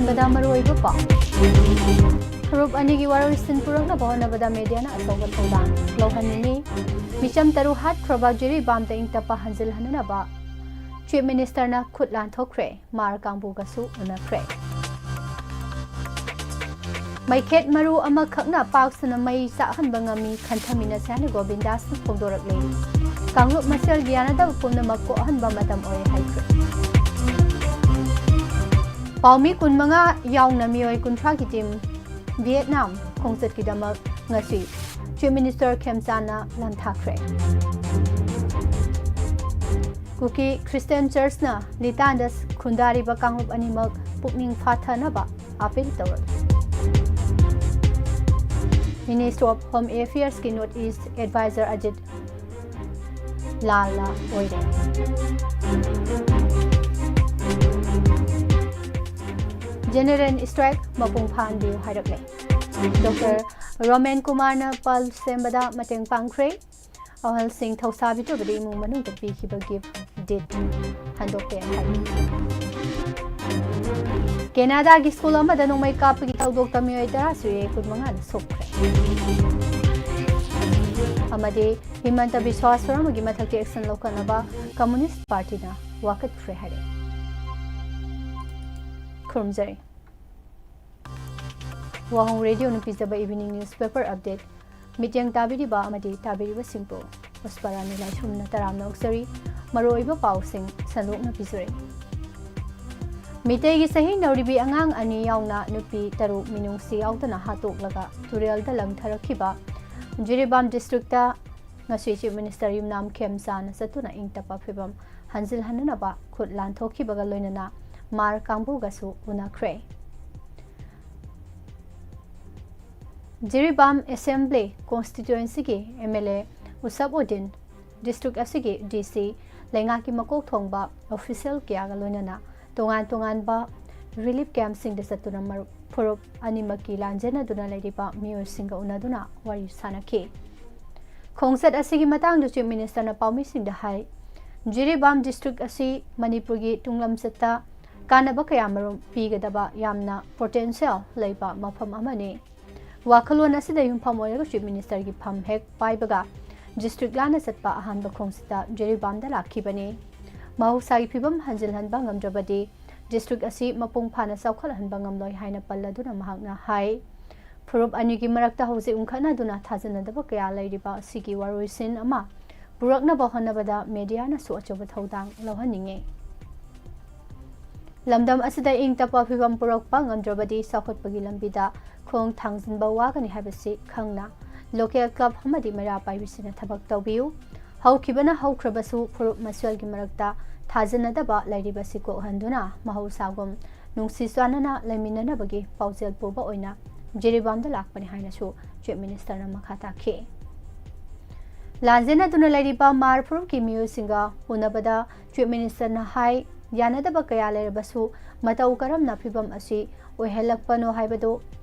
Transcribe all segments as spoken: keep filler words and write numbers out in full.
ꯕꯗ ꯃꯔꯨꯑꯣꯏꯕ ꯄꯥꯎ꯫ ꯐꯨꯔꯨꯞ ꯑꯅꯤꯒꯤ ꯋꯥꯔꯣꯏꯁꯤꯟ ꯄꯨꯔꯛꯅꯕ ꯍꯣꯠꯅꯕꯗ ꯃꯦꯗꯤꯌꯥꯅ ꯑꯆꯧꯕ ꯊꯧꯗꯥꯡ ꯂꯧꯍꯟꯅꯤꯡꯏ꯫ ꯃꯤꯆꯝ ꯇꯔꯨꯛ ꯍꯥꯠꯈ꯭ꯔꯕ ꯖꯤꯔꯤꯕꯥꯝꯗ ꯏꯪ ꯇꯞꯄ ꯍꯟꯖꯤꯜꯍꯟꯅꯅꯕ ꯆꯤꯐ ꯃꯤꯅꯤꯁꯇꯔꯅ ꯈꯨꯠ ꯂꯥꯟꯊꯣꯛꯈ꯭ꯔꯦ꯫ ꯃꯥꯔ ꯀꯥꯡꯕꯨꯒꯁꯨ ꯎꯅꯈ꯭ꯔꯦ꯫ ꯃꯩꯈꯦꯠ ꯃꯔꯨ ꯑꯃꯈꯛꯅ ꯄꯥꯛ ꯁꯟꯅ ꯃꯩ ꯆꯥꯛꯍꯟꯕ ꯉꯝꯃꯤ ꯈꯟꯊꯃꯤꯟꯅꯁꯤ ꯍꯥꯏꯅ ꯒꯣꯕꯤꯟꯗꯥꯁꯅ ꯐꯣꯡꯗꯣꯔꯛꯂꯤ꯫ ꯀꯥꯡꯂꯨꯞ ꯃꯁꯦꯜꯒꯤ ꯌꯥꯅꯗꯕ ꯄꯨꯝꯅꯃꯛ ꯀꯣꯛꯍꯟꯕ ꯃꯇꯝ ꯑꯣꯏꯔꯦ ꯍꯥꯏꯈ꯭ꯔꯦ꯫ ꯄꯥꯎꯃꯤ ꯀꯨꯟꯃꯉꯥ ꯌꯥꯎꯅ ꯃꯤꯑꯣꯏ ꯀꯨꯟꯊ꯭ꯔꯥꯒꯤ ꯇꯤꯝ ꯚꯤꯌꯦꯠꯅꯥꯝ ꯈꯣꯡꯆꯠꯀꯤꯗꯃꯛ ꯉꯁꯤ ꯆꯤꯐ ꯃꯤꯅꯤꯁꯇꯔ ꯈꯦꯝꯆꯥꯟꯅ ꯂꯥꯟꯊꯥꯈ꯭ꯔꯦ꯫ ꯀꯨꯀꯤ ꯈ꯭ꯔꯤꯁꯇꯤꯌꯥꯟ ꯆꯔꯆꯅ ꯂꯤꯇꯥꯟꯗ ꯈꯨꯟꯗꯥꯔꯤꯕ ꯀꯥꯡꯂꯨꯞ ꯑꯅꯤꯃꯛ ꯄꯨꯛꯅꯤꯡ ꯐꯥꯊꯅꯕ ꯑꯥꯄꯤꯜ ꯇꯧꯔꯛꯂꯤ꯫ ꯃꯤꯅꯤꯁꯇꯔ ꯑꯣꯐ ꯍꯣꯝ ꯑꯦꯐꯤꯌꯔꯁꯀꯤ ꯅꯣꯔꯠ ꯏꯁ ꯑꯦꯗꯚꯥꯏꯖꯔ ꯑꯖꯤꯠ ꯂꯥꯜꯅ ꯑꯣꯏꯔꯦ꯫ ꯖꯦꯅꯔꯦꯜ ꯏꯁꯇ꯭ꯔꯥꯏꯛ ꯃꯄꯨꯡ ꯐꯥꯍꯟꯕꯤꯌꯨ ꯍꯥꯏꯔꯛꯂꯦ꯫ ꯗꯣꯛꯇꯔ ꯔꯣꯃꯦꯟ ꯀꯨꯃꯥꯔꯅ ꯄꯜ ꯁꯦꯝꯕꯗ ꯃꯇꯦꯡ ꯄꯥꯡꯈ꯭ꯔꯦ꯫ ꯑꯍꯜꯁꯤꯡ ꯊꯧꯁꯥꯕꯤꯗ꯭ꯔꯕꯗ ꯏꯃꯨꯡ ꯃꯅꯨꯡꯗ ꯄꯤꯈꯤꯕ ꯒꯤꯐ ꯗꯤꯠ ꯍꯟꯗꯣꯛꯇꯦ ꯍꯥꯏ꯫ ꯀꯦꯅꯥꯗꯥꯒꯤ ꯁ꯭ꯀꯨꯜ ꯑꯃꯗ ꯅꯣꯡꯃꯩ ꯀꯥꯞꯄꯒꯤ ꯊꯧꯗꯣꯛꯇ ꯃꯤꯑꯣꯏ ꯇꯔꯥ ꯁꯤꯔꯦ, ꯀꯨꯟꯃꯉꯥꯅ ꯁꯣꯛꯈ꯭ꯔꯦ꯫ ꯑꯃꯗꯤ ꯍꯤꯃꯟꯇ ꯕꯤꯁ꯭ꯋꯥ ꯁꯔꯃꯒꯤ ꯃꯊꯛꯇ ꯑꯦꯛꯁꯟ ꯂꯧꯈꯠꯅꯕ ꯀꯝꯃꯨꯅꯤꯁ꯭ꯠ ꯄꯥꯔꯇꯤꯅ ꯋꯥꯀꯠꯈ꯭ꯔꯦ ꯍꯥꯏꯔꯦ꯫ ꯈꯨꯔꯨꯝꯖꯔꯤ꯫ ꯋꯥꯍꯣꯡ ꯔꯦꯗꯤꯑꯣꯅ ꯄꯤꯖꯕ ꯏꯚꯤꯅꯤꯡ ꯅ꯭ꯌꯨꯁꯄꯦꯄꯔ ꯑꯞꯗꯦꯠ ꯃꯤꯠꯌꯦꯡ ꯇꯥꯕꯤꯔꯤꯕ ꯑꯃꯗꯤ ꯇꯥꯕꯤꯔꯤꯕꯁꯤꯡꯕꯨ ꯄꯨꯁꯄꯔꯥꯅꯤ ꯂꯥꯏꯁ꯭ꯔꯝꯅ ꯇꯔꯥꯝꯅ ꯑꯣꯛꯆꯔꯤ꯫ ꯃꯔꯨꯑꯣꯏꯕ ꯄꯥꯎꯁꯤꯡ ꯁꯟꯗꯣꯛꯅ ꯄꯤꯖꯔꯤ꯫ ꯃꯤꯇꯩꯒꯤ ꯆꯍꯤ ꯅꯧꯔꯤꯕꯤ ꯑꯉꯥꯡ ꯑꯅꯤ ꯌꯥꯎꯅ ꯅꯨꯄꯤ ꯇꯔꯨꯛ ꯃꯤꯅꯨꯡꯁꯤ ꯌꯥꯎꯗꯅ ꯍꯥꯠꯇꯣꯛꯂꯒ ꯇꯨꯔꯦꯜꯗ ꯂꯪꯊꯔꯛꯈꯤꯕ ꯖꯤꯔꯤꯕꯥꯝ ꯗꯤꯁꯇ꯭ꯔꯤꯛꯇ ꯉꯁꯤ ꯆꯤꯐ ꯃꯤꯅꯤꯁꯇꯔ ꯌꯨꯝꯅꯥꯝ ꯈꯦꯝꯆꯥꯟꯅ ꯆꯠꯇꯨꯅ ꯏꯪ ꯇꯞꯄ ꯐꯤꯕꯝ ꯍꯟꯖꯤꯜꯍꯟꯅꯅꯕ ꯈꯨꯠ ꯂꯥꯟꯊꯣꯛꯈꯤꯕꯒ ꯂꯣꯏꯅꯅ ꯃꯥꯔ ꯀꯥꯡꯕꯨꯒꯁꯨ ꯎꯅꯈ꯭ꯔꯦ꯫ ꯖꯤꯔꯤꯕꯥꯝ ꯑꯦꯁꯦꯝꯕ꯭ꯂꯤ ꯀꯣꯟꯁꯇꯤꯇ꯭ꯋꯦꯟꯁꯤꯒꯤ M L A Achab Uddin, district ꯑꯁꯤꯒꯤ ꯗꯤ ꯁꯤ, ꯂꯩꯉꯥꯛꯀꯤ ꯃꯀꯣꯛ ꯊꯣꯡꯕ ꯑꯣꯐꯤꯁꯤꯌꯦꯜ ꯀꯌꯥꯒ ꯂꯣꯏꯅꯅ ꯇꯣꯉꯥꯟ ꯇꯣꯉꯥꯟꯕ ꯔꯤꯂꯤꯐ ꯀꯦꯝꯞꯁꯤꯡꯗ ꯆꯠꯇꯨꯅ ꯃꯔꯨꯞ ꯐꯨꯔꯨꯞ ꯑꯅꯤꯃꯛꯀꯤ ꯂꯥꯟꯖꯦꯟꯅꯗꯨꯅ ꯂꯩꯔꯤꯕ ꯃꯤꯑꯣꯏꯁꯤꯡꯒ ꯎꯅꯗꯨꯅ ꯋꯥꯔꯤ ꯁꯥꯅꯈꯤ꯫ ꯈꯣꯡꯆꯠ ꯑꯁꯤꯒꯤ ꯃꯇꯥꯡꯗ ꯆꯤꯐ ꯃꯤꯅꯤꯁꯇꯔꯅ ꯄꯥꯎꯃꯤꯁꯤꯡꯗ ꯍꯥꯏ, ꯖꯤꯔꯤꯕꯥꯝ ꯗꯤꯁꯇ꯭ꯔꯤꯛ ꯑꯁꯤ ꯃꯅꯤꯄꯨꯔꯒꯤ ꯇꯨꯡꯂꯝꯆꯠꯇ ꯀꯥꯟꯅꯕ ꯀꯌꯥꯃꯔꯨꯝ ꯄꯤꯒꯗꯕ ꯌꯥꯝꯅ ꯄꯣꯇꯦꯟꯁꯤꯌꯦꯜ ꯂꯩꯕ ꯃꯐꯝ ꯑꯃꯅꯤ꯫ ꯋꯥꯈꯜꯂꯣꯟ ꯑꯁꯤꯗ ꯌꯨꯝꯐꯝ ꯑꯣꯏꯔꯒ ꯆꯤꯐ ꯃꯤꯅꯤꯁꯇꯔꯒꯤ ꯐꯝ ꯍꯦꯛ ꯄꯥꯏꯕꯒ ꯗꯤꯁꯇ꯭ꯔꯤꯛ ꯂꯥꯟꯅ ꯆꯠꯄ ꯑꯍꯥꯟꯕ ꯈꯣꯡꯆꯠꯇ ꯖꯤꯔꯤꯕꯥꯝꯗ ꯂꯥꯛꯈꯤꯕꯅꯤ꯫ ꯃꯍꯧꯁꯥꯒꯤ ꯐꯤꯕꯝ ꯍꯟꯖꯤꯜꯍꯟꯕ ꯉꯝꯗ꯭ꯔꯕꯗꯤ ꯗꯤꯁꯇ꯭ꯔꯤꯛ ꯑꯁꯤ ꯃꯄꯨꯡ ꯐꯥꯅ ꯆꯥꯎꯈꯠꯍꯟꯕ ꯉꯝꯂꯣꯏ ꯍꯥꯏꯅ ꯄꯜꯂꯗꯨꯅ ꯃꯍꯥꯛꯅ ꯍꯥꯏ꯫ ꯐꯨꯔꯨꯞ ꯑꯅꯤꯒꯤ ꯃꯔꯛꯇ ꯍꯧꯖꯤꯛ ꯎꯪꯈꯠꯅꯗꯨꯅ ꯊꯥꯖꯅꯗꯕ ꯀꯌꯥ ꯂꯩꯔꯤꯕ ꯑꯁꯤꯒꯤ ꯋꯥꯔꯣꯏꯁꯤꯟ ꯑꯃ ꯄꯨꯔꯛꯅꯕ ꯍꯣꯠꯅꯕꯗ ꯃꯦꯗꯤꯌꯥꯅꯁꯨ ꯑꯆꯧꯕ ꯊꯧꯗꯥꯡ ꯂꯧꯍꯟꯅꯤꯡꯏ꯫ ꯂꯝꯗꯝ ꯑꯁꯤꯗ ꯏꯪ ꯇꯞꯄ ꯐꯤꯕꯝ ꯄꯨꯔꯛꯄ ꯉꯝꯗ꯭ꯔꯕꯗꯤ ꯆꯥꯎꯈꯠꯄꯒꯤ ꯂꯝꯕꯤꯗ ꯈꯣꯡ ꯊꯥꯡꯖꯤꯟꯕ ꯋꯥꯒꯅꯤ ꯍꯥꯏꯕꯁꯤ ꯈꯪꯅ ꯂꯣꯀꯦꯜ ꯀ꯭ꯂꯕ ꯑꯃꯗꯤ ꯃꯩꯔꯥ ꯄꯥꯏꯕꯤꯁꯤꯡꯅ ꯊꯕꯛ ꯇꯧꯕꯤꯌꯨ꯫ ꯍꯧꯈꯤꯕꯅ ꯍꯧꯈ꯭ꯔꯕꯁꯨ ꯐꯨꯔꯨꯞ ꯃꯁꯦꯜꯒꯤ ꯃꯔꯛꯇ ꯊꯥꯖꯅꯗꯕ ꯂꯩꯔꯤꯕꯁꯤ ꯀꯣꯛꯍꯟꯗꯨꯅ ꯃꯍꯧꯁꯥꯒꯨꯝ ꯅꯨꯡꯁꯤ ꯆꯥꯟꯅꯅ ꯂꯩꯃꯤꯟꯅꯅꯕꯒꯤ ꯄꯥꯎꯖꯦꯜ ꯄꯨꯕ ꯑꯣꯏꯅ ꯖꯤꯔꯤꯕꯥꯝꯗ ꯂꯥꯛꯄꯅꯤ ꯍꯥꯏꯅꯁꯨ ꯆꯤꯐ ꯃꯤꯅꯤꯁꯇꯔꯅ ꯃꯈꯥ ꯇꯥꯈꯤ꯫ ꯂꯥꯟꯖꯦꯟꯅꯗꯨꯅ ꯂꯩꯔꯤꯕ ꯃꯥꯔ ꯐꯨꯔꯨꯞꯀꯤ ꯃꯤꯑꯣꯏꯁꯤꯡꯒ ꯎꯅꯕꯗ ꯆꯤꯐ ꯃꯤꯅꯤꯁꯇꯔꯅ ꯍꯥꯏ, ꯌꯥꯅꯗꯕ ꯀꯌꯥ ꯂꯩꯔꯕꯁꯨ ꯃꯇꯧ ꯀꯔꯝꯅ ꯐꯤꯕꯝ ꯑꯁꯤ ꯑꯣꯏꯍꯜꯂꯛꯄꯅꯣ ꯍꯥꯏꯕꯗꯨ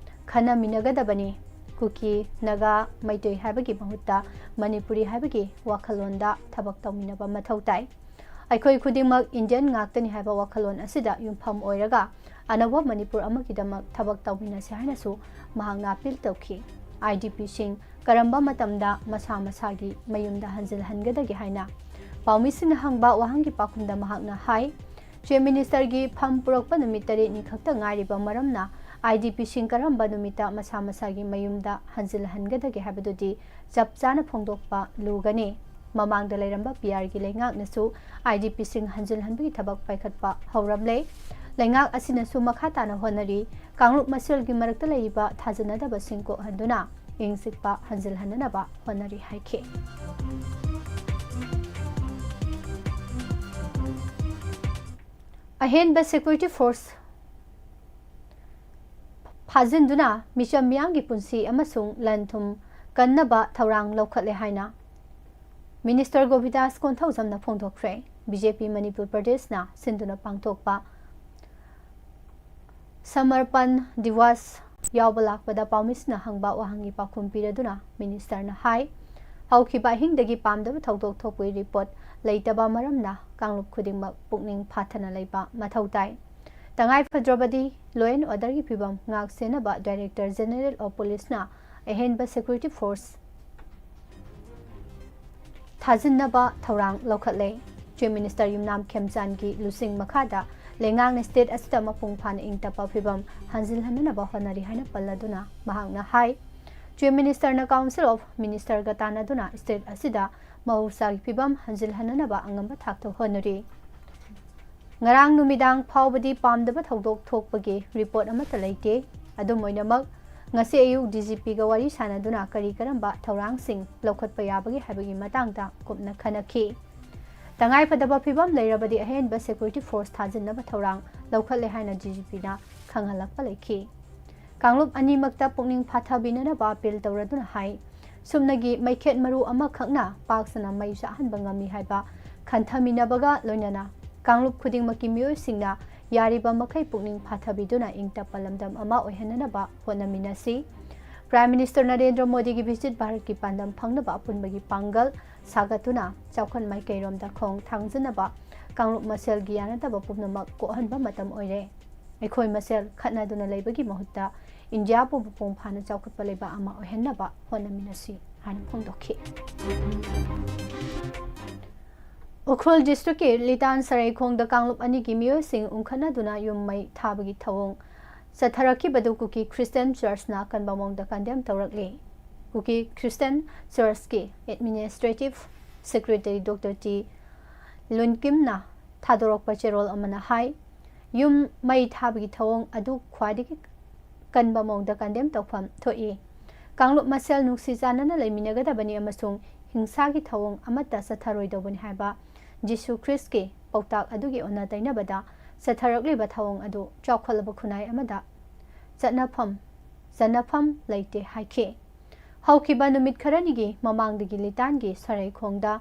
ꯈꯟꯅꯃꯤꯟꯅꯒꯗꯕꯅꯤ꯫ ꯀꯨꯀꯤ, ꯅꯥꯒꯥ, ꯃꯩꯇꯩ ꯍꯥꯏꯕꯒꯤ ꯃꯍꯨꯠꯇ ꯃꯅꯤꯄꯨꯔꯤ ꯍꯥꯏꯕꯒꯤ ꯋꯥꯈꯜꯂꯣꯟꯗ ꯊꯕꯛ ꯇꯧꯃꯤꯟꯅꯕ ꯃꯊꯧ ꯇꯥꯏ꯫ ꯑꯩꯈꯣꯏ ꯈꯨꯗꯤꯡꯃꯛ ꯏꯟꯗꯤꯌꯟ ꯉꯥꯛꯇꯅꯤ ꯍꯥꯏꯕ ꯋꯥꯈꯜꯂꯣꯟ ꯑꯁꯤꯗ ꯌꯨꯝꯐꯝ ꯑꯣꯏꯔꯒ ꯑꯅꯧꯕ ꯃꯅꯤꯄꯨꯔ ꯑꯃꯒꯤꯗꯃꯛ ꯊꯕꯛ ꯇꯧꯃꯤꯟꯅꯁꯤ ꯍꯥꯏꯅꯁꯨ ꯃꯍꯥꯛꯅ ꯑꯄꯤꯜ ꯇꯧꯈꯤ꯫ ꯑꯥꯏ ꯗꯤ ꯄꯤꯁꯤꯡ ꯀꯔꯝꯕ ꯃꯇꯝꯗ ꯃꯁꯥ ꯃꯁꯥꯒꯤ ꯃꯌꯨꯝꯗ ꯍꯟꯖꯤꯜꯍꯟꯒꯗꯒꯦ ꯍꯥꯏꯅ ꯄꯥꯎꯃꯤꯁꯤꯡꯅ ꯍꯪꯕ ꯋꯥꯍꯪꯒꯤ ꯄꯥꯎꯈꯨꯝꯗ ꯃꯍꯥꯛꯅ ꯍꯥꯏ, ꯆꯤꯐ ꯃꯤꯅꯤꯁꯇꯔꯒꯤ ꯐꯝ ꯄꯨꯔꯛꯄ ꯅꯨꯃꯤꯠ ꯇꯔꯦꯠꯅꯤ ꯈꯛꯇ ꯉꯥꯏꯔꯤꯕ ꯃꯔꯝꯅ ꯑꯥꯏ ꯗꯤ ꯄꯤꯁꯤꯡ ꯀꯔꯝꯕ ꯅꯨꯃꯤꯠꯇ ꯃꯁꯥ ꯃꯁꯥꯒꯤ ꯃꯌꯨꯝꯗ ꯍꯟꯖꯤꯜꯍꯟꯒꯗꯒꯦ ꯍꯥꯏꯕꯗꯨꯗꯤ ꯆꯞ ꯆꯥꯅ ꯐꯣꯡꯗꯣꯛꯄ ꯂꯨꯒꯅꯤ꯫ ꯃꯃꯥꯡꯗ ꯂꯩꯔꯝꯕ ꯄꯤ ꯑꯥꯔꯒꯤ ꯂꯩꯉꯥꯛꯅꯁꯨ ꯑꯥꯏ ꯗꯤ ꯄꯤꯁꯤꯡ ꯍꯟꯖꯤꯜꯍꯟꯕꯒꯤ ꯊꯕꯛ ꯄꯥꯏꯈꯠꯄ ꯍꯧꯔꯝꯂꯦ꯫ ꯂꯩꯉꯥꯛ ꯑꯁꯤꯅꯁꯨ ꯃꯈꯥ ꯇꯥꯅ ꯍꯣꯠꯅꯔꯤ꯫ ꯀꯥꯡꯂꯨꯞ ꯃꯁꯦꯜꯒꯤ ꯃꯔꯛꯇ ꯂꯩꯔꯤꯕ ꯊꯥꯖꯅꯗꯕꯁꯤꯡ ꯀꯣꯛꯍꯟꯗꯨꯅ ꯏꯪ ꯆꯤꯛꯄ ꯍꯟꯖꯤꯜꯍꯟꯅꯅꯕ ꯍꯣꯠꯅꯔꯤ ꯍꯥꯏꯈꯤ꯫ ꯑꯍꯦꯟꯕ ꯁꯦꯀ꯭ꯌꯨꯔꯤꯇꯤ ꯐꯣꯔꯁ ꯐꯥꯖꯤꯟꯗꯨꯅ ꯃꯤꯆꯝ ꯃꯤꯌꯥꯝꯒꯤ ꯄꯨꯟꯁꯤ ꯑꯃꯁꯨꯡ ꯂꯟ ꯊꯨꯝ ꯀꯟꯅꯕ ꯊꯧꯔꯥꯡ ꯂꯧꯈꯠꯂꯦ ꯍꯥꯏꯅ ꯃꯤꯅꯤꯁꯇꯔ ꯒꯣꯕꯤꯟꯗꯥꯁ ꯀꯣꯟꯊꯧꯖꯝꯅ ꯐꯣꯡꯗꯣꯛꯈ꯭ꯔꯦ꯫ ꯕꯤ ꯖꯦ ꯄꯤ ꯃꯅꯤꯄꯨꯔ ꯄ꯭ꯔꯗꯦꯁꯅ ꯁꯤꯟꯗꯨꯅ ꯄꯥꯡꯊꯣꯛꯄ ꯁꯃꯔꯄꯟ ꯗꯤꯋꯥꯁ ꯌꯥꯎꯕ ꯂꯥꯛꯄꯗ ꯄꯥꯎꯃꯤꯁꯤꯡꯅ ꯍꯪꯕ ꯋꯥꯍꯪꯒꯤ ꯄꯥꯎꯈꯨꯝ ꯄꯤꯔꯗꯨꯅ ꯃꯤꯅꯤꯁꯇꯔꯅ ꯍꯥꯏ, ꯍꯧꯈꯤꯕ ꯑꯍꯤꯡꯗꯒꯤ ꯄꯥꯝꯗꯕ ꯊꯧꯗꯣꯛ ꯊꯣꯛꯄꯒꯤ ꯔꯤꯄꯣꯔꯠ ꯂꯩꯇꯕ ꯃꯔꯝꯅ ꯀꯥꯡꯂꯨꯞ ꯈꯨꯗꯤꯡꯃꯛ ꯄꯨꯛꯅꯤꯡ ꯐꯥꯊꯅ ꯂꯩꯕ ꯃꯊꯧ ꯇꯥꯏ꯫ ꯇꯉꯥꯏ ꯐꯗ꯭ꯔꯕꯗꯤ law and orderꯒꯤ ꯐꯤꯕꯝ ꯉꯥꯛ ꯁꯦꯟꯅꯕ Director General of Policeꯅ ꯑꯍꯦꯟꯕ security force ꯊꯥꯖꯤꯟꯅꯕ ꯊꯧꯔꯥꯡ ꯂꯧꯈꯠꯂꯦ꯫ Chief Minister ꯌꯨꯝꯅꯥꯝ ꯈꯦꯝꯆꯥꯟꯒꯤ ꯂꯨꯆꯤꯡ ꯃꯈꯥꯗ ꯂꯩꯉꯥꯛꯅ state ꯑꯁꯤꯗ ꯃꯄꯨꯡ ꯐꯥꯅ ꯏꯪ ꯇꯞꯄ ꯐꯤꯕꯝ ꯍꯟꯖꯤꯜꯍꯟꯅꯅꯕ ꯍꯣꯠꯅꯔꯤ ꯍꯥꯏꯅ ꯄꯜꯂꯗꯨꯅ ꯃꯍꯥꯛꯅ ꯍꯥꯏ, Chief Ministerꯅ Council of Ministerꯒ ꯇꯥꯟꯅꯗꯨꯅ state ꯑꯁꯤꯗ ꯃꯍꯧꯁꯥꯒꯤ ꯐꯤꯕꯝ ꯍꯟꯖꯤꯜꯍꯟꯅꯅꯕ ꯑꯉꯝꯕ ꯊꯥꯛꯇ ꯍꯣꯠꯅꯔꯤ꯫ ꯉꯔꯥꯡ ꯅꯨꯃꯤꯗꯥꯡ ꯐꯥꯎꯕꯗꯤ ꯄꯥꯝꯗꯕ ꯊꯧꯗꯣꯛ ꯊꯣꯛꯄꯒꯤ report ꯑꯃꯠꯇ ꯂꯩꯇꯦ꯫ ꯑꯗꯨꯝ ꯑꯣꯏꯅꯃꯛ, ꯉꯁꯤ ꯑꯌꯨꯛ DGPꯒ ꯋꯥꯔꯤ ꯁꯥꯅꯗꯨꯅ ꯀꯔꯤ ꯀꯔꯝꯕ ꯊꯧꯔꯥꯡꯁꯤꯡ ꯂꯧꯈꯠꯄ ꯌꯥꯕꯒꯦ ꯍꯥꯏꯕꯒꯤ ꯃꯇꯥꯡꯗ ꯀꯨꯞꯅ ꯈꯟꯅꯈꯤ꯫ ꯇꯉꯥꯏꯐꯗꯕ ꯐꯤꯕꯝ ꯂꯩꯔꯕꯗꯤ ꯑꯍꯦꯟꯕ security force ꯊꯥꯖꯤꯟꯅꯕ ꯊꯧꯔꯥꯡ ꯂꯧꯈꯠꯂꯦ ꯍꯥꯏꯅ DGPꯅ ꯈꯪꯍꯜꯂꯛꯄ ꯂꯩꯈꯤ꯫ ꯀꯥꯡꯂꯨꯞ ꯑꯅꯤꯃꯛꯇ ꯄꯨꯛꯅꯤꯡ ꯐꯥꯊꯕꯤꯅꯅꯕ appeal ꯇꯧꯔꯗꯨꯅ ꯍꯥꯏ, ꯁꯨꯞꯅꯒꯤ ꯃꯩꯈꯦꯠ ꯃꯔꯨ ꯑꯃꯈꯛꯅ ꯄꯥꯛ ꯁꯟꯅ ꯃꯩ ꯆꯥꯛꯍꯟꯕ ꯉꯝꯃꯤ ꯍꯥꯏꯕ ꯈꯟꯊꯃꯤꯟꯅꯕꯒ ꯂꯣꯏꯅꯅ ꯀꯥꯡꯂꯨꯞ ꯈꯨꯗꯤꯡꯃꯛꯀꯤ ꯃꯤꯑꯣꯏꯁꯤꯡꯅ ꯌꯥꯔꯤꯕ ꯃꯈꯩ ꯄꯨꯛꯅꯤꯡ ꯐꯥꯊꯕꯤꯗꯨꯅ ꯏꯪ ꯇꯞꯄ ꯂꯝꯗꯝ ꯑꯃ ꯑꯣꯏꯍꯟꯅꯅꯕ ꯍꯣꯠꯅꯃꯤꯟꯅꯁꯤ꯫ Prime Minister ꯅꯔꯦꯟꯗ꯭ꯔ ꯃꯣꯗꯤꯒꯤ visit ꯚꯥꯔꯠꯀꯤ ꯄꯥꯟꯗꯝ ꯐꯪꯅꯕ ꯑꯄꯨꯟꯕꯒꯤ ꯄꯥꯡꯒꯜ ꯁꯥꯒꯠꯇꯨꯅ ꯆꯥꯎꯈꯠ ꯃꯥꯏꯀꯩꯔꯣꯝꯗ ꯈꯣꯡ ꯊꯥꯡꯖꯅꯕ ꯀꯥꯡꯂꯨꯞ ꯃꯁꯦꯜꯒꯤ ꯌꯥꯅꯗꯕ ꯄꯨꯝꯅꯃꯛ ꯀꯣꯛꯍꯟꯕ ꯃꯇꯝ ꯑꯣꯏꯔꯦ꯫ ꯑꯩꯈꯣꯏ ꯃꯁꯦꯜ ꯈꯠꯅꯗꯨꯅ ꯂꯩꯕꯒꯤ ꯃꯍꯨꯠꯇ ꯏꯟꯗꯤꯌꯥꯕꯨ ꯃꯄꯨꯡ ꯐꯥꯅ ꯆꯥꯎꯈꯠꯄ ꯂꯩꯕꯥꯛ ꯑꯃ ꯑꯣꯏꯍꯟꯅꯕ ꯍꯣꯠꯅꯃꯤꯟꯅꯁꯤ ꯍꯥꯏꯅ ꯐꯣꯡꯗꯣꯛꯈꯤ꯫ ꯎꯈ꯭ꯔꯨꯜ districtꯀꯤ ꯂꯤꯇꯥꯟ ꯁꯔꯩꯈꯣꯡꯗ ꯀꯥꯡꯂꯨꯞ ꯑꯅꯤꯒꯤ ꯃꯤꯑꯣꯏꯁꯤꯡ ꯎꯪꯈꯠꯅꯗꯨꯅ ꯌꯨꯝ ꯃꯩ ꯊꯥꯕꯒꯤ ꯊꯧꯑꯣꯡ ꯆꯠꯊꯔꯛꯈꯤꯕꯗꯨ ꯀꯨꯀꯤ Christian Churchꯅ ꯑꯀꯟꯕ ꯃꯑꯣꯡꯗ condemn ꯇꯧꯔꯛꯂꯤ꯫ ꯀꯨꯀꯤ Christian Churchꯀꯤ Administrative Secretary Doctor ꯇꯤ ꯂꯨꯟꯀꯤꯝꯅ ꯊꯥꯗꯣꯔꯛꯄ ꯆꯦꯔꯣꯜ ꯑꯃꯅ ꯍꯥꯏ, ꯌꯨꯝ ꯃꯩ ꯊꯥꯕꯒꯤ ꯊꯧꯑꯣꯡ ꯑꯗꯨ ꯈ꯭ꯋꯥꯏꯗꯒꯤ ꯀꯟꯕ ꯃꯑꯣꯡꯗ condemn ꯇꯧꯐꯝ ꯊꯣꯛꯏ꯫ ꯀꯥꯡꯂꯨꯞ ꯃꯁꯦꯜ ꯅꯨꯡꯁꯤ ꯆꯥꯟꯅꯅ ꯂꯩꯃꯤꯟꯅꯒꯗꯕꯅꯤ ꯑꯃꯁꯨꯡ ꯍꯤꯡꯁꯥꯒꯤ ꯊꯧꯑꯣꯡ ꯑꯃꯠꯇ ꯆꯠꯊꯔꯣꯏꯗꯧꯕꯅꯤ ꯍꯥꯏꯕ ꯖꯤꯁꯨ ꯈ꯭ꯔꯤꯁꯀꯤ ꯄꯥꯎꯇꯥꯛ ꯑꯗꯨꯒꯤ ꯑꯣꯟꯅ ꯇꯩꯅꯕꯗ ꯆꯠꯊꯔꯛꯂꯤꯕ ꯊꯧꯑꯣꯡ ꯑꯗꯨ ꯆꯥꯎꯈꯠꯂꯕ ꯈꯨꯟꯅꯥꯏ ꯑꯃꯗ ꯆꯠꯅꯐꯝ, ꯆꯟꯅꯐꯝ ꯂꯩꯇꯦ ꯍꯥꯏꯈꯤ꯫ ꯍꯧꯈꯤꯕ ꯅꯨꯃꯤꯠ ꯈꯔꯅꯤꯒꯤ ꯃꯃꯥꯡꯗꯒꯤ ꯂꯤꯇꯥꯟꯒꯤ ꯁꯔꯩꯈꯣꯡꯗ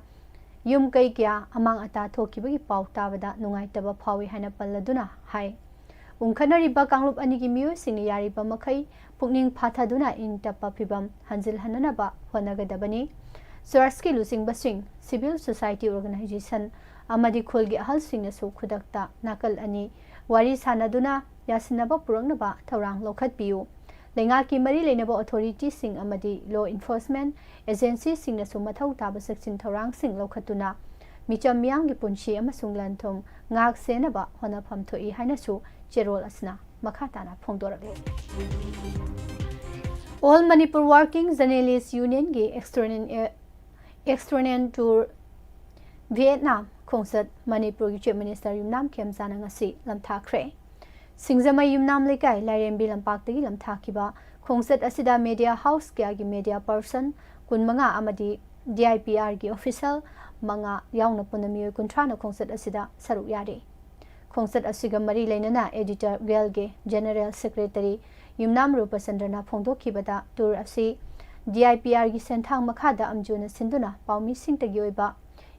ꯌꯨꯝ ꯀꯩ ꯀꯌꯥ ꯑꯃꯥꯡ ꯑꯇꯥ ꯊꯣꯛꯈꯤꯕꯒꯤ ꯄꯥꯎ ꯇꯥꯕꯗ ꯅꯨꯡꯉꯥꯏꯇꯕ ꯐꯥꯎꯏ ꯍꯥꯏꯅ ꯄꯜꯂꯗꯨꯅ ꯍꯥꯏ, ꯎꯪꯈꯠꯅꯔꯤꯕ ꯀꯥꯡꯂꯨꯞ ꯑꯅꯤꯒꯤ ꯃꯤꯑꯣꯏꯁꯤꯡꯅ ꯌꯥꯔꯤꯕ ꯃꯈꯩ ꯄꯨꯛꯅꯤꯡ ꯐꯥꯊꯗꯨꯅ ꯏꯪ ꯇꯞꯄ ꯐꯤꯕꯝ ꯍꯟꯖꯤꯜꯍꯟꯅꯅꯕ ꯍꯣꯠꯅꯒꯗꯕꯅꯤ꯫ Churchꯀꯤ ꯂꯨꯆꯤꯡꯕꯁꯤꯡ, civil society organization ꯑꯃꯗꯤ ꯈꯨꯜꯒꯤ ꯑꯍꯜꯁꯤꯡꯅꯁꯨ ꯈꯨꯗꯛꯇ ꯅꯥꯀꯜ ꯑꯅꯤ ꯋꯥꯔꯤ ꯁꯥꯅꯗꯨꯅ ꯌꯥꯁꯤꯟꯅꯕ ꯄꯨꯔꯛꯅꯕ ꯊꯧꯔꯥꯡ ꯂꯧꯈꯠꯄꯤꯌꯨ꯫ ꯂꯩꯉꯥꯛꯀꯤ ꯃꯔꯤ ꯂꯩꯅꯕ authority ꯁꯤꯡ ꯑꯃꯗꯤ law enforcement agency ꯁꯤꯡꯅꯁꯨ ꯃꯊꯧ ꯇꯥꯕ ꯆꯦꯛꯁꯤꯟ ꯊꯧꯔꯥꯡꯁꯤꯡ ꯂꯧꯈꯠꯇꯨꯅ ꯃꯤꯆꯝ ꯃꯤꯌꯥꯝꯒꯤ ꯄꯨꯟꯁꯤ ꯑꯃꯁꯨꯡ ꯂꯟ ꯊꯨꯝ ꯉꯥꯛ ꯁꯦꯟꯅꯕ ꯍꯣꯠꯅꯐꯝ ꯊꯣꯛꯏ ꯍꯥꯏꯅꯁꯨ ꯆꯦꯔꯣꯜ ꯑꯁꯤꯅ ꯃꯈꯥ ꯇꯥꯅ ꯐꯣꯡꯗꯣꯔꯛꯂꯤ꯫ All Manipur Working Journalist Union ꯒꯤ external, external tour Vietnam ꯈꯣꯡꯆꯠ ꯃꯅꯤꯄꯨꯔꯒꯤ Chief Minister ꯌꯨꯝꯅꯥꯝ ꯈꯦꯝꯆꯥꯅ ꯉꯁꯤ ꯂꯝꯊꯥꯈ꯭ꯔꯦ꯫ ꯁꯤꯡꯖꯃꯩ ꯌꯨꯝꯅꯥꯝ ꯂꯩꯀꯥꯏ ꯂꯥꯏꯔꯦꯝꯕꯤ ꯂꯝꯄꯥꯛꯇꯒꯤ ꯂꯝꯊꯥꯈꯤꯕ ꯈꯣꯡꯆꯠ ꯑꯁꯤꯗ media house ꯀꯌꯥꯒꯤ media person ꯀꯨꯟꯃꯉꯥ ꯑꯃꯗꯤ D I P R ꯒꯤ official ꯃꯉꯥ ꯌꯥꯎꯅ ꯄꯨꯟꯅ ꯃꯤꯑꯣꯏ ꯀꯨꯟꯊ꯭ꯔꯥꯅ ꯈꯣꯡꯆꯠ ꯑꯁꯤꯗ ꯁꯔꯨꯛ ꯌꯥꯔꯤ꯫ ꯈꯣꯡꯆꯠ ꯑꯁꯤꯒ ꯃꯔꯤ ꯂꯩꯅꯅ editor ꯒꯦꯜꯒꯤ General Secretary ꯌꯨꯝꯅꯥꯝ ꯔꯨꯄꯆꯟꯗ꯭ꯔꯅ ꯐꯣꯡꯗꯣꯛꯈꯤꯕꯗ, tour ꯑꯁꯤ D I P R ꯒꯤ ꯁꯦꯟꯊꯥꯡ ꯃꯈꯥꯗ ꯑꯝꯖꯨꯅ ꯁꯤꯟꯗꯨꯅ ꯄꯥꯎꯃꯤꯁꯤꯡꯇꯒꯤ ꯑꯣꯏꯕ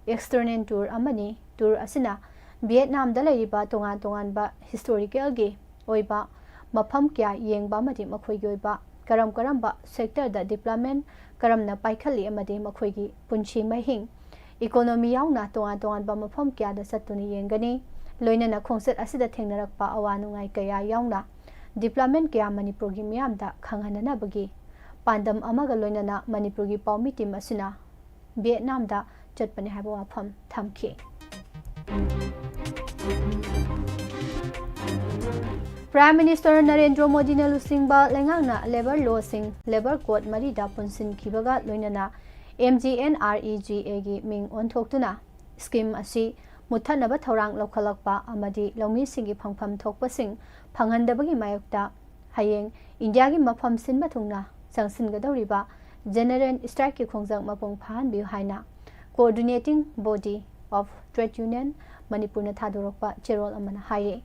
external tour ꯑꯃꯅꯤ꯫ Tour ꯑꯁꯤꯅ ꯚꯤꯌꯦꯠꯅꯥꯝꯗ ꯂꯩꯔꯤꯕ ꯇꯣꯉꯥꯟ ꯇꯣꯉꯥꯟꯕ historical ꯒꯤ ꯑꯣꯏꯕ ꯃꯐꯝ ꯀꯌꯥ ꯌꯦꯡꯕ ꯑꯃꯗꯤ ꯃꯈꯣꯏꯒꯤ ꯑꯣꯏꯕ ꯀꯔꯝ ꯀꯔꯝꯕ sector ꯗ development ꯀꯔꯝꯅ ꯄꯥꯏꯈꯠꯂꯤ ꯑꯃꯗꯤ ꯃꯈꯣꯏꯒꯤ ꯄꯨꯟꯁꯤ ꯃꯍꯤꯡ, economy ꯌꯥꯎꯅ ꯇꯣꯉꯥꯟ ꯇꯣꯉꯥꯟꯕ ꯃꯐꯝ ꯀꯌꯥꯗ ꯆꯠꯇꯨꯅ ꯌꯦꯡꯒꯅꯤ꯫ ꯂꯣꯏꯅꯅ ꯈꯣꯡꯆꯠ ꯑꯁꯤꯗ ꯊꯦꯡꯅꯔꯛꯄ ꯑꯋꯥ ꯅꯨꯡꯉꯥꯏ ꯀꯌꯥ ꯌꯥꯎꯅ development ꯀꯌꯥ ꯃꯅꯤꯄꯨꯔꯒꯤ ꯃꯤꯌꯥꯝꯗ ꯈꯪꯍꯟꯅꯅꯕꯒꯤ ꯄꯥꯟꯗꯝ ꯑꯃꯒ ꯂꯣꯏꯅꯅ ꯃꯅꯤꯄꯨꯔꯒꯤ ꯄꯥꯎꯃꯤ team ꯑꯁꯤꯅ ꯚꯤꯌꯦꯠꯅꯥꯝꯗ ꯆꯠꯄꯅꯤ ꯍꯥꯏꯕ ꯋꯥꯐꯝ ꯊꯝꯈꯤ꯫ Prime Minister ꯅꯔꯦꯟꯗ꯭ꯔ ꯃꯣꯗꯤꯅ ꯂꯨꯆꯤꯡꯕ ꯂꯩꯉꯥꯛꯅ labour law ꯁꯤꯡ labour code ꯃꯔꯤꯗ ꯄꯨꯟꯁꯤꯟꯈꯤꯕꯒ ꯂꯣꯏꯅꯅ M G N R E G A ꯒꯤ ꯃꯤꯡ ꯑꯣꯟꯊꯣꯛꯇꯨꯅ scheme ꯑꯁꯤ ꯃꯨꯠꯊꯠꯅꯕ ꯊꯧꯔꯥꯡ ꯂꯧꯈꯠꯂꯛꯄ ꯑꯃꯗꯤ ꯂꯧꯃꯤꯁꯤꯡꯒꯤ ꯐꯪꯐꯝ ꯊꯣꯛꯄꯁꯤꯡ ꯐꯪꯍꯟꯗꯕꯒꯤ ꯃꯥꯌꯣꯛꯇ ꯍꯌꯦꯡ ꯏꯟꯗꯤꯌꯥꯒꯤ ꯃꯐꯝ ꯁꯤꯟꯕ ꯊꯨꯡꯅ ꯆꯪꯁꯤꯟꯒꯗꯧꯔꯤꯕ general strike ꯀꯤ ꯈꯣꯡꯖꯪ ꯃꯄꯨꯡ ꯐꯥꯍꯟꯕꯤꯌꯨ ꯍꯥꯏꯅ Coordinating Body of Trade Union ꯃꯅꯤꯄꯨꯔꯅ ꯊꯥꯗꯣꯔꯛꯄ ꯆꯦꯔꯣꯜ ꯑꯃꯅ ꯍꯥꯏꯔꯤ꯫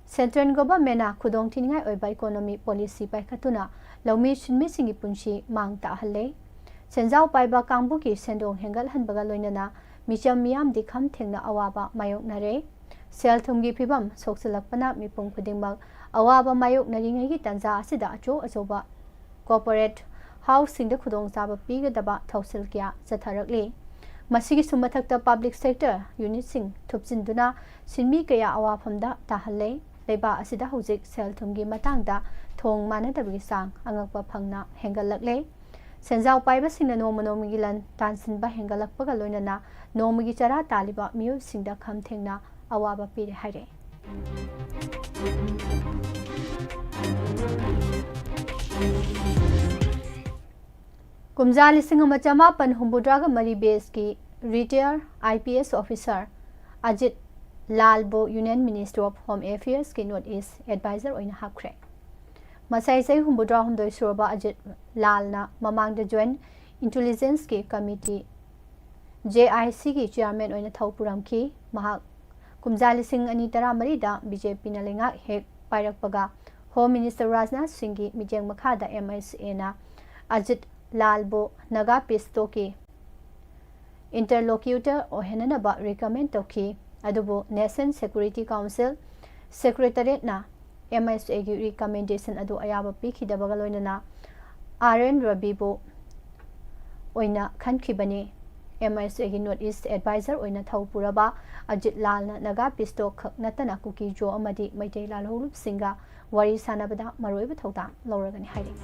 Central Government ꯅ ꯈꯨꯗꯣꯡꯊꯤꯅꯤꯡꯉꯥꯏ ꯑꯣꯏꯕ economy policy ꯄꯥꯏꯈꯠꯇꯨꯅ ꯂꯧꯃꯤ ꯁꯤꯟꯃꯤꯁꯤꯡꯒꯤ ꯄꯨꯟꯁꯤ ꯃꯥꯡ ꯇꯥꯛꯍꯜꯂꯦ꯫ ꯁꯦꯟꯖꯥꯎ ꯄꯥꯏꯕ ꯀꯥꯡꯕꯨꯒꯤ ꯁꯦꯟꯗꯣꯡ ꯍꯦꯟꯒꯠꯍꯟꯕꯒ ꯂꯣꯏꯅꯅ ꯃꯤꯆꯝ ꯃꯤꯌꯥꯝꯗꯤ ꯈꯝ ꯊꯦꯡꯅ ꯑꯋꯥꯕ ꯃꯥꯌꯣꯛꯅꯔꯦ꯫ ꯁꯦꯜ ꯊꯨꯝꯒꯤ ꯐꯤꯕꯝ ꯁꯣꯛꯆꯤꯜꯂꯛꯄꯅ ꯃꯤꯄꯨꯝ ꯈꯨꯗꯤꯡꯃꯛ ꯑꯋꯥꯕ ꯃꯥꯌꯣꯛꯅꯔꯤꯉꯩꯒꯤ ꯇꯥꯟꯖꯥ ꯑꯁꯤꯗ ꯑꯆꯧ ꯑꯆꯧꯕ corporate house ꯁꯤꯡꯗ ꯈꯨꯗꯣꯡꯆꯥꯕ ꯄꯤꯒꯗꯕ ꯊꯧꯁꯤꯜ ꯀꯌꯥ ꯆꯠꯊꯔꯛꯂꯤ꯫ ꯃꯁꯤꯒꯤꯁꯨ ꯃꯊꯛꯇ public sector unitꯁꯤꯡ ꯊꯨꯞꯆꯤꯟꯗꯨꯅ ꯁꯤꯟꯃꯤ ꯀꯌꯥ ꯑꯋꯥꯐꯝꯗ ꯇꯥꯍꯜꯂꯦ꯫ ꯂꯩꯕꯥꯛ ꯑꯁꯤꯗ ꯍꯧꯖꯤꯛ ꯁꯦꯜ ꯊꯨꯝꯒꯤ ꯃꯇꯥꯡꯗ ꯊꯣꯡ ꯃꯥꯟꯅꯗꯕꯒꯤ ꯆꯥꯡ ꯑꯉꯛꯄ ꯐꯪꯅ ꯍꯦꯟꯒꯠꯂꯛꯂꯦ꯫ ꯁꯦꯟꯖꯥꯎ ꯄꯥꯏꯕꯁꯤꯡꯅ ꯅꯣꯡꯃ ꯅꯣꯡꯃꯒꯤ ꯂꯟ ꯇꯥꯟꯁꯤꯟꯕ ꯍꯦꯟꯒꯠꯂꯛꯄꯒ ꯂꯣꯏꯅꯅ ꯅꯣꯡꯃꯒꯤ ꯆꯔꯥ ꯇꯥꯜꯂꯤꯕ ꯃꯤꯑꯣꯏꯁꯤꯡꯗ ꯈꯝ ꯊꯦꯡꯅ ꯑꯋꯥꯕ ꯄꯤꯔꯦ ꯍꯥꯏꯔꯦ꯫ ꯀꯨꯝꯖꯥ ꯂꯤꯁꯤꯡ ꯑꯃ ꯆꯃꯥꯄꯟ ꯍꯨꯝꯐꯨꯇꯔꯥꯒ ꯃꯔꯤ batchꯀꯤ retired IPS officer Ajit ꯂꯥꯜꯕꯨ Union Ministry of Home Affairsꯀꯤ North East Advisor ꯑꯣꯏꯅ ꯍꯥꯞꯈ꯭ꯔꯦ꯫ ꯃꯁꯥꯏ ꯆꯍꯤ ꯍꯨꯝꯐꯨꯇꯔꯥ ꯍꯨꯝꯗꯣꯏ ꯁꯨꯔꯕ ꯑꯖꯤꯠ ꯂꯥꯜꯅ ꯃꯃꯥꯡꯗ Joint Intelligenceꯀꯤ Committee, JICꯒꯤ chairman ꯑꯣꯏꯅ ꯊꯧ ꯄꯨꯔꯝꯈꯤ꯫ ꯃꯍꯥꯛ ꯀꯨꯝꯖꯥ ꯂꯤꯁꯤꯡ ꯑꯅꯤ ꯇꯔꯥꯃꯔꯤꯗ BJPꯅ ꯂꯩꯉꯥꯛ ꯍꯦꯛ ꯄꯥꯏꯔꯛꯄꯒ Home Minister ꯔꯥꯖꯅꯥꯊ ꯁꯤꯡꯒꯤ ꯃꯤꯠꯌꯦꯡ ꯃꯈꯥꯗ MISAꯅ Ajit ꯂꯥꯜꯕꯨ Naga Peace Talkꯀꯤ interlocutor ꯑꯣꯏꯍꯟꯅꯅꯕ recommend ꯇꯧꯈꯤ꯫ ꯑꯗꯨꯕꯨ National Security Council Secretariatꯅ MISAꯒꯤ recommendation ꯑꯗꯨ ꯑꯌꯥꯕ ꯄꯤꯈꯤꯗꯕꯒ ꯂꯣꯏꯅꯅ R N Raviꯕꯨ ꯑꯣꯏꯅ ꯈꯟꯈꯤꯕꯅꯤ꯫ MISAꯒꯤ North East Advisor ꯑꯣꯏꯅ ꯊꯧ ꯄꯨꯔꯕ ꯑꯖꯤꯠ ꯂꯥꯜꯅ Naga Peace Talk ꯈꯛ ꯅꯠꯇꯅ ꯀꯨꯀꯤ ꯖꯣ ꯑꯃꯗꯤ ꯃꯩꯇꯩ ꯂꯥꯜꯍꯧꯂꯨꯞꯁꯤꯡꯒ ꯋꯥꯔꯤ ꯁꯥꯟꯅꯕꯗ ꯃꯔꯨꯑꯣꯏꯕ ꯊꯧꯗꯥꯡ ꯂꯧꯔꯒꯅꯤ ꯍꯥꯏꯔꯤ꯫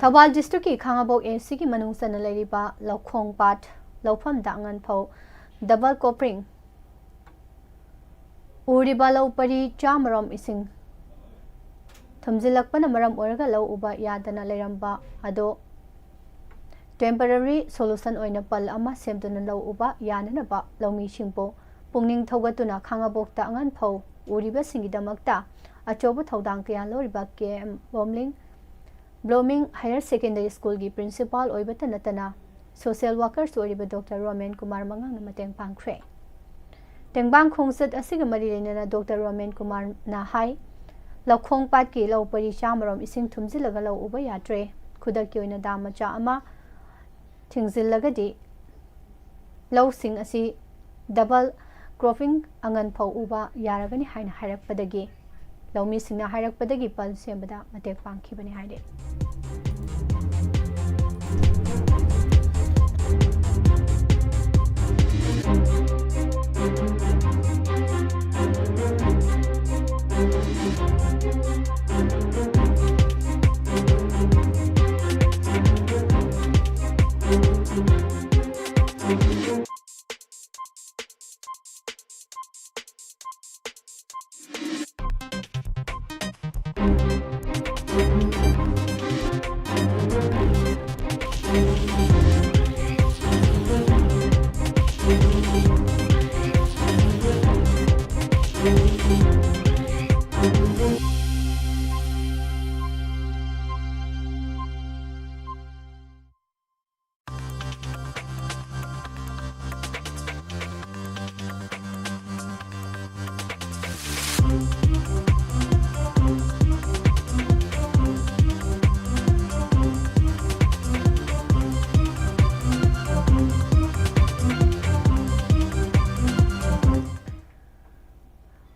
ꯊꯧꯕꯥꯜ districtꯀꯤ ꯈꯥꯉꯕꯣꯛ ACꯒꯤ ꯃꯅꯨꯡ ꯆꯟꯅ ꯂꯩꯔꯤꯕ ꯂꯧꯈꯣꯡ ꯄꯥꯠ ꯂꯧꯐꯝꯗ ꯑꯉꯟꯐꯧ double cropping ꯎꯔꯤꯕ ꯂꯧ ꯄꯔꯤ ꯆꯥꯝꯃꯔꯣꯝ ꯏꯁꯤꯡ ꯊꯨꯝꯖꯤꯜꯂꯛꯄꯅ ꯃꯔꯝ ꯑꯣꯏꯔꯒ ꯂꯧ ꯎꯕ ꯌꯥꯗꯅ ꯂꯩꯔꯝꯕ ꯑꯗꯣ temporary solution ꯑꯣꯏꯅ ꯄꯜ ꯑꯃ ꯁꯦꯝꯗꯨꯅ ꯂꯧ ꯎꯕ ꯌꯥꯅꯅꯕ ꯂꯧꯃꯤꯁꯤꯡꯕꯨ ꯄꯨꯛꯅꯤꯡ ꯊꯧꯒꯠꯇꯨꯅ ꯈꯥꯉꯕꯣꯛꯇ ꯑꯉꯟꯐꯧ ꯎꯔꯤꯕꯁꯤꯡꯒꯤꯗꯃꯛꯇ ꯑꯆꯧꯕ ꯊꯧꯗꯥꯡ ꯀꯌꯥ ꯂꯧꯔꯤꯕ ꯀꯦ ꯑꯦꯝ ꯕꯣꯝꯂꯤꯡ ꯕ꯭ꯂꯣꯃꯤꯡ ꯍꯥꯌꯔ ꯁꯦꯀꯦꯟꯗꯔꯤ ꯁ꯭ꯀꯨꯜꯒꯤ ꯄ꯭ꯔꯤꯟꯁꯤꯄꯥꯜ ꯑꯣꯏꯕꯇ ꯅꯠꯇꯅ ꯁꯣꯁꯤꯌꯦꯜ ꯋꯥꯀꯔꯁꯨ ꯑꯣꯏꯔꯤꯕ ꯗꯣꯛꯇꯔ ꯔꯣꯃꯦꯟ ꯀꯨꯃꯥꯔ ꯃꯉꯥꯡꯅ ꯃꯇꯦꯡ ꯄꯥꯡꯈ꯭ꯔꯦ꯫ ꯇꯦꯡꯕꯥꯡ ꯈꯣꯡꯆꯠ ꯑꯁꯤꯒ ꯃꯔꯤ ꯂꯩꯅꯅ ꯗꯣꯛꯇꯔ ꯔꯣꯃꯦꯟ ꯀꯨꯃꯥꯔꯅ ꯍꯥꯏ, ꯂꯧꯈꯣꯡ ꯄꯥꯠꯀꯤ ꯂꯧ ꯄꯔꯤ ꯆꯥꯝꯃꯔꯣꯝ ꯏꯁꯤꯡ ꯊꯨꯝꯖꯤꯜꯂꯒ ꯂꯧ ꯎꯕ ꯌꯥꯗ꯭ꯔꯦ꯫ ꯈꯨꯗꯛꯀꯤ ꯑꯣꯏꯅ ꯗꯥꯝ ꯃꯆꯥ ꯑꯃ ꯊꯤꯡꯖꯤꯜꯂꯒꯗꯤ ꯂꯧꯁꯤꯡ ꯑꯁꯤ double cropping ꯑꯉꯟ ꯐꯧ ꯎꯕ ꯌꯥꯔꯒꯅꯤ ꯍꯥꯏꯅ ꯍꯥꯏꯔꯛꯄꯗꯒꯤ, ꯂꯧꯃꯤꯁꯤꯡꯅ ꯍꯥꯏꯔꯛꯄꯗꯒꯤ ꯄꯜ ꯁꯦꯝꯕꯗ ꯃꯇꯦꯡ ꯄꯥꯡꯈꯤꯕꯅꯤ ꯍꯥꯏꯔꯤ꯫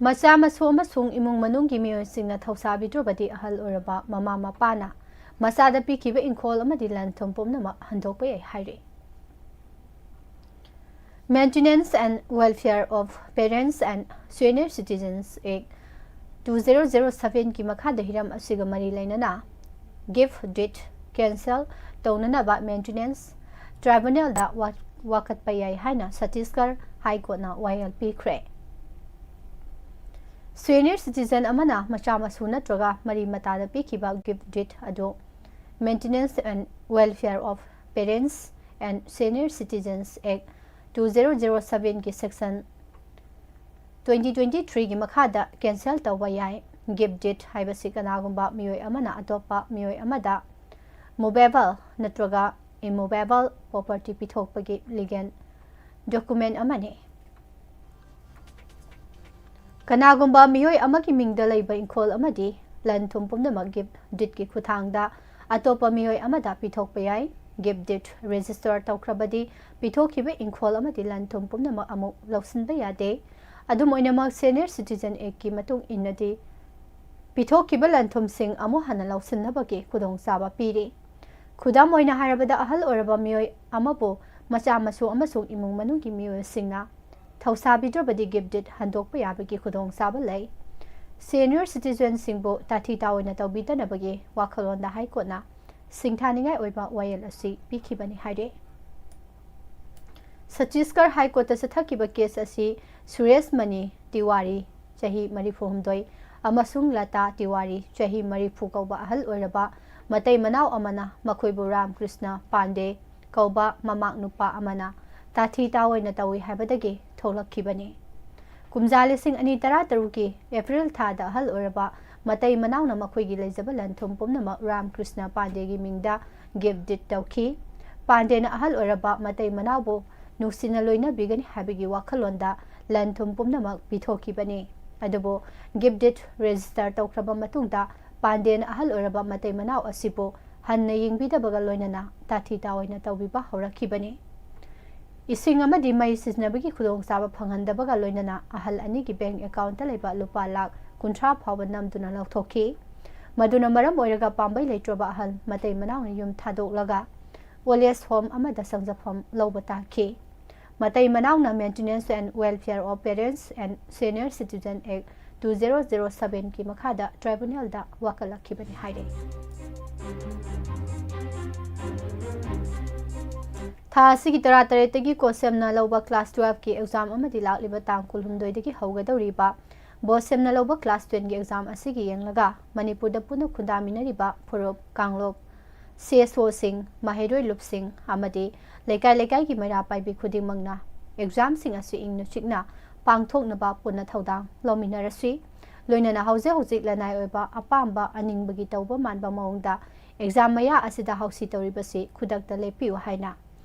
ꯃꯆꯥ ꯃꯁꯨ ꯑꯃꯁꯨꯡ ꯏꯃꯨꯡ ꯃꯅꯨꯡꯒꯤ ꯃꯤꯑꯣꯏꯁꯤꯡꯅ ꯊꯧꯁꯥꯕꯤꯗ꯭ꯔꯕꯗꯤ ꯑꯍꯜ ꯑꯣꯏꯔꯕ ꯃꯃꯥ ꯃꯄꯥꯅ ꯃꯆꯥꯗ ꯄꯤꯈꯤꯕ ꯏꯪꯈꯣꯜ ꯑꯃꯗꯤ ꯂꯟ ꯊꯨꯝ ꯄꯨꯝꯅꯃꯛ ꯍꯟꯗꯣꯛꯄ ꯌꯥꯏ ꯍꯥꯏꯔꯤ꯫ Maintenance and Welfare of Parents and Senior Citizens Act two thousand seven ꯒꯤ ꯃꯈꯥꯗ ꯍꯤꯔꯝ ꯑꯁꯤꯒ ꯃꯔꯤ ꯂꯩꯅꯅ gift deed cancel ꯇꯧꯅꯅꯕ maintenance tribunalꯗ ꯋꯥ-, ꯋꯥꯀꯠꯄ ꯌꯥꯏ ꯍꯥꯏꯅ ꯆꯇꯤꯁꯒꯔ High Courtꯅ ꯋꯥꯌꯦꯜ ꯄꯤꯈ꯭ꯔꯦ꯫ Senior citizen ꯑꯃꯅ ꯃꯆꯥ ꯃꯁꯨ ꯅꯠꯇ꯭ꯔꯒ ꯃꯔꯤ ꯃꯇꯥꯗ ꯄꯤꯈꯤꯕ gift deed ꯑꯗꯨ Maintenance and Welfare of Parents and Senior Citizens Act two thousand seven ꯒꯤ section twenty twenty-three ꯒꯤ ꯃꯈꯥꯗ cancel ꯇꯧꯕ ꯌꯥꯏ꯫ Gift deed ꯍꯥꯏꯕꯁꯤ ꯀꯅꯥꯒꯨꯝꯕ ꯃꯤꯑꯣꯏ ꯑꯃꯅ ꯑꯇꯣꯞꯄ ꯃꯤꯑꯣꯏ ꯑꯃꯗ movable ꯅꯠꯇ꯭ꯔꯒ immovable property ꯄꯤꯊꯣꯛꯄꯒꯤ legal document ꯑꯃꯅꯤ꯫ ꯀꯅꯥꯒꯨꯝꯕ ꯃꯤꯑꯣꯏ ꯑꯃꯒꯤ ꯃꯤꯡꯗ ꯂꯩꯕ ꯏꯪꯈꯣꯜ ꯑꯃꯗꯤ ꯂꯟ ꯊꯨꯝ ꯄꯨꯝꯅꯃꯛ gift deedꯀꯤ ꯈꯨꯠꯊꯥꯡꯗ ꯑꯇꯣꯞꯄ ꯃꯤꯑꯣꯏ ꯑꯃꯗ ꯄꯤꯊꯣꯛꯄ ꯌꯥꯏ꯫ Gift deed register ꯇꯧꯈ꯭ꯔꯕꯗꯤ ꯄꯤꯊꯣꯛꯈꯤꯕ ꯏꯪꯈꯣꯜ ꯑꯃꯗꯤ ꯂꯟ ꯊꯨꯝ ꯄꯨꯝꯅꯃꯛ ꯑꯃꯨꯛ ꯂꯧꯁꯤꯟꯕ ꯌꯥꯗꯦ꯫ ꯑꯗꯨꯝ ꯑꯣꯏꯅꯃꯛ, Senior Citizen Actꯀꯤ ꯃꯇꯨꯡ ꯏꯟꯅꯗꯤ ꯄꯤꯊꯣꯛꯈꯤꯕ ꯂꯟ ꯊꯨꯝꯁꯤꯡ ꯑꯃꯨꯛ ꯍꯟꯅ ꯂꯧꯁꯤꯟꯅꯕꯒꯤ ꯈꯨꯗꯣꯡꯆꯥꯕ ꯄꯤꯔꯤ꯫ ꯈꯨꯗꯝ ꯑꯣꯏꯅ ꯍꯥꯏꯔꯕꯗ, ꯑꯍꯜ ꯑꯣꯏꯔꯕ ꯃꯤꯑꯣꯏ ꯑꯃꯕꯨ ꯃꯆꯥ ꯃꯁꯨ ꯑꯃꯁꯨꯡ ꯏꯃꯨꯡ ꯃꯅꯨꯡꯒꯤ ꯃꯤꯑꯣꯏꯁꯤꯡꯅ ꯊꯧꯁꯥꯕꯤꯗ꯭ꯔꯕꯗꯤ gift deed ꯍꯟꯗꯣꯛꯄ ꯌꯥꯕꯒꯤ ꯈꯨꯗꯣꯡꯆꯥꯕ ꯂꯩ꯫ Senior citizenꯁꯤꯡꯕꯨ ꯇꯥꯊꯤ ꯇꯥꯑꯣꯏꯅ ꯇꯧꯕꯤꯗꯅꯕꯒꯤ ꯋꯥꯈꯜꯂꯣꯟꯗ High Courtꯅ ꯁꯤꯡꯊꯥꯅꯤꯡꯉꯥꯏ ꯑꯣꯏꯕ ꯋꯥꯌꯦꯜ ꯑꯁꯤ ꯄꯤꯈꯤꯕꯅꯤ ꯍꯥꯏꯔꯤ꯫ ꯆꯇꯤꯁꯒꯔ High Courtꯇ ꯆꯠꯊꯈꯤꯕ case ꯑꯁꯤ ꯁꯨꯔꯦꯁ ꯃꯅꯤ ꯇꯤꯋꯥꯔꯤ, ꯆꯍꯤ ꯃꯔꯤꯐꯨ ꯍꯨꯝꯗꯣꯏ, ꯑꯃꯁꯨꯡ ꯂꯇꯥ ꯇꯤꯋꯥꯔꯤ, ꯆꯍꯤ ꯃꯔꯤꯐꯨ ꯀꯧꯕ ꯑꯍꯜ ꯑꯣꯏꯔꯕ ꯃꯇꯩ ꯃꯅꯥꯎ ꯑꯃꯅ ꯃꯈꯣꯏꯕꯨ ꯔꯥꯝ ꯀ꯭ꯔꯤꯁꯅ ꯄꯥꯟꯗꯦ ꯀꯧꯕ ꯃꯃꯥꯛ ꯅꯨꯄꯥ ꯑꯃꯅ ꯇꯥꯊꯤ ꯇꯥꯑꯣꯏꯅ ꯇꯧꯏ ꯍꯥꯏꯕꯗꯒꯤ ꯊꯣꯛꯂꯛꯈꯤꯕꯅꯤ꯫ ꯀꯨꯝꯖꯥ ꯂꯤꯁꯤꯡ ꯑꯅꯤ ꯇꯔꯥꯇꯔꯨꯛꯀꯤ ꯑꯦꯄ꯭ꯔꯤꯜ ꯊꯥꯗ ꯑꯍꯜ ꯑꯣꯏꯔꯕ ꯃꯇꯩ ꯃꯅꯥꯎꯅ ꯃꯈꯣꯏꯒꯤ ꯂꯩꯖꯕ ꯂꯟ ꯊꯨꯝ ꯄꯨꯝꯅꯃꯛ ꯔꯥꯝ ꯀ꯭ꯔꯤꯁꯅ ꯄꯥꯟꯗꯦꯒꯤ ꯃꯤꯡꯗ ꯒꯤꯐ ꯗꯤꯠ ꯇꯧꯈꯤ꯫ ꯄꯥꯟꯗꯦꯅ ꯑꯍꯜ ꯑꯣꯏꯔꯕ ꯃꯇꯩ ꯃꯅꯥꯎꯕꯨ ꯅꯨꯡꯁꯤꯅ ꯂꯣꯏꯅꯕꯤꯒꯅꯤ ꯍꯥꯏꯕꯒꯤ ꯋꯥꯈꯜꯂꯣꯟꯗ ꯂꯟ ꯊꯨꯝ ꯄꯨꯝꯅꯃꯛ ꯄꯤꯊꯣꯛꯈꯤꯕꯅꯤ꯫ ꯑꯗꯨꯕꯨ ꯒꯤꯐ ꯗꯤꯠ ꯔꯦꯖꯤꯁꯇꯔ ꯇꯧꯈ꯭ꯔꯕ ꯃꯇꯨꯡꯗ ꯄꯥꯟꯗꯦꯅ ꯑꯍꯜ ꯑꯣꯏꯔꯕ ꯃꯇꯩ ꯃꯅꯥꯎ ꯑꯁꯤꯕꯨ ꯍꯟꯅ ꯌꯦꯡꯕꯤꯗꯕꯒ ꯂꯣꯏꯅꯅ ꯇꯥꯊꯤ ꯇꯥꯑꯣꯏꯅ ꯇꯧꯕꯤꯕ ꯍꯧꯔꯛꯈꯤꯕꯅꯤ꯫ ꯏꯁꯤꯡ ꯑꯃꯗꯤ ꯃꯩ ꯁꯤꯖꯤꯟꯅꯕꯒꯤ ꯈꯨꯗꯣꯡꯆꯥꯕ ꯐꯪꯍꯟꯗꯕꯒ ꯂꯣꯏꯅꯅ ꯑꯍꯜ ꯑꯅꯤꯒꯤ ꯕꯦꯡꯛ ꯑꯦꯀꯥꯎꯟꯠꯇ ꯂꯩꯕ ꯂꯨꯄꯥ ꯂꯥꯈ ꯀꯨꯟꯊ꯭ꯔꯥ ꯐꯥꯎꯕ ꯅꯝꯗꯨꯅ ꯂꯧꯊꯣꯛꯈꯤ꯫ ꯃꯗꯨꯅ ꯃꯔꯝ ꯑꯣꯏꯔꯒ ꯄꯥꯝꯕꯩ ꯂꯩꯇ꯭ꯔꯕ ꯑꯍꯜ ꯃꯇꯩ ꯃꯅꯥꯎꯅ ꯌꯨꯝ ꯊꯥꯗꯣꯛꯂꯒ ꯑꯣꯜ ꯑꯦꯖ ꯍꯣꯝ ꯑꯃꯗ ꯆꯪꯖꯐꯝ ꯂꯧꯕ ꯇꯥꯈꯤ꯫ ꯃꯇꯩ ꯃꯅꯥꯎꯅ Maintenance and Welfare of Parents and Senior Citizen Act two zero zero seven ꯀꯤ ꯃꯈꯥꯗ ꯇ꯭ꯔꯥꯏꯕꯨꯅꯦꯜꯗ ꯋꯥꯀꯠꯂꯛꯈꯤꯕꯅꯤ ꯍꯥꯏꯔꯤ꯫ ꯊꯥ ꯑꯁꯤꯒꯤ ꯇꯔꯥꯇꯔꯦꯠꯇꯒꯤ ꯀꯣꯁꯦꯝꯅ ꯂꯧꯕ ꯀ꯭ꯂꯥꯁ ꯇꯨꯋꯦꯜꯐꯀꯤ ꯑꯦꯛꯖꯥꯝ ꯑꯃꯗꯤ ꯂꯥꯛꯂꯤꯕ ꯇꯥꯡ ꯀꯨꯟꯍꯨꯝꯗꯣꯏꯗꯒꯤ ꯍꯧꯒꯗꯧꯔꯤꯕ ꯕꯣꯁꯦꯝꯅ ꯂꯧꯕ ꯀ꯭ꯂꯥꯁ ꯇꯦꯟꯒꯤ ꯑꯦꯛꯖꯥꯝ ꯑꯁꯤꯒꯤ ꯌꯦꯡꯂꯒ ꯃꯅꯤꯄꯨꯔꯗ ꯄꯨꯟꯅ ꯈꯨꯟꯗꯥꯃꯤꯟꯅꯔꯤꯕ ꯐꯨꯔꯨꯞ, ꯀꯥꯡꯂꯨꯞ, ꯁꯤ ꯑꯦꯁ ꯑꯣꯁꯤꯡ, ꯃꯍꯩꯔꯣꯏ ꯂꯨꯞꯁꯤꯡ ꯑꯃꯗꯤ ꯂꯩꯀꯥꯏ ꯂꯩꯀꯥꯏꯒꯤ ꯃꯩꯔꯥ ꯄꯥꯏꯕꯤ ꯈꯨꯗꯤꯡꯃꯛꯅ ꯑꯦꯛꯖꯥꯝꯁꯤꯡ ꯑꯁꯤ ꯏꯪꯅ ꯆꯤꯛꯅ ꯄꯥꯡꯊꯣꯛꯅꯕ ꯄꯨꯟꯅ ꯊꯧꯗꯥꯡ ꯂꯧꯃꯤꯟꯅꯔꯁꯤ꯫ ꯂꯣꯏꯅꯅ ꯍꯧꯖꯤꯛ ꯍꯧꯖꯤꯛ ꯂꯅꯥꯏ ꯑꯣꯏꯕ ꯑꯄꯥꯝꯕ ꯑꯅꯤꯡꯕꯒꯤ ꯇꯧꯕ ꯃꯥꯟꯕ ꯃꯑꯣꯡꯗ ꯑꯦꯛꯖꯥꯝ ꯃꯌꯥ ꯑꯁꯤꯗ ꯍꯧꯁꯤ ꯇꯧꯔꯤꯕꯁꯤ ꯈꯨꯗꯛꯇ ꯂꯦꯞꯄꯤꯌꯨ ꯍꯥꯏꯅ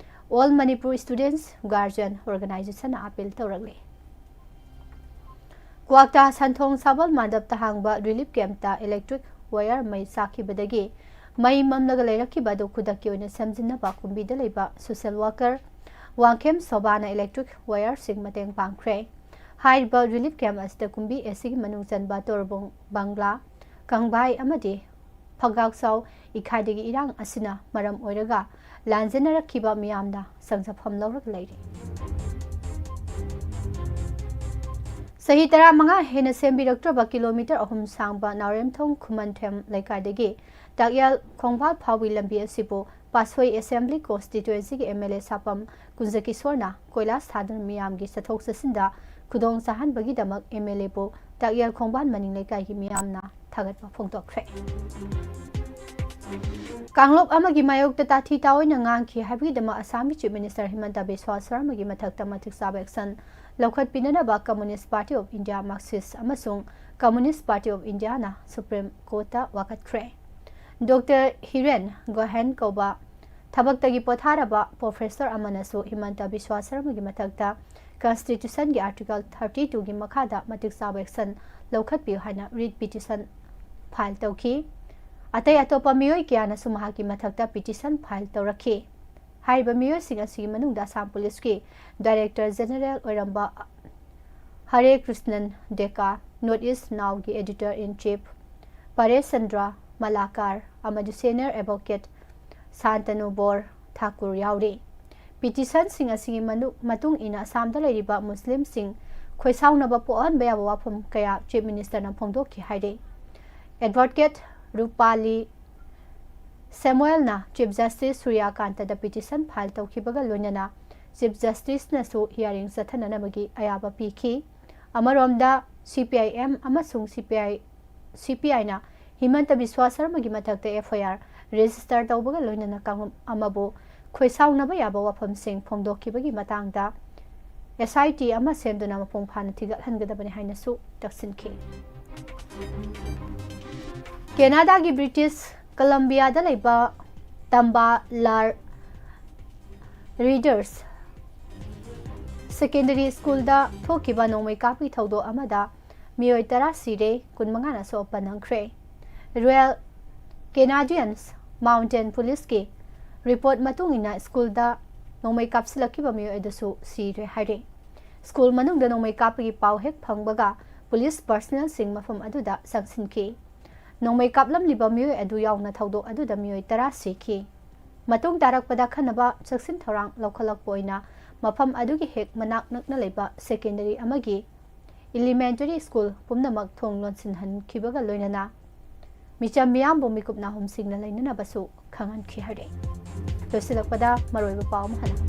All Manipur Students Guardian Organization ꯅ ꯑꯥꯄꯤꯜ ꯇꯧꯔꯛꯂꯤ꯫ ꯀ꯭ꯋꯥꯛꯇꯥ ꯁꯟꯊꯣꯡ ꯁꯥꯕꯜ ꯃꯥꯟꯗꯞꯇ ꯍꯥꯡꯕ ꯔꯤꯂꯤꯐ ꯀꯦꯝꯞꯇ ꯏꯂꯦꯛꯇ꯭ꯔꯤꯛ ꯋꯥꯌꯔ ꯃꯩ ꯆꯥꯛꯈꯤꯕꯗꯒꯤ ꯃꯩ ꯃꯝꯂꯒ ꯂꯩꯔꯛꯈꯤꯕ ꯑꯗꯨ ꯈꯨꯗꯛꯀꯤ ꯑꯣꯏꯅ ꯁꯦꯝꯖꯤꯟꯅꯕ ꯀꯨꯝꯕꯤꯗ ꯂꯩꯕ ꯁꯣꯁꯦꯜ ꯋꯥꯀꯔ ꯋꯥꯡꯈꯦꯝ ꯁꯣꯕꯥꯅ ꯏꯂꯦꯛꯇ꯭ꯔꯤꯛ ꯋꯥꯌꯔꯁꯤꯡ ꯃꯇꯦꯡ ꯄꯥꯡꯈ꯭ꯔꯦ꯫ ꯍꯥꯏꯔꯤꯕ ꯔꯤꯂꯤꯐ ꯀꯦꯝꯞ ꯑꯁꯤꯗ ꯀꯨꯝꯕꯤ ꯑꯦꯁꯤꯒꯤ ꯃꯅꯨꯡ ꯆꯟꯕ ꯇꯣꯔꯕꯣꯡ, ꯕꯪꯒ꯭ꯂꯥ, ꯀꯪꯚꯥꯏ ꯑꯃꯗꯤ ꯐꯒꯥꯛꯆꯥꯎ ꯏꯈꯥꯏꯗꯒꯤ ꯏꯔꯥꯡ ꯑꯁꯤꯅ ꯃꯔꯝ ꯑꯣꯏꯔꯒ ꯂꯥꯟꯖꯦꯟꯅꯔꯛꯈꯤꯕ ꯃꯤꯌꯥꯝꯅ ꯆꯪꯖꯐꯝ ꯂꯧꯔꯒ ꯂꯩꯔꯤ꯫ ꯆꯍꯤ ꯇꯔꯥꯃꯉꯥ ꯍꯦꯟꯅ ꯁꯦꯝꯕꯤꯔꯛꯇ꯭ꯔꯕ ꯀꯤꯂꯣꯃꯤꯇꯔ ꯑꯍꯨꯝ ꯁꯥꯡꯕ ꯅꯥꯎꯔꯦꯝꯊꯣꯡ ꯈꯨꯃꯟꯊꯦꯝ ꯂꯩꯀꯥꯏꯗꯒꯤ ꯇꯥꯛꯌꯦꯜ ꯈꯣꯡꯕꯥꯜ ꯐꯥꯎꯕꯒꯤ ꯂꯝꯕꯤ ꯑꯁꯤꯕꯨ ꯄꯥꯠꯁꯣꯏ ꯑꯦꯁꯦꯝꯕ꯭ꯂꯤ ꯀꯣꯟꯁꯇꯤꯇ꯭ꯋꯦꯟꯁꯤꯒꯤ ꯑꯦꯝ ꯑꯦꯜ ꯑꯦ ꯁꯥꯄꯝ ꯀꯨꯟꯖꯀꯤꯁꯣꯔꯅ ꯀꯣꯏꯂꯥꯁ ꯊꯥꯗꯨꯅ ꯃꯤꯌꯥꯝꯒꯤ ꯆꯠꯊꯣꯛ ꯆꯠꯁꯤꯟꯗ ꯈꯨꯗꯣꯡ ꯆꯥꯍꯟꯕꯒꯤꯗꯃꯛ ꯑꯦꯝ ꯑꯦꯜ ꯑꯦꯕꯨ ꯇꯥꯛꯌꯦꯜ ꯈꯣꯡꯕꯥꯟ ꯃꯅꯤꯡ ꯂꯩꯀꯥꯏꯒꯤ ꯃꯤꯌꯥꯝꯅ ꯊꯥꯒꯠꯄ ꯐꯣꯡꯗꯣꯛꯈ꯭ꯔꯦ꯫ ꯀꯥꯡꯂꯨꯞ ꯑꯃꯒꯤ ꯃꯥꯌꯣꯛꯇ ꯇꯥꯊꯤ ꯇꯥꯑꯣꯏꯅ ꯉꯥꯡꯈꯤ ꯍꯥꯏꯕꯒꯤꯗꯃꯛ ꯑꯁꯥꯝꯒꯤ Chief Minister ꯍꯤꯃꯟꯇ ꯕꯤꯁ꯭ꯋꯥ ꯁꯔꯃꯒꯤ ꯃꯊꯛꯇ ꯃꯇꯤꯛ ꯆꯥꯕ action ꯂꯧꯈꯠꯄꯤꯅꯅꯕ Communist Party of India, Marxist ꯑꯃꯁꯨꯡ Communist Party of Indiaꯅ Supreme Courtꯇ ꯋꯥꯀꯠꯈ꯭ꯔꯦ꯫ ꯗꯣꯛꯇꯔ ꯍꯤꯔꯦꯟ ꯒꯣꯍꯦꯟ ꯀꯧꯕ ꯊꯕꯛꯇꯒꯤ ꯄꯣꯊꯥꯔꯕ professor ꯑꯃꯅꯁꯨ ꯍꯤꯃꯟꯇ ꯕꯤꯁ꯭ꯋꯥ ꯁꯔꯃꯒꯤ ꯃꯊꯛꯇ Constitutionꯒꯤ Article thirty twoꯒꯤ ꯃꯈꯥꯗ ꯃꯇꯤꯛ ꯆꯥꯕ action ꯂꯧꯈꯠꯄꯤꯌꯨ ꯍꯥꯏꯅ writ petition file ꯇꯧꯈꯤ꯫ ꯑꯇꯩ ꯑꯇꯣꯞꯄ ꯃꯤꯑꯣꯏ ꯀꯌꯥꯅꯁꯨ ꯃꯍꯥꯛꯀꯤ ꯃꯊꯛꯇ petition file ꯇꯧꯔꯛꯈꯤ꯫ ꯍꯥꯏꯔꯤꯕ ꯃꯤꯑꯣꯏꯁꯤꯡ ꯑꯁꯤꯒꯤ ꯃꯅꯨꯡꯗ ꯑꯁꯥꯝ ꯄꯨꯂꯤꯁꯀꯤ Director General ꯑꯣꯏꯔꯝꯕ ꯍꯔꯦ Krishnan ꯗꯦꯀꯥ, North East Nowꯒꯤ Editor in Chief ꯄꯔꯦꯁ ꯆꯟꯗ꯭ꯔ ꯃꯂꯥꯀꯥꯔ ꯑꯃꯗꯤ senior advocate ꯁꯥꯟꯇꯅꯨ ꯕꯣꯔ ꯊꯥꯀꯨꯔ ꯌꯥꯎꯔꯤ꯫ Petitionꯁꯤꯡ ꯑꯁꯤꯒꯤ ꯃꯅꯨ-, ꯃꯇꯨꯡ ꯏꯟꯅ ꯑꯁꯥꯝꯗ ꯂꯩꯔꯤꯕ ꯃꯨꯁꯂꯤꯝꯁꯤꯡ ꯈꯣꯏꯁꯥꯎꯅꯕ ꯄꯣꯛꯍꯟꯕ ꯌꯥꯕ ꯋꯥꯐꯝ ꯀꯌꯥ Chief Ministerꯅ ꯐꯣꯡꯗꯣꯛꯈꯤ ꯍꯥꯏꯔꯤ꯫ Advocate ꯔꯨꯄꯥꯂꯤ ꯁꯦꯃꯨꯑꯦꯜꯅ Chief Justice ꯁꯨꯔ꯭ꯌꯀꯥꯟꯇꯗ petition file ꯇꯧꯈꯤꯕꯒ ꯂꯣꯏꯅꯅ Chief Justiceꯅꯁꯨ hearing ꯆꯠꯊꯅꯅꯕꯒꯤ ꯑꯌꯥꯕ ꯄꯤꯈꯤ꯫ ꯑꯃꯔꯣꯝꯗ CPIM ꯑꯃꯁꯨꯡ CPI, CPIꯅ ꯍꯤꯃꯟꯇ ꯕꯤꯁ꯭ꯋꯥ ꯁꯔꯃꯒꯤ ꯃꯊꯛꯇ FIR register ꯇꯧꯕꯒ ꯂꯣꯏꯅꯅ ꯀꯥꯡꯂꯨꯞ ꯑꯃꯕꯨ ꯈꯣꯏꯁꯥꯎꯅꯕ ꯌꯥꯕ ꯋꯥꯐꯝꯁꯤꯡ ꯐꯣꯡꯗꯣꯛꯈꯤꯕꯒꯤ ꯃꯇꯥꯡꯗ SIT ꯑꯃ ꯁꯦꯝꯗꯨꯅ ꯃꯄꯨꯡ ꯐꯥꯅ ꯊꯤꯒꯠꯍꯟꯒꯗꯕꯅꯤ ꯍꯥꯏꯅꯁꯨ ꯇꯛꯁꯤꯟꯈꯤ꯫ ꯀꯦꯅꯥꯗꯥꯒꯤ British Columbiaꯗ ꯂꯩꯕ ꯇꯝꯕꯥ ꯂꯥꯔ ꯔꯤꯗꯔꯁ Secondary Schoolꯗ ꯊꯣꯛꯈꯤꯕ ꯅꯣꯡꯃꯩ ꯀꯥꯞꯄꯒꯤ ꯊꯧꯗꯣꯛ ꯑꯃꯗ ꯃꯤꯑꯣꯏ ꯇꯔꯥ ꯁꯤꯔꯦ, ꯀꯨꯟꯃꯉꯥꯅ ꯁꯣꯛꯄ ꯅꯪꯈ꯭ꯔꯦ꯫ Royal Canadians Mounted Policeꯀꯤ report ꯃꯇꯨꯡ ꯏꯟꯅ schoolꯗ ꯅꯣꯡꯃꯩ ꯀꯥꯞꯁꯤꯜꯂꯛꯈꯤꯕ ꯃꯤꯑꯣꯏ ꯑꯗꯨꯁꯨ ꯁꯤꯔꯦ ꯍꯥꯏꯔꯤ꯫ School ꯃꯅꯨꯡꯗ ꯅꯣꯡꯃꯩ ꯀꯥꯞꯄꯒꯤ ꯄꯥꯎ ꯍꯦꯛ ꯐꯪꯕꯒ police personnelꯁꯤꯡ ꯃꯐꯝ ꯑꯗꯨꯗ ꯆꯪꯁꯤꯟꯈꯤ꯫ ꯅꯣꯡꯃꯩ ꯀꯥꯞꯂꯝꯂꯤꯕ ꯃꯤꯑꯣꯏ ꯑꯗꯨ ꯌꯥꯎꯅ ꯊꯧꯗꯣꯛ ꯑꯗꯨꯗ ꯃꯤꯑꯣꯏ ꯇꯔꯥ ꯁꯤꯈꯤ꯫ ꯃꯇꯨꯡ ꯇꯥꯔꯛꯄꯗ ꯑꯈꯟꯅꯕ ꯆꯦꯛꯁꯤꯟ ꯊꯧꯔꯥꯡ ꯂꯧꯈꯠꯂꯛꯄ ꯑꯣꯏꯅ ꯃꯐꯝ ꯑꯗꯨꯒꯤ ꯍꯦꯛ ꯃꯅꯥꯛ ꯅꯛꯅ ꯂꯩꯕ secondary ꯑꯃꯒꯤ elementary school ꯄꯨꯝꯅꯃꯛ ꯊꯣꯡ ꯂꯣꯟꯁꯤꯟꯍꯟꯈꯤꯕꯒ ꯂꯣꯏꯅꯅ ꯃꯤꯆꯝ ꯃꯤꯌꯥꯝꯕꯨ ꯃꯤꯀꯨꯞ ꯅꯥꯍꯨꯝꯁꯤꯡꯅ ꯂꯩꯅꯅꯕꯁꯨ ꯈꯪꯍꯟꯈꯤ ꯍꯥꯏꯔꯛꯏ꯫ ꯂꯣꯏꯁꯤꯜꯂꯛꯄꯗ ꯃꯔꯨꯑꯣꯏꯕ ꯄꯥꯎ ꯑꯃ ꯍꯟꯅ꯫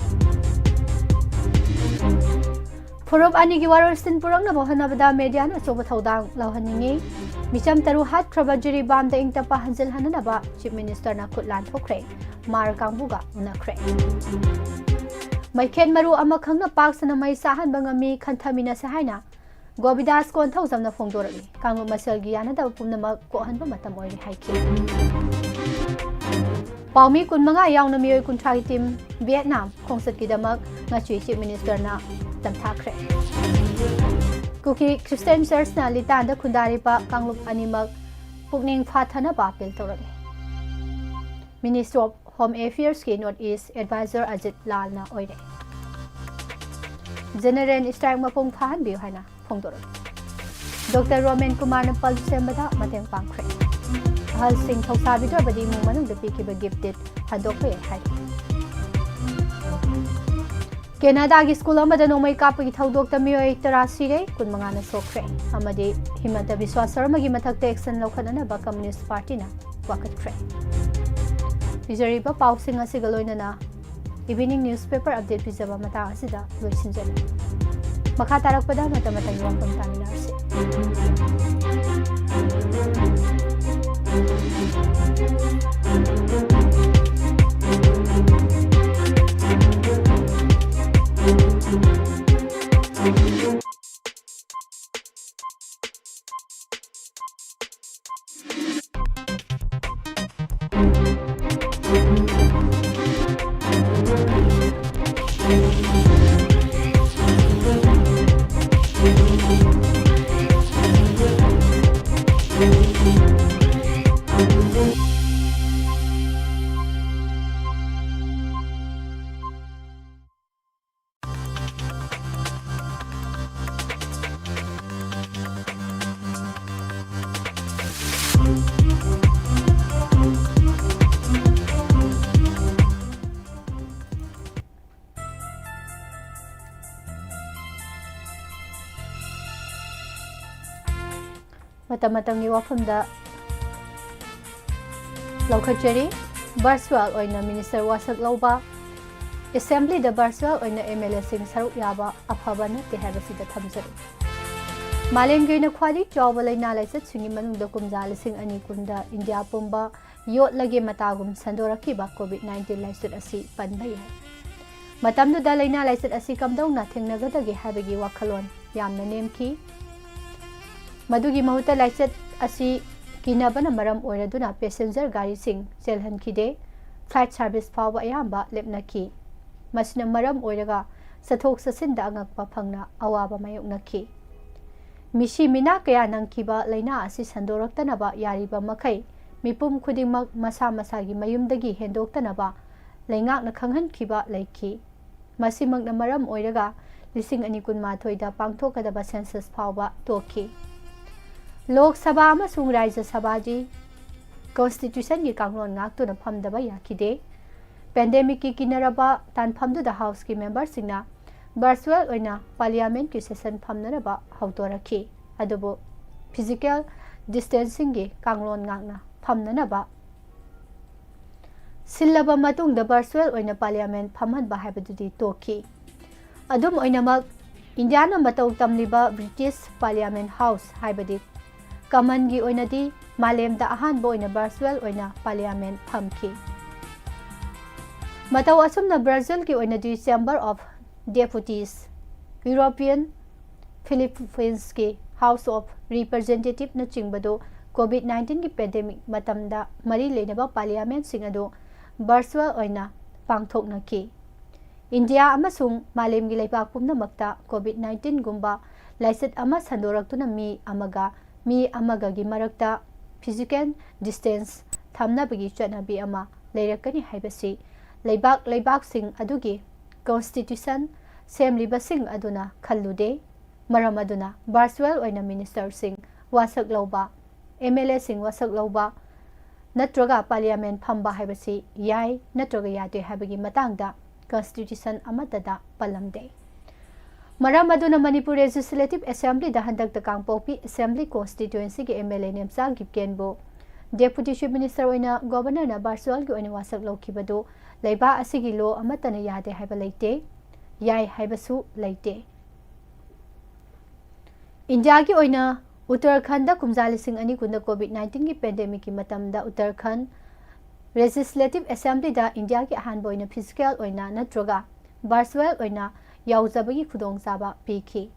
ꯐꯨꯔꯨꯞ ꯑꯅꯤꯒꯤ ꯋꯥꯔꯣꯏꯁꯤꯟ ꯄꯨꯔꯛꯅꯕ ꯍꯣꯠꯅꯕꯗ ꯃꯦꯗꯤꯌꯥꯅ ꯑꯆꯧꯕ ꯊꯧꯗꯥꯡ ꯂꯧꯍꯟꯅꯤꯡꯏ꯫ ꯃꯤꯆꯝ ꯇꯔꯨꯛ ꯍꯥꯠꯈ꯭ꯔꯕ ꯖꯤꯔꯤꯕꯥꯝꯗ ꯏꯪ ꯇꯞꯄ ꯍꯟꯖꯤꯜꯍꯟꯅꯅꯕ ꯆꯤꯐ ꯃꯤꯅꯤꯁꯇꯔꯅ ꯈꯨꯠ ꯂꯥꯟꯊꯣꯛꯈ꯭ꯔꯦ꯫ ꯃꯥꯔ ꯀꯥꯡꯕꯨꯒ ꯎꯅꯈ꯭ꯔꯦ꯫ ꯃꯩꯈꯦꯠ ꯃꯔꯨ ꯑꯃꯈꯛꯅ ꯄꯥꯛ ꯁꯟꯅ ꯃꯩ ꯆꯥꯍꯟꯕ ꯉꯝꯃꯤ, ꯈꯟꯊꯃꯤꯟꯅꯁꯦ ꯍꯥꯏꯅ ꯒꯣꯕꯤꯗꯥꯁ ꯀꯣꯟꯊꯧꯖꯝꯅ ꯐꯣꯡꯗꯣꯔꯛꯂꯤ꯫ ꯀꯥꯡꯂꯨꯞ ꯃꯁꯦꯜꯒꯤ ꯌꯥꯅꯗꯕ ꯄꯨꯝꯅꯃꯛ ꯀꯣꯛꯍꯟꯕ ꯃꯇꯝ ꯑꯣꯏꯔꯦ ꯍꯥꯏꯈꯤ꯫ ꯄꯥꯎꯃꯤ ꯀꯨꯟꯃꯉꯥ ꯌꯥꯎꯅ ꯃꯤꯑꯣꯏ ꯀꯨꯟꯊ꯭ꯔꯥꯒꯤ ꯇꯤꯝ ꯚꯤꯌꯦꯠꯅꯥꯝ ꯈꯣꯡꯆꯠꯀꯤꯗꯃꯛ ꯉꯁꯤ ꯆꯤꯐ ꯃꯤꯅꯤꯁꯇꯔꯅ ꯇꯝꯊꯥꯈ꯭ꯔꯦ꯫ ꯀꯨꯀꯤ ꯈ꯭ꯔꯤꯁꯇꯤꯌꯥꯟ ꯆꯔꯆꯅ ꯂꯤꯇꯥꯟꯗ ꯈꯨꯟꯗꯥꯔꯤꯕ ꯀꯥꯡꯂꯨꯞ ꯑꯅꯤꯃꯛ ꯄꯨꯛꯅꯤꯡ ꯐꯥꯊꯅꯕ ꯑꯥꯄꯤꯜ ꯇꯧꯔꯛꯂꯤ꯫ ꯃꯤꯅꯤꯁꯇ꯭ꯔꯤ ꯑꯣꯐ ꯍꯣꯝ ꯑꯦꯐꯤꯌꯔꯁꯀꯤ ꯅꯣꯔꯠ ꯏꯁ ꯑꯦꯗꯚꯥꯏꯖꯔ ꯑꯖꯤꯠ ꯂꯥꯜꯅ ꯑꯣꯏꯔꯦ꯫ ꯖꯦꯅꯔꯦꯜ ꯁ꯭ꯇ꯭ꯔꯥꯏꯛ ꯃꯄꯨꯡ ꯐꯥꯍꯟꯕꯤꯌꯨ ꯍꯥꯏꯅ ꯐꯣꯡꯗꯣꯔꯛꯂꯤ꯫ ꯗꯣꯛꯇꯔ ꯔꯣꯃꯦꯟ ꯀꯨꯃꯥꯔꯅ ꯄꯜꯞ ꯁꯦꯝꯕꯗ ꯃꯇꯦꯡ ꯄꯥꯡꯈ꯭ꯔꯦ꯫ ꯑꯍꯜꯁꯤꯡ ꯊꯧꯁꯥꯕꯤꯗ꯭ꯔꯕꯗꯤ ꯏꯃꯨꯡ ꯃꯅꯨꯡꯗ ꯄꯤꯈꯤꯕ ꯒꯤꯐ ꯗꯤꯗ ꯍꯟꯗꯣꯛꯄ ꯌꯥꯏ ꯍꯥꯏꯔꯤ꯫ ꯀꯦꯅꯥꯗꯥꯒꯤ ꯁ꯭ꯀꯨꯜ ꯑꯃꯗ ꯅꯣꯡꯃꯩ ꯀꯥꯞꯄꯒꯤ ꯊꯧꯗꯣꯛꯇ ꯃꯤꯑꯣꯏ ꯇꯔꯥ ꯁꯤꯔꯦ, ꯀꯨꯟꯃꯉꯥꯅ ꯁꯣꯛꯈ꯭ꯔꯦ ꯑꯃꯗꯤ ꯍꯤꯃꯟꯇ ꯕꯤꯁ꯭ꯋꯥ ꯁꯔꯃꯒꯤ ꯃꯊꯛꯇ action ꯂꯧꯈꯠꯅꯅꯕ ꯀꯝꯌꯨꯅꯤꯁ꯭ꯠ ꯄꯥꯔꯇꯤꯅ ꯋꯥꯀꯠꯈ꯭ꯔꯦ꯫ ꯄꯤꯖꯔꯤꯕ ꯄꯥꯎꯁꯤꯡ ꯑꯁꯤꯒ ꯂꯣꯏꯅꯅ evening newspaper update ꯄꯤꯖꯕ ꯃꯇꯥꯡ ꯑꯁꯤꯗ ꯂꯣꯏꯁꯤꯟꯖꯔꯤ꯫ ꯃꯈꯥ ꯇꯥꯔꯛꯄꯗ ꯃꯇꯝ ꯃꯇꯝꯒꯤ ꯋꯥꯐꯝ ꯇꯥꯃꯤꯟꯅꯔꯁꯤ꯫ ꯃꯇꯝ ꯃꯇꯝꯒꯤ ꯋꯥꯐꯝꯗ ꯂꯧꯈꯠꯆꯔꯤ꯫ ꯚꯔꯆꯨꯑꯦꯜ ꯑꯣꯏꯅ ꯃꯤꯅꯤꯁꯇꯔ ꯋꯥꯁꯛ ꯂꯧꯕ, ꯑꯦꯁꯦꯝꯕ꯭ꯂꯤꯗ ꯚꯔꯆꯨꯋꯦꯜ ꯑꯣꯏꯅ ꯑꯦꯝ ꯑꯦꯜ ꯑꯦꯁꯤꯡ ꯁꯔꯨꯛ ꯌꯥꯕ ꯑꯐꯕ ꯅꯠꯇꯦ ꯍꯥꯏꯕꯁꯤꯗ ꯊꯝꯖꯔꯤ꯫ ꯃꯥꯂꯦꯝꯒꯤ ꯑꯣꯏꯅ ꯈ꯭ꯋꯥꯏꯗꯒꯤ ꯆꯥꯎꯕ ꯂꯥꯏꯅꯥ ꯂꯥꯏꯆꯠꯁꯤꯡꯒꯤ ꯃꯅꯨꯡꯗ ꯀꯨꯝꯖꯥ ꯂꯤꯁꯤꯡ ꯑꯅꯤ ꯀꯨꯟꯗ ꯏꯟꯗꯤꯌꯥ ꯄꯨꯝꯕ ꯌꯣꯠꯂꯒꯦ ꯃꯇꯥꯒꯨꯝ ꯁꯟꯗꯣꯔꯛꯈꯤꯕ ꯀꯣꯚꯤꯗ ꯅꯥꯏꯟꯇꯤꯟ ꯂꯥꯏꯆꯠ ꯑꯁꯤ ꯄꯟꯕ ꯌꯥꯏ꯫ ꯃꯇꯝꯗꯨꯗ ꯂꯥꯏꯅꯥ ꯂꯥꯏꯆꯠ ꯑꯁꯤ ꯀꯝꯗꯧꯅ ꯊꯦꯡꯅꯒꯗꯒꯦ ꯍꯥꯏꯕꯒꯤ ꯋꯥꯈꯜꯂꯣꯟ ꯌꯥꯝꯅ ꯅꯦꯝꯈꯤ꯫ ꯃꯗꯨꯒꯤ ꯃꯍꯨꯠꯇ ꯂꯥꯏꯆꯠ ꯑꯁꯤ ꯀꯤꯅꯕꯅ ꯃꯔꯝ ꯑꯣꯏꯔꯗꯨꯅ ꯄꯦꯁꯦꯟꯖꯔ ꯒꯥꯔꯤꯁꯤꯡ ꯆꯦꯜꯍꯟꯈꯤꯗꯦ꯫ ꯐ꯭ꯂꯥꯏꯠ ꯁꯥꯔꯚꯤꯁ ꯐꯥꯎꯕ ꯑꯌꯥꯝꯕ ꯂꯦꯞꯅꯈꯤ꯫ ꯃꯁꯤꯅ ꯃꯔꯝ ꯑꯣꯏꯔꯒ ꯆꯠꯊꯣꯛ ꯆꯠꯁꯤꯟꯗ ꯑꯉꯛꯄ ꯐꯪꯅ ꯑꯋꯥꯕ ꯃꯥꯌꯣꯛꯅꯈꯤ꯫ ꯃꯤꯁꯤ ꯃꯤꯅꯥ ꯀꯌꯥ ꯅꯪꯈꯤꯕ ꯂꯥꯏꯅꯥ ꯑꯁꯤ ꯁꯟꯗꯣꯔꯛꯇꯅꯕ ꯌꯥꯔꯤꯕ ꯃꯈꯩ ꯃꯤꯄꯨꯝ ꯈꯨꯗꯤꯡꯃꯛ ꯃꯁꯥ ꯃꯁꯥꯒꯤ ꯃꯌꯨꯝꯗꯒꯤ ꯍꯦꯟꯗꯣꯛꯇꯅꯕ ꯂꯩꯉꯥꯛꯅ ꯈꯪꯍꯟꯈꯤꯕ ꯂꯩꯈꯤ꯫ ꯃꯁꯤꯃꯛꯅ ꯃꯔꯝ ꯑꯣꯏꯔꯒ ꯂꯤꯁꯤꯡ ꯑꯅꯤ ꯀꯨꯟꯃꯥꯊꯣꯏꯗ ꯄꯥꯡꯊꯣꯛꯀꯗꯕ ꯁꯦꯟꯁꯁ ꯐꯥꯎꯕ ꯇꯣꯛꯈꯤ꯫ ꯂꯣꯛ ꯁꯚꯥ ꯑꯃꯁꯨꯡ ꯔꯥꯖ꯭ꯌ ꯁꯚꯥꯒꯤ ꯀꯣꯟꯁꯇꯤꯇ꯭ꯌꯨꯁꯟꯒꯤ ꯀꯥꯡꯂꯣꯟ ꯉꯥꯛꯇꯨꯅ ꯐꯝꯗꯕ ꯌꯥꯈꯤꯗꯦ꯫ ꯄꯦꯟꯗꯦꯃꯤꯛꯀꯤ ꯀꯤꯅꯔꯕ ꯇꯥꯟꯐꯝꯗꯨꯗ ꯍꯥꯎꯁꯀꯤ ꯃꯦꯝꯕꯔꯁꯤꯡꯅ ꯚꯔꯆꯨꯋꯦꯜ ꯑꯣꯏꯅ ꯄꯥꯔꯂꯤꯌꯥꯃꯦꯟꯠꯀꯤ ꯁꯦꯁꯟ ꯐꯝꯅꯅꯕ ꯍꯧꯗꯣꯔꯛꯈꯤ, ꯑꯗꯨꯕꯨ ꯐꯤꯖꯤꯀꯦꯜ ꯗꯤꯁꯇꯦꯟꯁꯤꯡꯒꯤ ꯀꯥꯡꯂꯣꯟ ꯉꯥꯛꯅ ꯐꯝꯅꯅꯕ ꯁꯤꯜꯂꯕ ꯃꯇꯨꯡꯗ ꯚꯔꯆꯨꯋꯦꯜ ꯑꯣꯏꯅ ꯄꯥꯔꯂꯤꯌꯥꯃꯦꯟꯠ ꯐꯝꯍꯟꯕ ꯍꯥꯏꯕꯗꯨꯗꯤ ꯇꯣꯛꯈꯤ꯫ ꯑꯗꯨꯝ ꯑꯣꯏꯅꯃꯛ, ꯏꯟꯗꯤꯌꯥꯅ ꯃꯇꯧ ꯇꯝꯂꯤꯕ ꯕ꯭ꯔꯤꯇꯤꯁ ꯄꯥꯔꯂꯤꯌꯥꯃꯦꯟꯠ ꯍꯥꯎꯁ, ꯍꯥꯏꯕꯗꯤ ꯀꯃꯟꯒꯤ ꯑꯣꯏꯅꯗꯤ ꯃꯥꯂꯦꯝꯗ ꯑꯍꯥꯟꯕ ꯑꯣꯏꯅ ꯚꯔꯆꯨꯋꯦꯜ ꯑꯣꯏꯅ ꯄꯥꯔꯂꯤꯌꯥꯃꯦꯟꯠ ꯐꯝꯈꯤ꯫ ꯃꯇꯧ ꯑꯁꯨꯝꯅ ꯕ꯭ꯔꯥꯖꯤꯜꯒꯤ ꯑꯣꯏꯅꯗꯤ ꯆꯦꯝꯕꯔ ꯑꯣꯐ ꯗꯦꯄꯨꯇꯤꯁ, ꯌꯨꯔꯣꯄꯤꯌꯟ ꯐꯤꯂꯤꯄꯤꯟꯁꯀꯤ ꯍꯥꯎꯁ ꯑꯣꯐ ꯔꯤꯄ꯭ꯔꯖꯦꯟꯇꯦꯇꯤꯚꯅꯆꯤꯡꯕꯗꯨ ꯀꯣꯚꯤꯗ ꯅꯥꯏꯟꯇꯤꯟꯒꯤ ꯄꯦꯟꯗꯦꯃꯤꯛ ꯃꯇꯝꯗ ꯃꯔꯤ ꯂꯩꯅꯕ ꯄꯥꯔꯂꯤꯌꯥꯃꯦꯟꯠꯁꯤꯡ ꯑꯗꯨ ꯚꯔꯆꯨꯋꯦꯜ ꯑꯣꯏꯅ ꯄꯥꯡꯊꯣꯛꯅꯈꯤ꯫ ꯏꯟꯗꯤꯌꯥ ꯑꯃꯁꯨꯡ ꯃꯥꯂꯦꯝꯒꯤ ꯂꯩꯕꯥꯛ ꯄꯨꯝꯅꯃꯛꯇ ꯀꯣꯚꯤꯗ ꯅꯥꯏꯟꯇꯤꯟꯒꯨꯝꯕ ꯂꯥꯏꯆꯠ ꯑꯃ ꯁꯟꯗꯣꯔꯛꯇꯨꯅ ꯃꯤ ꯑꯃꯒ ꯃꯤ ꯑꯃꯒꯒꯤ ꯃꯔꯛꯇ ꯐꯤꯖꯤꯀꯦꯜ ꯗꯤꯁꯇꯦꯟꯁ ꯊꯝꯅꯕꯒꯤ ꯆꯠꯅꯕꯤ ꯑꯃ ꯂꯩꯔꯛꯀꯅꯤ ꯍꯥꯏꯕꯁꯤ ꯂꯩꯕꯥꯛ ꯂꯩꯕꯥꯛꯁꯤꯡ ꯑꯗꯨꯒꯤ ꯀꯣꯟꯁꯇꯤꯇ꯭ꯌꯨꯁꯟ ꯁꯦꯝꯂꯤꯕꯁꯤꯡ ꯑꯗꯨꯅ ꯈꯜꯂꯨꯗꯦ꯫ ꯃꯔꯝ ꯑꯗꯨꯅ ꯚꯔꯆꯨꯋꯦꯜ ꯑꯣꯏꯅ ꯃꯤꯅꯤꯁꯇꯔꯁꯤꯡ ꯋꯥꯁꯛ ꯂꯧꯕ, ꯑꯦꯝ ꯑꯦꯜ ꯑꯦꯁꯤꯡ ꯋꯥꯁꯛ ꯂꯧꯕ ꯅꯠꯇ꯭ꯔꯒ ꯄꯥꯔꯂꯤꯌꯥꯃꯦꯟꯠ ꯐꯝꯕ ꯍꯥꯏꯕꯁꯤ ꯌꯥꯏ ꯅꯠꯇ꯭ꯔꯒ ꯌꯥꯗꯦ ꯍꯥꯏꯕꯒꯤ ꯃꯇꯥꯡꯗ ꯀꯣꯟꯁꯇꯤꯇ꯭ꯌꯨꯁꯟ ꯑꯃꯠꯇꯗ ꯄꯜꯂꯝꯗꯦ꯫ ꯃꯔꯝ ꯑꯗꯨꯅ ꯃꯅꯤꯄꯨꯔ ꯂꯦꯖꯤꯁꯂꯦꯇꯤꯚ ꯑꯦꯁꯦꯝꯕ꯭ꯂꯤꯗ ꯍꯟꯗꯛꯇ ꯀꯥꯡꯄꯣꯛꯄꯤ ꯑꯦꯁꯦꯝꯕ꯭ꯂꯤ ꯀꯣꯟꯁꯇꯤꯇ꯭ꯌꯨꯑꯦꯟꯁꯤꯒꯤ ꯑꯦꯝ ꯑꯦꯜ ꯑꯦ ꯅꯦꯝꯆꯥ ꯒꯤꯞꯀꯦꯟꯕꯨ Deputy Chief Minister ꯑꯣꯏꯅ Governorꯅ virtualꯒꯤ ꯑꯣꯏꯅ ꯋꯥꯁꯛ ꯂꯧꯈꯤꯕꯗꯨ ꯂꯩꯕꯥꯛ ꯑꯁꯤꯒꯤ law ꯑꯃꯠꯇꯅ ꯌꯥꯗꯦ ꯍꯥꯏꯕ ꯂꯩꯇꯦ, ꯌꯥꯏ ꯍꯥꯏꯕꯁꯨ ꯂꯩꯇꯦ꯫ ꯏꯟꯗꯤꯌꯥꯒꯤ ꯑꯣꯏꯅ ꯎꯠꯇꯔꯈꯟꯗ ꯀꯨꯝꯖꯥ ꯂꯤꯁꯤꯡ ꯑꯅꯤ ꯀꯨꯟꯗ COVID nineteenꯒꯤ pandemicꯀꯤ ꯃꯇꯝꯗ ꯎꯠꯇꯔꯈꯟꯗ Legislative Assemblyꯗ ꯏꯟꯗꯤꯌꯥꯒꯤ ꯑꯍꯥꯟꯕ ꯑꯣꯏꯅ physical ꯑꯣꯏꯅ ꯅꯠꯇ꯭ꯔꯒ virtual ꯑꯣꯏꯅ ꯌꯥꯎꯖꯕꯒꯤ ꯈꯨꯗꯣꯡꯆꯥꯕ ꯄꯤꯈꯤ꯫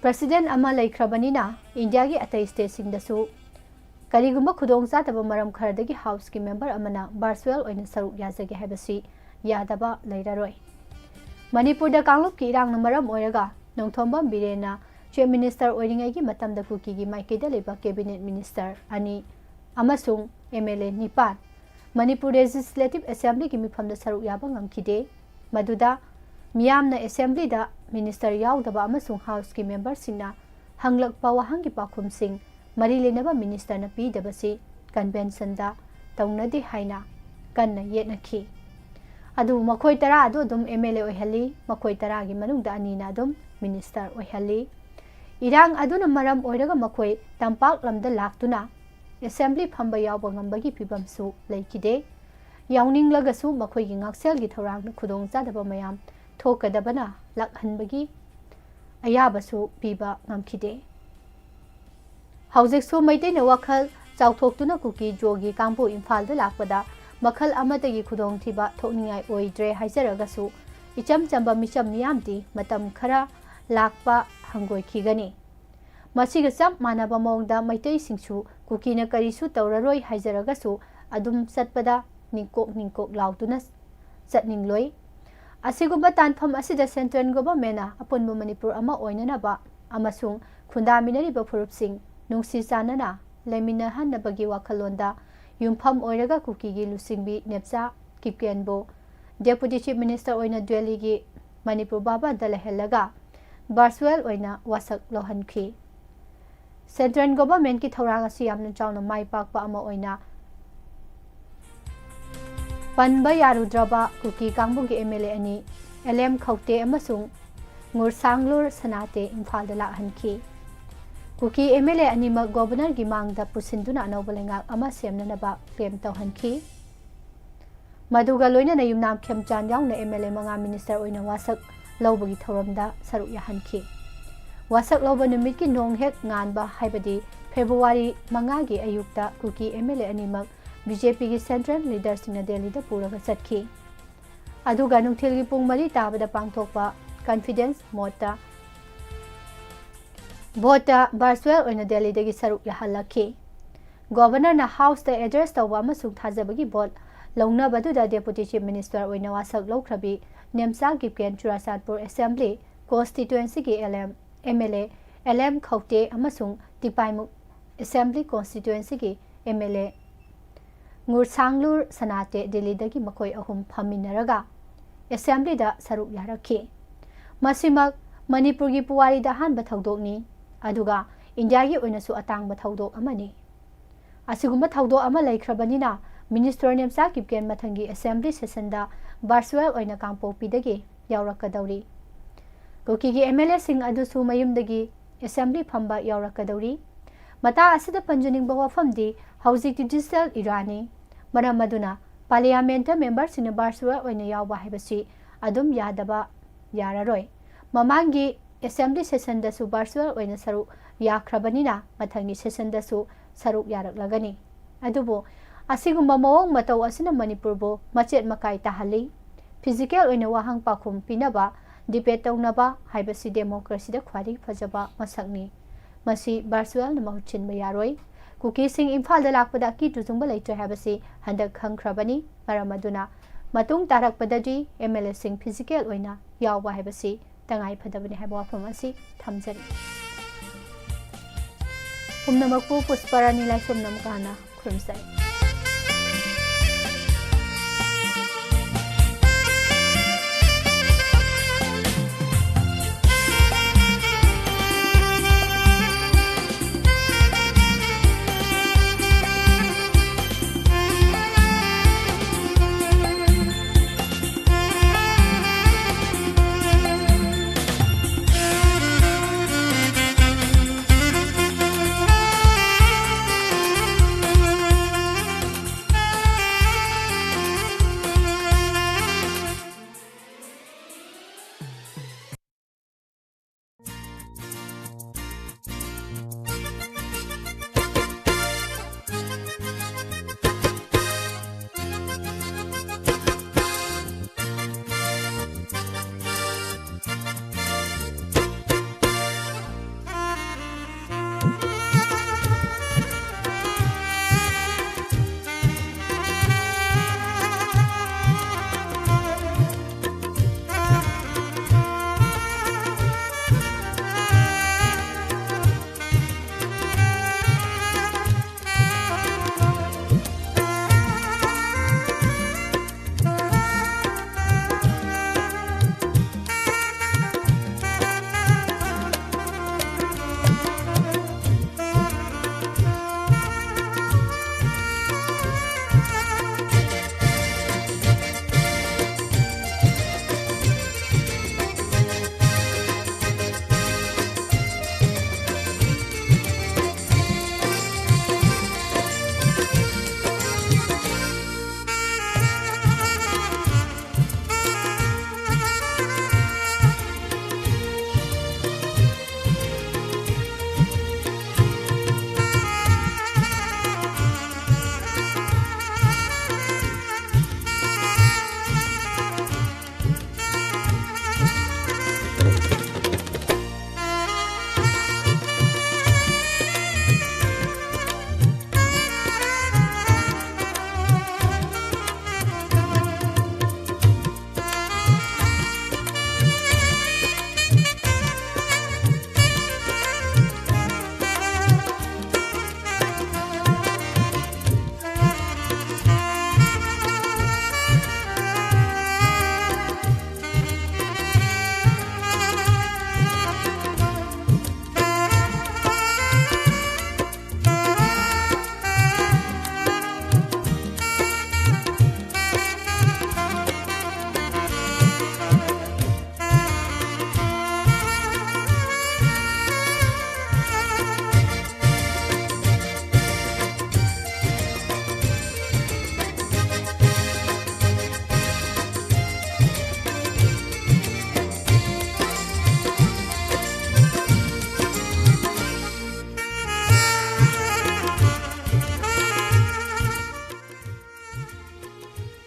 President ꯑꯃ ꯂꯩꯈ꯭ꯔꯕꯅꯤꯅ ꯏꯟꯗꯤꯌꯥꯒꯤ ꯑꯇꯩ stateꯁꯤꯡꯗꯁꯨ ꯀꯔꯤꯒꯨꯝꯕ ꯈꯨꯗꯣꯡꯆꯥꯗꯕ ꯃꯔꯝ ꯈꯔꯗꯒꯤ Houseꯀꯤ member ꯑꯃꯅ virtual ꯑꯣꯏꯅ ꯁꯔꯨꯛ ꯌꯥꯖꯒꯦ ꯍꯥꯏꯕꯁꯤ ꯌꯥꯗꯕ ꯂꯩꯔꯔꯣꯏ꯫ ꯃꯅꯤꯄꯨꯔꯗ ꯀꯥꯡꯂꯨꯞꯀꯤ ꯏꯔꯥꯡꯅ ꯃꯔꯝ ꯑꯣꯏꯔꯒ ꯅꯣꯡꯊꯣꯝꯕꯝ ꯕꯤꯔꯦꯟꯅ Chief Minister ꯑꯣꯏꯔꯤꯉꯩꯒꯤ ꯃꯇꯝꯗ ꯀꯨꯀꯤꯒꯤ ꯃꯥꯏꯀꯩꯗ ꯂꯩꯕ cabinet minister ꯑꯅꯤ ꯑꯃꯁꯨꯡ MLA ꯅꯤꯄꯥꯟ ꯃꯅꯤꯄꯨꯔ Legislative Assemblyꯒꯤ ꯃꯤꯐꯝꯗ ꯁꯔꯨꯛ ꯌꯥꯕ ꯉꯝꯈꯤꯗꯦ꯫ ꯃꯗꯨꯗ ꯃꯤꯌꯥꯝꯅ Assemblyꯗ minister ꯌꯥꯎꯗꯕ ꯑꯃꯁꯨꯡ Houseꯀꯤ memberꯁꯤꯡꯅ ꯍꯪꯂꯛꯄ ꯋꯥꯍꯪꯒꯤ ꯄꯥꯎꯈꯨꯝꯁꯤꯡ ꯃꯔꯤ ꯂꯩꯅꯕ ministerꯅ ꯄꯤꯗꯕꯁꯤ conventionꯗ ꯇꯧꯅꯗꯦ ꯍꯥꯏꯅ ꯀꯟꯅ ꯌꯦꯠꯅꯈꯤ꯫ ꯑꯗꯨꯕꯨ ꯃꯈꯣꯏ ꯇꯔꯥ ꯑꯗꯨ ꯑꯗꯨꯝ MLA ꯑꯣꯏꯍꯜꯂꯤ꯫ ꯃꯈꯣꯏ ꯇꯔꯥꯒꯤ ꯃꯅꯨꯡꯗ ꯑꯅꯤꯅ ꯑꯗꯨꯝ minister ꯑꯣꯏꯍꯜꯂꯤ꯫ ꯏꯔꯥꯡ ꯑꯗꯨꯅ ꯃꯔꯝ ꯑꯣꯏꯔꯒ ꯃꯈꯣꯏ ꯇꯝꯄꯥꯛ ꯂꯝꯗ ꯂꯥꯛꯇꯨꯅ Assembly ꯐꯝꯕ ꯌꯥꯎꯕ ꯉꯝꯕꯒꯤ ꯐꯤꯕꯝꯁꯨ ꯂꯩꯈꯤꯗꯦ꯫ ꯌꯥꯎꯅꯤꯡꯂꯒꯁꯨ ꯃꯈꯣꯏꯒꯤ ꯉꯥꯛꯁꯦꯜꯒꯤ ꯊꯧꯔꯥꯡꯅ ꯈꯨꯗꯣꯡꯆꯥꯗꯕ ꯃꯌꯥꯝ ꯊꯣꯛꯀꯗꯕꯅ ꯂꯥꯛꯍꯟꯕꯒꯤ ꯑꯌꯥꯕꯁꯨ ꯄꯤꯕ ꯉꯝꯈꯤꯗꯦ꯫ ꯍꯧꯖꯤꯛꯁꯨ ꯃꯩꯇꯩꯅ ꯋꯥꯈꯜ ꯆꯥꯎꯊꯣꯛꯇꯨꯅ ꯀꯨꯀꯤ ꯖꯣꯒꯤ ꯀꯥꯡꯕꯨ ꯏꯝꯐꯥꯜꯗ ꯂꯥꯛꯄꯗ ꯃꯈꯜ ꯑꯃꯠꯇꯒꯤ ꯈꯨꯗꯣꯡꯊꯤꯕ ꯊꯣꯛꯅꯤꯡꯉꯥꯏ ꯑꯣꯏꯗ꯭ꯔꯦ ꯍꯥꯏꯖꯔꯒꯁꯨ, ꯏꯆꯝ ꯆꯝꯕ ꯃꯤꯆꯝ ꯃꯤꯌꯥꯝꯗꯤ ꯃꯇꯝ ꯈꯔ ꯂꯥꯛꯄ ꯍꯪꯒꯣꯏꯈꯤꯒꯅꯤ꯫ ꯃꯁꯤꯒ ꯆꯞ ꯃꯥꯟꯅꯕ ꯃꯑꯣꯡꯗ ꯃꯩꯇꯩꯁꯤꯡꯁꯨ ꯀꯨꯀꯤꯅ ꯀꯔꯤꯁꯨ ꯇꯧꯔꯔꯣꯏ ꯍꯥꯏꯖꯔꯒꯁꯨ ꯑꯗꯨꯝ ꯆꯠꯄꯗ ꯅꯤꯡꯀꯣꯛ ꯅꯤꯡꯀꯣꯛ ꯂꯥꯎꯗꯨꯅ ꯆꯠꯅꯤꯡꯂꯣꯏ꯫ ꯑꯁꯤꯒꯨꯝꯕ ꯇꯥꯟꯐꯝ ꯑꯁꯤꯗ central governmentꯅ ꯑꯄꯨꯟꯕ ꯃꯅꯤꯄꯨꯔ ꯑꯃ ꯑꯣꯏꯅꯅꯕ ꯑꯃꯁꯨꯡ ꯈꯨꯟꯗꯥꯃꯤꯟꯅꯔꯤꯕ ꯐꯨꯔꯨꯞꯁꯤꯡ ꯅꯨꯡꯁꯤ ꯆꯥꯟꯅꯅ ꯂꯩꯃꯤꯟꯅꯍꯟꯅꯕꯒꯤ ꯋꯥꯈꯜꯂꯣꯟꯗ ꯌꯨꯝꯐꯝ ꯑꯣꯏꯔꯒ ꯀꯨꯀꯤꯒꯤ ꯂꯨꯆꯤꯡꯕꯤ ꯅꯦꯞꯆꯥ ꯀꯤꯞꯒꯦꯟꯕꯨ Deputy Chief Minister ꯑꯣꯏꯅ ꯗꯦꯜꯂꯤꯒꯤ ꯃꯅꯤꯄꯨꯔ ꯚꯕꯟꯗ ꯂꯩꯍꯜꯂꯒ virtual ꯑꯣꯏꯅ ꯋꯥꯁꯛ ꯂꯧꯍꯟꯈꯤ꯫ Central governmentꯀꯤ ꯊꯧꯔꯥꯡ ꯑꯁꯤ ꯌꯥꯝꯅ ꯆꯥꯎꯅ ꯃꯥꯏ ꯄꯥꯛꯄ ꯑꯃ ꯑꯣꯏꯅ ꯄꯟꯕ ꯌꯥꯔꯨꯗ꯭ꯔꯕ ꯀꯨꯀꯤ ꯀꯥꯡꯕꯨꯒꯤ MLA ꯑꯅꯤ, ꯑꯦꯜ ꯑꯦꯝ ꯈꯧꯇꯦ ꯑꯃꯁꯨꯡ ꯉꯨꯔꯁꯥꯡꯂꯨꯔ ꯁꯅꯥꯇꯦ, ꯏꯝꯐꯥꯜꯗ ꯂꯥꯛꯍꯟꯈꯤ꯫ ꯀꯨꯀꯤ ꯑꯦꯝ ꯑꯦꯜ ꯑꯦ ꯑꯅꯤꯃꯛ ꯒꯣꯕꯔꯅꯔꯒꯤ ꯃꯥꯡꯗ ꯄꯨꯁꯤꯟꯗꯨꯅ ꯑꯅꯧꯕ ꯂꯩꯉꯥꯛ ꯑꯃ ꯁꯦꯝꯅꯅꯕ ꯀ꯭ꯂꯦꯝ ꯇꯧꯍꯟꯈꯤ꯫ ꯃꯗꯨꯒ ꯂꯣꯏꯅꯅ ꯌꯨꯝꯅꯥꯝ ꯈꯦꯝꯆꯥꯟ ꯌꯥꯎꯅ ꯑꯦꯝ ꯑꯦꯜ ꯑꯦ ꯃꯉꯥ ꯃꯤꯅꯤꯁꯇꯔ ꯑꯣꯏꯅ ꯋꯥꯁꯛ ꯂꯧꯕꯒꯤ ꯊꯧꯔꯝꯗ ꯁꯔꯨꯛ ꯌꯥꯍꯟꯈꯤ꯫ ꯋꯥꯁꯛ ꯂꯧꯕ ꯅꯨꯃꯤꯠꯀꯤ ꯅꯣꯡ ꯍꯦꯛ ꯉꯥꯟꯕ, ꯍꯥꯏꯕꯗꯤ ꯐꯦꯕ꯭ꯔꯨꯋꯥꯔꯤ ꯃꯉꯥꯒꯤ ꯑꯌꯨꯛꯇ ꯀꯨꯀꯤ ꯑꯦꯝ ꯑꯦꯜ ꯑꯦ ꯑꯅꯤꯃꯛ ꯕꯤ ꯖꯦ ꯄꯤꯒꯤ ꯁꯦꯟꯇ꯭ꯔꯦꯜ ꯂꯤꯗꯔꯁꯤꯡꯅ ꯗꯦꯜꯂꯤꯗ ꯄꯨꯔꯒ ꯆꯠꯈꯤ꯫ ꯑꯗꯨꯒ ꯅꯨꯡꯊꯤꯜꯒꯤ ꯄꯨꯡ ꯃꯔꯤ ꯇꯥꯕꯗ ꯄꯥꯡꯊꯣꯛꯄ ꯀꯟꯐꯤꯗꯦꯟꯁ ꯃꯣꯠꯇ ꯚꯣꯠꯇ ꯚꯔꯆꯨꯋꯦꯜ ꯑꯣꯏꯅ ꯗꯦꯜꯂꯤꯗꯒꯤ ꯁꯔꯨꯛ ꯌꯥꯍꯜꯂꯛꯈꯤ꯫ ꯒꯣꯚꯔꯅꯔꯅ ꯍꯥꯎꯁꯇ ꯑꯦꯗ꯭ꯔꯦꯁ ꯇꯧꯕ ꯑꯃꯁꯨꯡ ꯊꯥꯖꯕꯒꯤ ꯚꯣꯠ ꯂꯧꯅꯕꯗꯨꯗ ꯗꯦꯄꯨꯇꯤ ꯆꯤꯐ ꯃꯤꯅꯤꯁꯇꯔ ꯑꯣꯏꯅ ꯋꯥꯁꯛ ꯂꯧꯈ꯭ꯔꯕꯤ ꯅꯦꯝꯆꯥ ꯀꯤꯞꯀꯦꯟ ꯆꯨꯔꯥꯆꯥꯟꯄꯨꯔ ꯑꯦꯁꯦꯝꯕ꯭ꯂꯤ ꯀꯣꯟꯁꯇꯤꯇ꯭ꯋꯦꯟꯁꯤꯒꯤ L M, M L A, L M Khaute ꯑꯃꯁꯨꯡ ꯇꯤꯄꯥꯏꯃꯨꯛ ꯑꯦꯁꯦꯝꯕ꯭ꯂꯤ ꯀꯣꯟꯁꯇꯤꯇ꯭ꯋꯦꯟꯁꯤꯒꯤ M L A Ngursanglur Sanate ꯗꯤꯜꯂꯤꯗꯒꯤ ꯃꯈꯣꯏ ꯑꯍꯨꯝ ꯐꯝꯃꯤꯟꯅꯔꯒ ꯑꯦꯁꯦꯝꯕ꯭ꯂꯤꯗ ꯁꯔꯨꯛ ꯌꯥꯔꯛꯈꯤ꯫ ꯃꯁꯤꯃꯛ ꯃꯅꯤꯄꯨꯔꯒꯤ ꯄꯨꯋꯥꯔꯤꯗ ꯑꯍꯥꯟꯕ ꯊꯧꯗꯣꯛꯅꯤ, ꯑꯗꯨꯒ ꯏꯟꯗꯤꯌꯥꯒꯤ ꯑꯣꯏꯅꯁꯨ ꯑꯇꯥꯡꯕ ꯊꯧꯗꯣꯛ ꯑꯃꯅꯤ꯫ ꯑꯁꯤꯒꯨꯝꯕ ꯊꯧꯗꯣꯛ ꯑꯃ ꯂꯩꯈ꯭ꯔꯕꯅꯤꯅ, ꯃꯤꯅꯤꯁꯇꯔ ꯅꯦꯝꯆꯥ ꯀꯤꯞꯒꯦꯟ ꯃꯊꯪꯒꯤ ꯑꯦꯁꯦꯝꯕ꯭ꯂꯤ ꯁꯦꯁꯟꯗ ꯚꯔꯆꯨꯋꯦꯜ ꯑꯣꯏꯅ ꯀꯥꯡꯄꯣꯛꯄꯤꯗꯒꯤ ꯌꯥꯎꯔꯛꯀꯗꯧꯔꯤ꯫ ꯀꯨꯀꯤꯒꯤ ꯑꯦꯝ ꯑꯦꯜ ꯑꯦꯁꯤꯡ ꯑꯗꯨꯁꯨ ꯃꯌꯨꯝꯗꯒꯤ ꯑꯦꯁꯦꯝꯕ꯭ꯂꯤ ꯐꯝꯕ ꯌꯥꯎꯔꯛꯀꯗꯧꯔꯤ꯫ ꯃꯇꯥꯡ ꯑꯁꯤꯗ ꯄꯟꯖꯅꯤꯡꯕ ꯋꯥꯐꯝꯗꯤ, ꯍꯧꯖꯤꯛꯇꯤ ꯗꯤꯖꯤꯇꯦꯜ ꯏꯔꯥꯅꯤ꯫ ꯃꯔꯝ ꯑꯗꯨꯅ ꯄꯥꯔꯂꯤꯌꯥꯃꯦꯟꯇ ꯃꯦꯝꯕꯔꯁꯤꯡꯅ ꯚꯔꯆꯨꯋꯦꯜ ꯑꯣꯏꯅ ꯌꯥꯎꯕ ꯍꯥꯏꯕꯁꯤ ꯑꯗꯨꯝ ꯌꯥꯗꯕ ꯌꯥꯔꯔꯣꯏ꯫ ꯃꯃꯥꯡꯒꯤ ꯑꯦꯁꯦꯝꯕ꯭ꯂꯤ ꯁꯦꯁꯟꯗꯁꯨ ꯚꯔꯆꯨꯋꯦꯜ ꯑꯣꯏꯅ ꯁꯔꯨꯛ ꯌꯥꯈ꯭ꯔꯕꯅꯤꯅ, ꯃꯊꯪꯒꯤ ꯁꯦꯁꯟꯗꯁꯨ ꯁꯔꯨꯛ ꯌꯥꯔꯛꯂꯒꯅꯤ꯫ ꯑꯗꯨꯕꯨ ꯑꯁꯤꯒꯨꯝꯕ ꯃꯑꯣꯡ ꯃꯇꯧ ꯑꯁꯤꯅ ꯃꯅꯤꯄꯨꯔꯕꯨ ꯃꯆꯦꯠ ꯃꯀꯥꯏ ꯇꯥꯍꯜꯂꯤ꯫ ꯐꯤꯖꯤꯀꯦꯜ ꯑꯣꯏꯅ ꯋꯥꯍꯪ ꯄꯥꯎꯈꯨꯝ ꯄꯤꯅꯕ, ꯗꯤꯕꯦꯠ ꯇꯧꯅꯕ ꯍꯥꯏꯕꯁꯤ ꯗꯦꯃꯣꯀ꯭ꯔꯦꯁꯤꯗ ꯈ꯭ꯋꯥꯏꯗꯒꯤ ꯐꯖꯕ ꯃꯁꯛꯅꯤ꯫ ꯃꯁꯤ ꯚꯔꯆꯨꯋꯦꯜꯅ ꯃꯍꯨꯠ ꯁꯤꯟꯕ ꯌꯥꯔꯣꯏ꯫ ꯀꯨꯀꯤꯁꯤꯡ ꯏꯝꯐꯥꯜꯗ ꯂꯥꯛꯄꯗ ꯑꯀꯤ ꯇꯨꯖꯨꯡꯕ ꯂꯩꯇ꯭ꯔꯦ ꯍꯥꯏꯕꯁꯤ ꯍꯟꯗꯛ ꯈꯪꯈ꯭ꯔꯕꯅꯤ꯫ ꯃꯔꯝ ꯑꯗꯨꯅ ꯃꯇꯨꯡ ꯇꯥꯔꯛꯄꯗꯗꯤ ꯑꯦꯝ ꯑꯦꯜ ꯑꯦꯁꯤꯡ ꯐꯤꯖꯤꯀꯦꯜ ꯑꯣꯏꯅ ꯌꯥꯎꯕ ꯍꯥꯏꯕꯁꯤ ꯇꯉꯥꯏ ꯐꯗꯕꯅꯤ ꯍꯥꯏꯕ ꯋꯥꯐꯝ ꯑꯁꯤ ꯊꯝꯖꯔꯤ꯫ ꯄꯨꯝꯅꯃꯛꯄꯨ ꯄꯨꯁꯄꯔꯥꯅꯤ ꯂꯥꯏꯁ꯭ꯔꯝ ꯅꯃꯀꯥꯅ ꯈꯨꯔꯨꯝꯖꯔꯤ꯫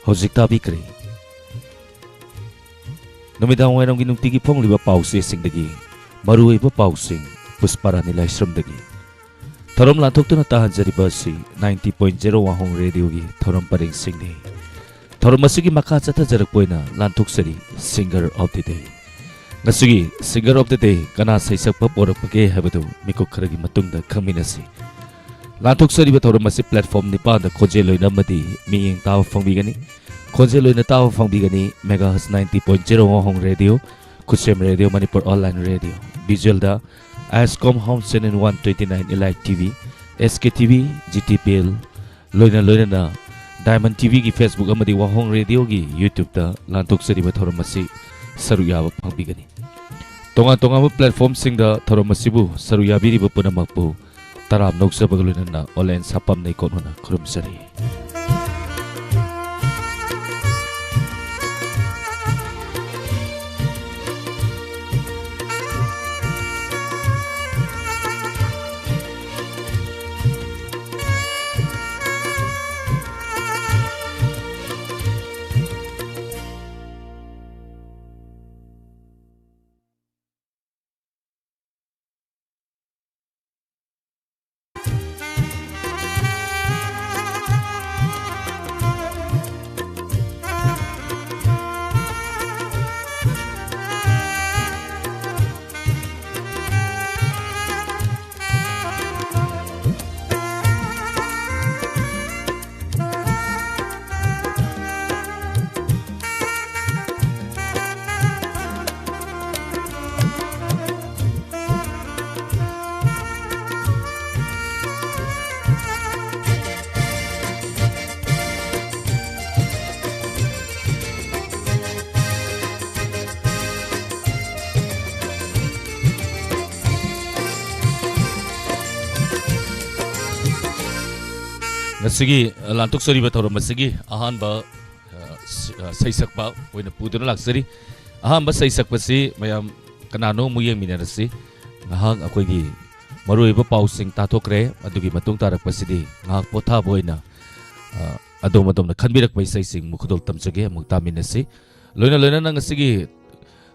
ꯍꯧꯖꯤꯛ ꯇꯥꯕꯤꯈ꯭ꯔꯦ ꯅꯨꯃꯤꯗꯥꯡ ꯋꯥꯏꯔꯝꯒꯤ ꯅꯨꯡꯇꯤꯒꯤ ꯐꯣꯡꯂꯤꯕ ꯄꯥꯎꯆꯦꯁꯤꯡꯗꯒꯤ ꯃꯔꯨꯑꯣꯏꯕ ꯄꯥꯎꯁꯤꯡ ꯄꯨꯁꯄꯥꯔꯥꯅꯤ ꯂꯥꯏꯁ꯭ꯔꯝꯗꯒꯤ꯫ ꯊꯧꯔꯝ ꯂꯥꯟꯊꯣꯛꯇꯨꯅ ꯇꯥꯍꯟꯖꯔꯤꯕ ꯑꯁꯤ ninety point zero ꯋꯥꯍꯣꯡ ꯔꯦꯗꯤꯑꯣꯒꯤ ꯊꯧꯔꯝ ꯄꯔꯦꯡꯁꯤꯡꯅꯤ꯫ ꯊꯧꯔꯝ ꯑꯁꯤꯒꯤ ꯃꯈꯥ ꯆꯠꯊꯖꯔꯛꯄ ꯑꯣꯏꯅ ꯂꯥꯟꯊꯣꯛꯆꯔꯤ Singer of the Day꯫ ꯉꯁꯤꯒꯤ Singer of the Day ꯀꯅꯥ ꯁꯩꯁꯛꯄ ꯄꯣꯔꯛꯄꯒꯦ ꯍꯥꯏꯕꯗꯨ ꯃꯤꯀꯨꯞ ꯈꯔꯒꯤ ꯃꯇꯨꯡꯗ ꯈꯪꯃꯤꯟꯅꯁꯤ꯫ ꯂꯥꯟꯊꯣꯛꯆꯔꯤꯕ ꯊꯧꯔꯝ ꯑꯁꯤ platform ꯅꯤꯄꯥꯟꯗ ꯈꯣꯟꯖꯦꯜ ꯂꯣꯏꯅ ꯑꯃꯗꯤ ꯃꯤꯠꯌꯦꯡ ꯇꯥꯕ ꯐꯪꯕꯤꯒꯅꯤ꯫ ꯈꯣꯟꯖꯦꯜ ꯂꯣꯏꯅ ꯇꯥꯕ ꯐꯪꯕꯤꯒꯅꯤ megahertz ninety point zero ꯋꯥꯍꯣꯡ ꯔꯦꯗꯤꯑꯣ, ꯈꯨꯠꯁꯦꯝ radio Manipur online radio, visual ꯗ Ascom Home Channel one twenty nine Elite TV, SKTV, GTPL, ꯂꯣꯏꯅ ꯂꯣꯏꯅꯅ Diamond TVꯒꯤ Facebook ꯑꯃꯗꯤ ꯋꯥꯍꯣꯡ ꯔꯦꯗꯤꯑꯣꯒꯤ YouTubeꯇ ꯂꯥꯟꯊꯣꯛꯆꯔꯤꯕ ꯊꯧꯔꯝ ꯑꯁꯤ ꯁꯔꯨꯛ ꯌꯥꯕ ꯐꯪꯕꯤꯒꯅꯤ꯫ ꯇꯣꯉꯥꯟ ꯇꯣꯉꯥꯟꯕ platformꯁꯤꯡꯗ ꯊꯧꯔꯝ ꯑꯁꯤꯕꯨ ꯁꯔꯨꯛ ꯌꯥꯕꯤꯔꯤꯕ ꯄꯨꯝꯅꯃꯛꯄꯨ ꯇꯔꯥꯝꯅ ꯑꯣꯛꯆꯕꯒ ꯂꯣꯏꯅꯅ ꯑꯣꯂꯦꯟ ꯁꯥꯄꯝ ꯅꯩꯀꯣꯠ ꯍꯣꯏꯅ ꯈꯨꯔꯨꯝꯖꯔꯤ꯫ ꯉꯁꯤꯒꯤ, ꯑ, ꯂꯥꯟꯊꯣꯛꯆꯔꯤꯕ ꯊꯧꯔꯝ ꯑꯁꯤꯒꯤ ꯑꯍꯥꯟꯕ, ꯑ, ꯁ-, ꯑ, ꯁꯩꯁꯛꯄ ꯑꯣꯏꯅ ꯄꯨꯗꯨꯅ ꯂꯥꯛꯆꯔꯤ꯫ ꯑꯍꯥꯟꯕ ꯁꯩꯁꯛꯄꯁꯤ ꯃꯌꯥꯝ ꯀꯅꯥꯅꯣ ꯑꯃꯨꯛ ꯌꯦꯡꯃꯤꯟꯅꯔꯁꯤ꯫ ꯉꯥꯏꯍꯥꯛ ꯑꯩꯈꯣꯏꯒꯤ ꯃꯔꯨꯑꯣꯏꯕ ꯄꯥꯎꯁꯤꯡ ꯇꯥꯊꯣꯛꯈ꯭ꯔꯦ꯫ ꯑꯗꯨꯒꯤ ꯃꯇꯨꯡ ꯇꯥꯔꯛꯄꯁꯤꯗꯤ ꯉꯥꯏꯍꯥꯛ ꯄꯣꯊꯥꯕ ꯑꯣꯏꯅ, ꯑ, ꯑꯗꯣꯝ ꯑꯗꯣꯝꯅ ꯈꯟꯕꯤꯔꯛꯄ ꯏꯁꯩꯁꯤꯡ ꯑꯃꯨꯛ ꯈꯨꯗꯣꯜ ꯇꯝꯖꯒꯦ, ꯑꯃꯨꯛ ꯇꯥꯃꯤꯟꯅꯁꯤ꯫ ꯂꯣꯏꯅ ꯂꯣꯏꯅꯅ ꯉꯁꯤꯒꯤ,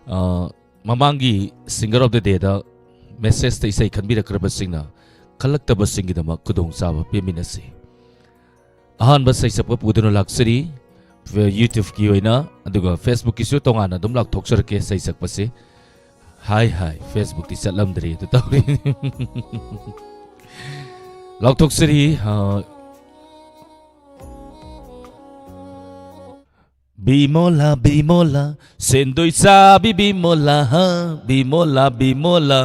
ꯑ, ꯃꯃꯥꯡꯒꯤ Singer of the Day the message ꯇ ꯏꯁꯩ ꯈꯟꯕꯤꯔꯛꯈ꯭ꯔꯕꯁꯤꯡꯅ ꯈꯜꯂꯛꯇꯕꯁꯤꯡꯒꯤꯗꯃꯛ ꯈꯨꯗꯣꯡꯆꯥꯕ ꯄꯤꯃꯤꯟꯅꯁꯤ꯫ ꯑꯍꯥꯟꯕ ꯁꯩꯁꯛꯄ ꯄꯨꯗꯨꯅ ꯂꯥꯛꯆꯔꯤ, ꯐꯦ-, YouTube ꯀꯤ ꯑꯣꯏꯅ, ꯑꯗꯨꯒ Facebook ꯀꯤꯁꯨ ꯇꯣꯉꯥꯟꯅ ꯑꯗꯨꯝ ꯂꯥꯎꯊꯣꯛꯆꯔꯛꯀꯦ ꯁꯩꯁꯛꯄꯁꯤ꯫ ꯍꯥꯏ ꯍꯥꯏ, Facebook ꯇꯤ ꯆꯠꯂꯝꯗ꯭ꯔꯤ ꯑꯗꯨ ꯇꯧꯔꯤ꯫ ꯂꯥꯎꯊꯣꯛꯆꯔꯤ, ꯑ, ꯕꯤꯃꯣꯂꯥ, ꯕꯤꯃꯣꯂꯥ, ꯁꯦꯟꯗꯣꯏ ꯆꯥꯕꯤ ꯕꯤꯃꯣꯂꯥ, ꯍꯥ, ꯕꯤꯃꯣꯂꯥ, ꯕꯤꯃꯣꯂꯥ,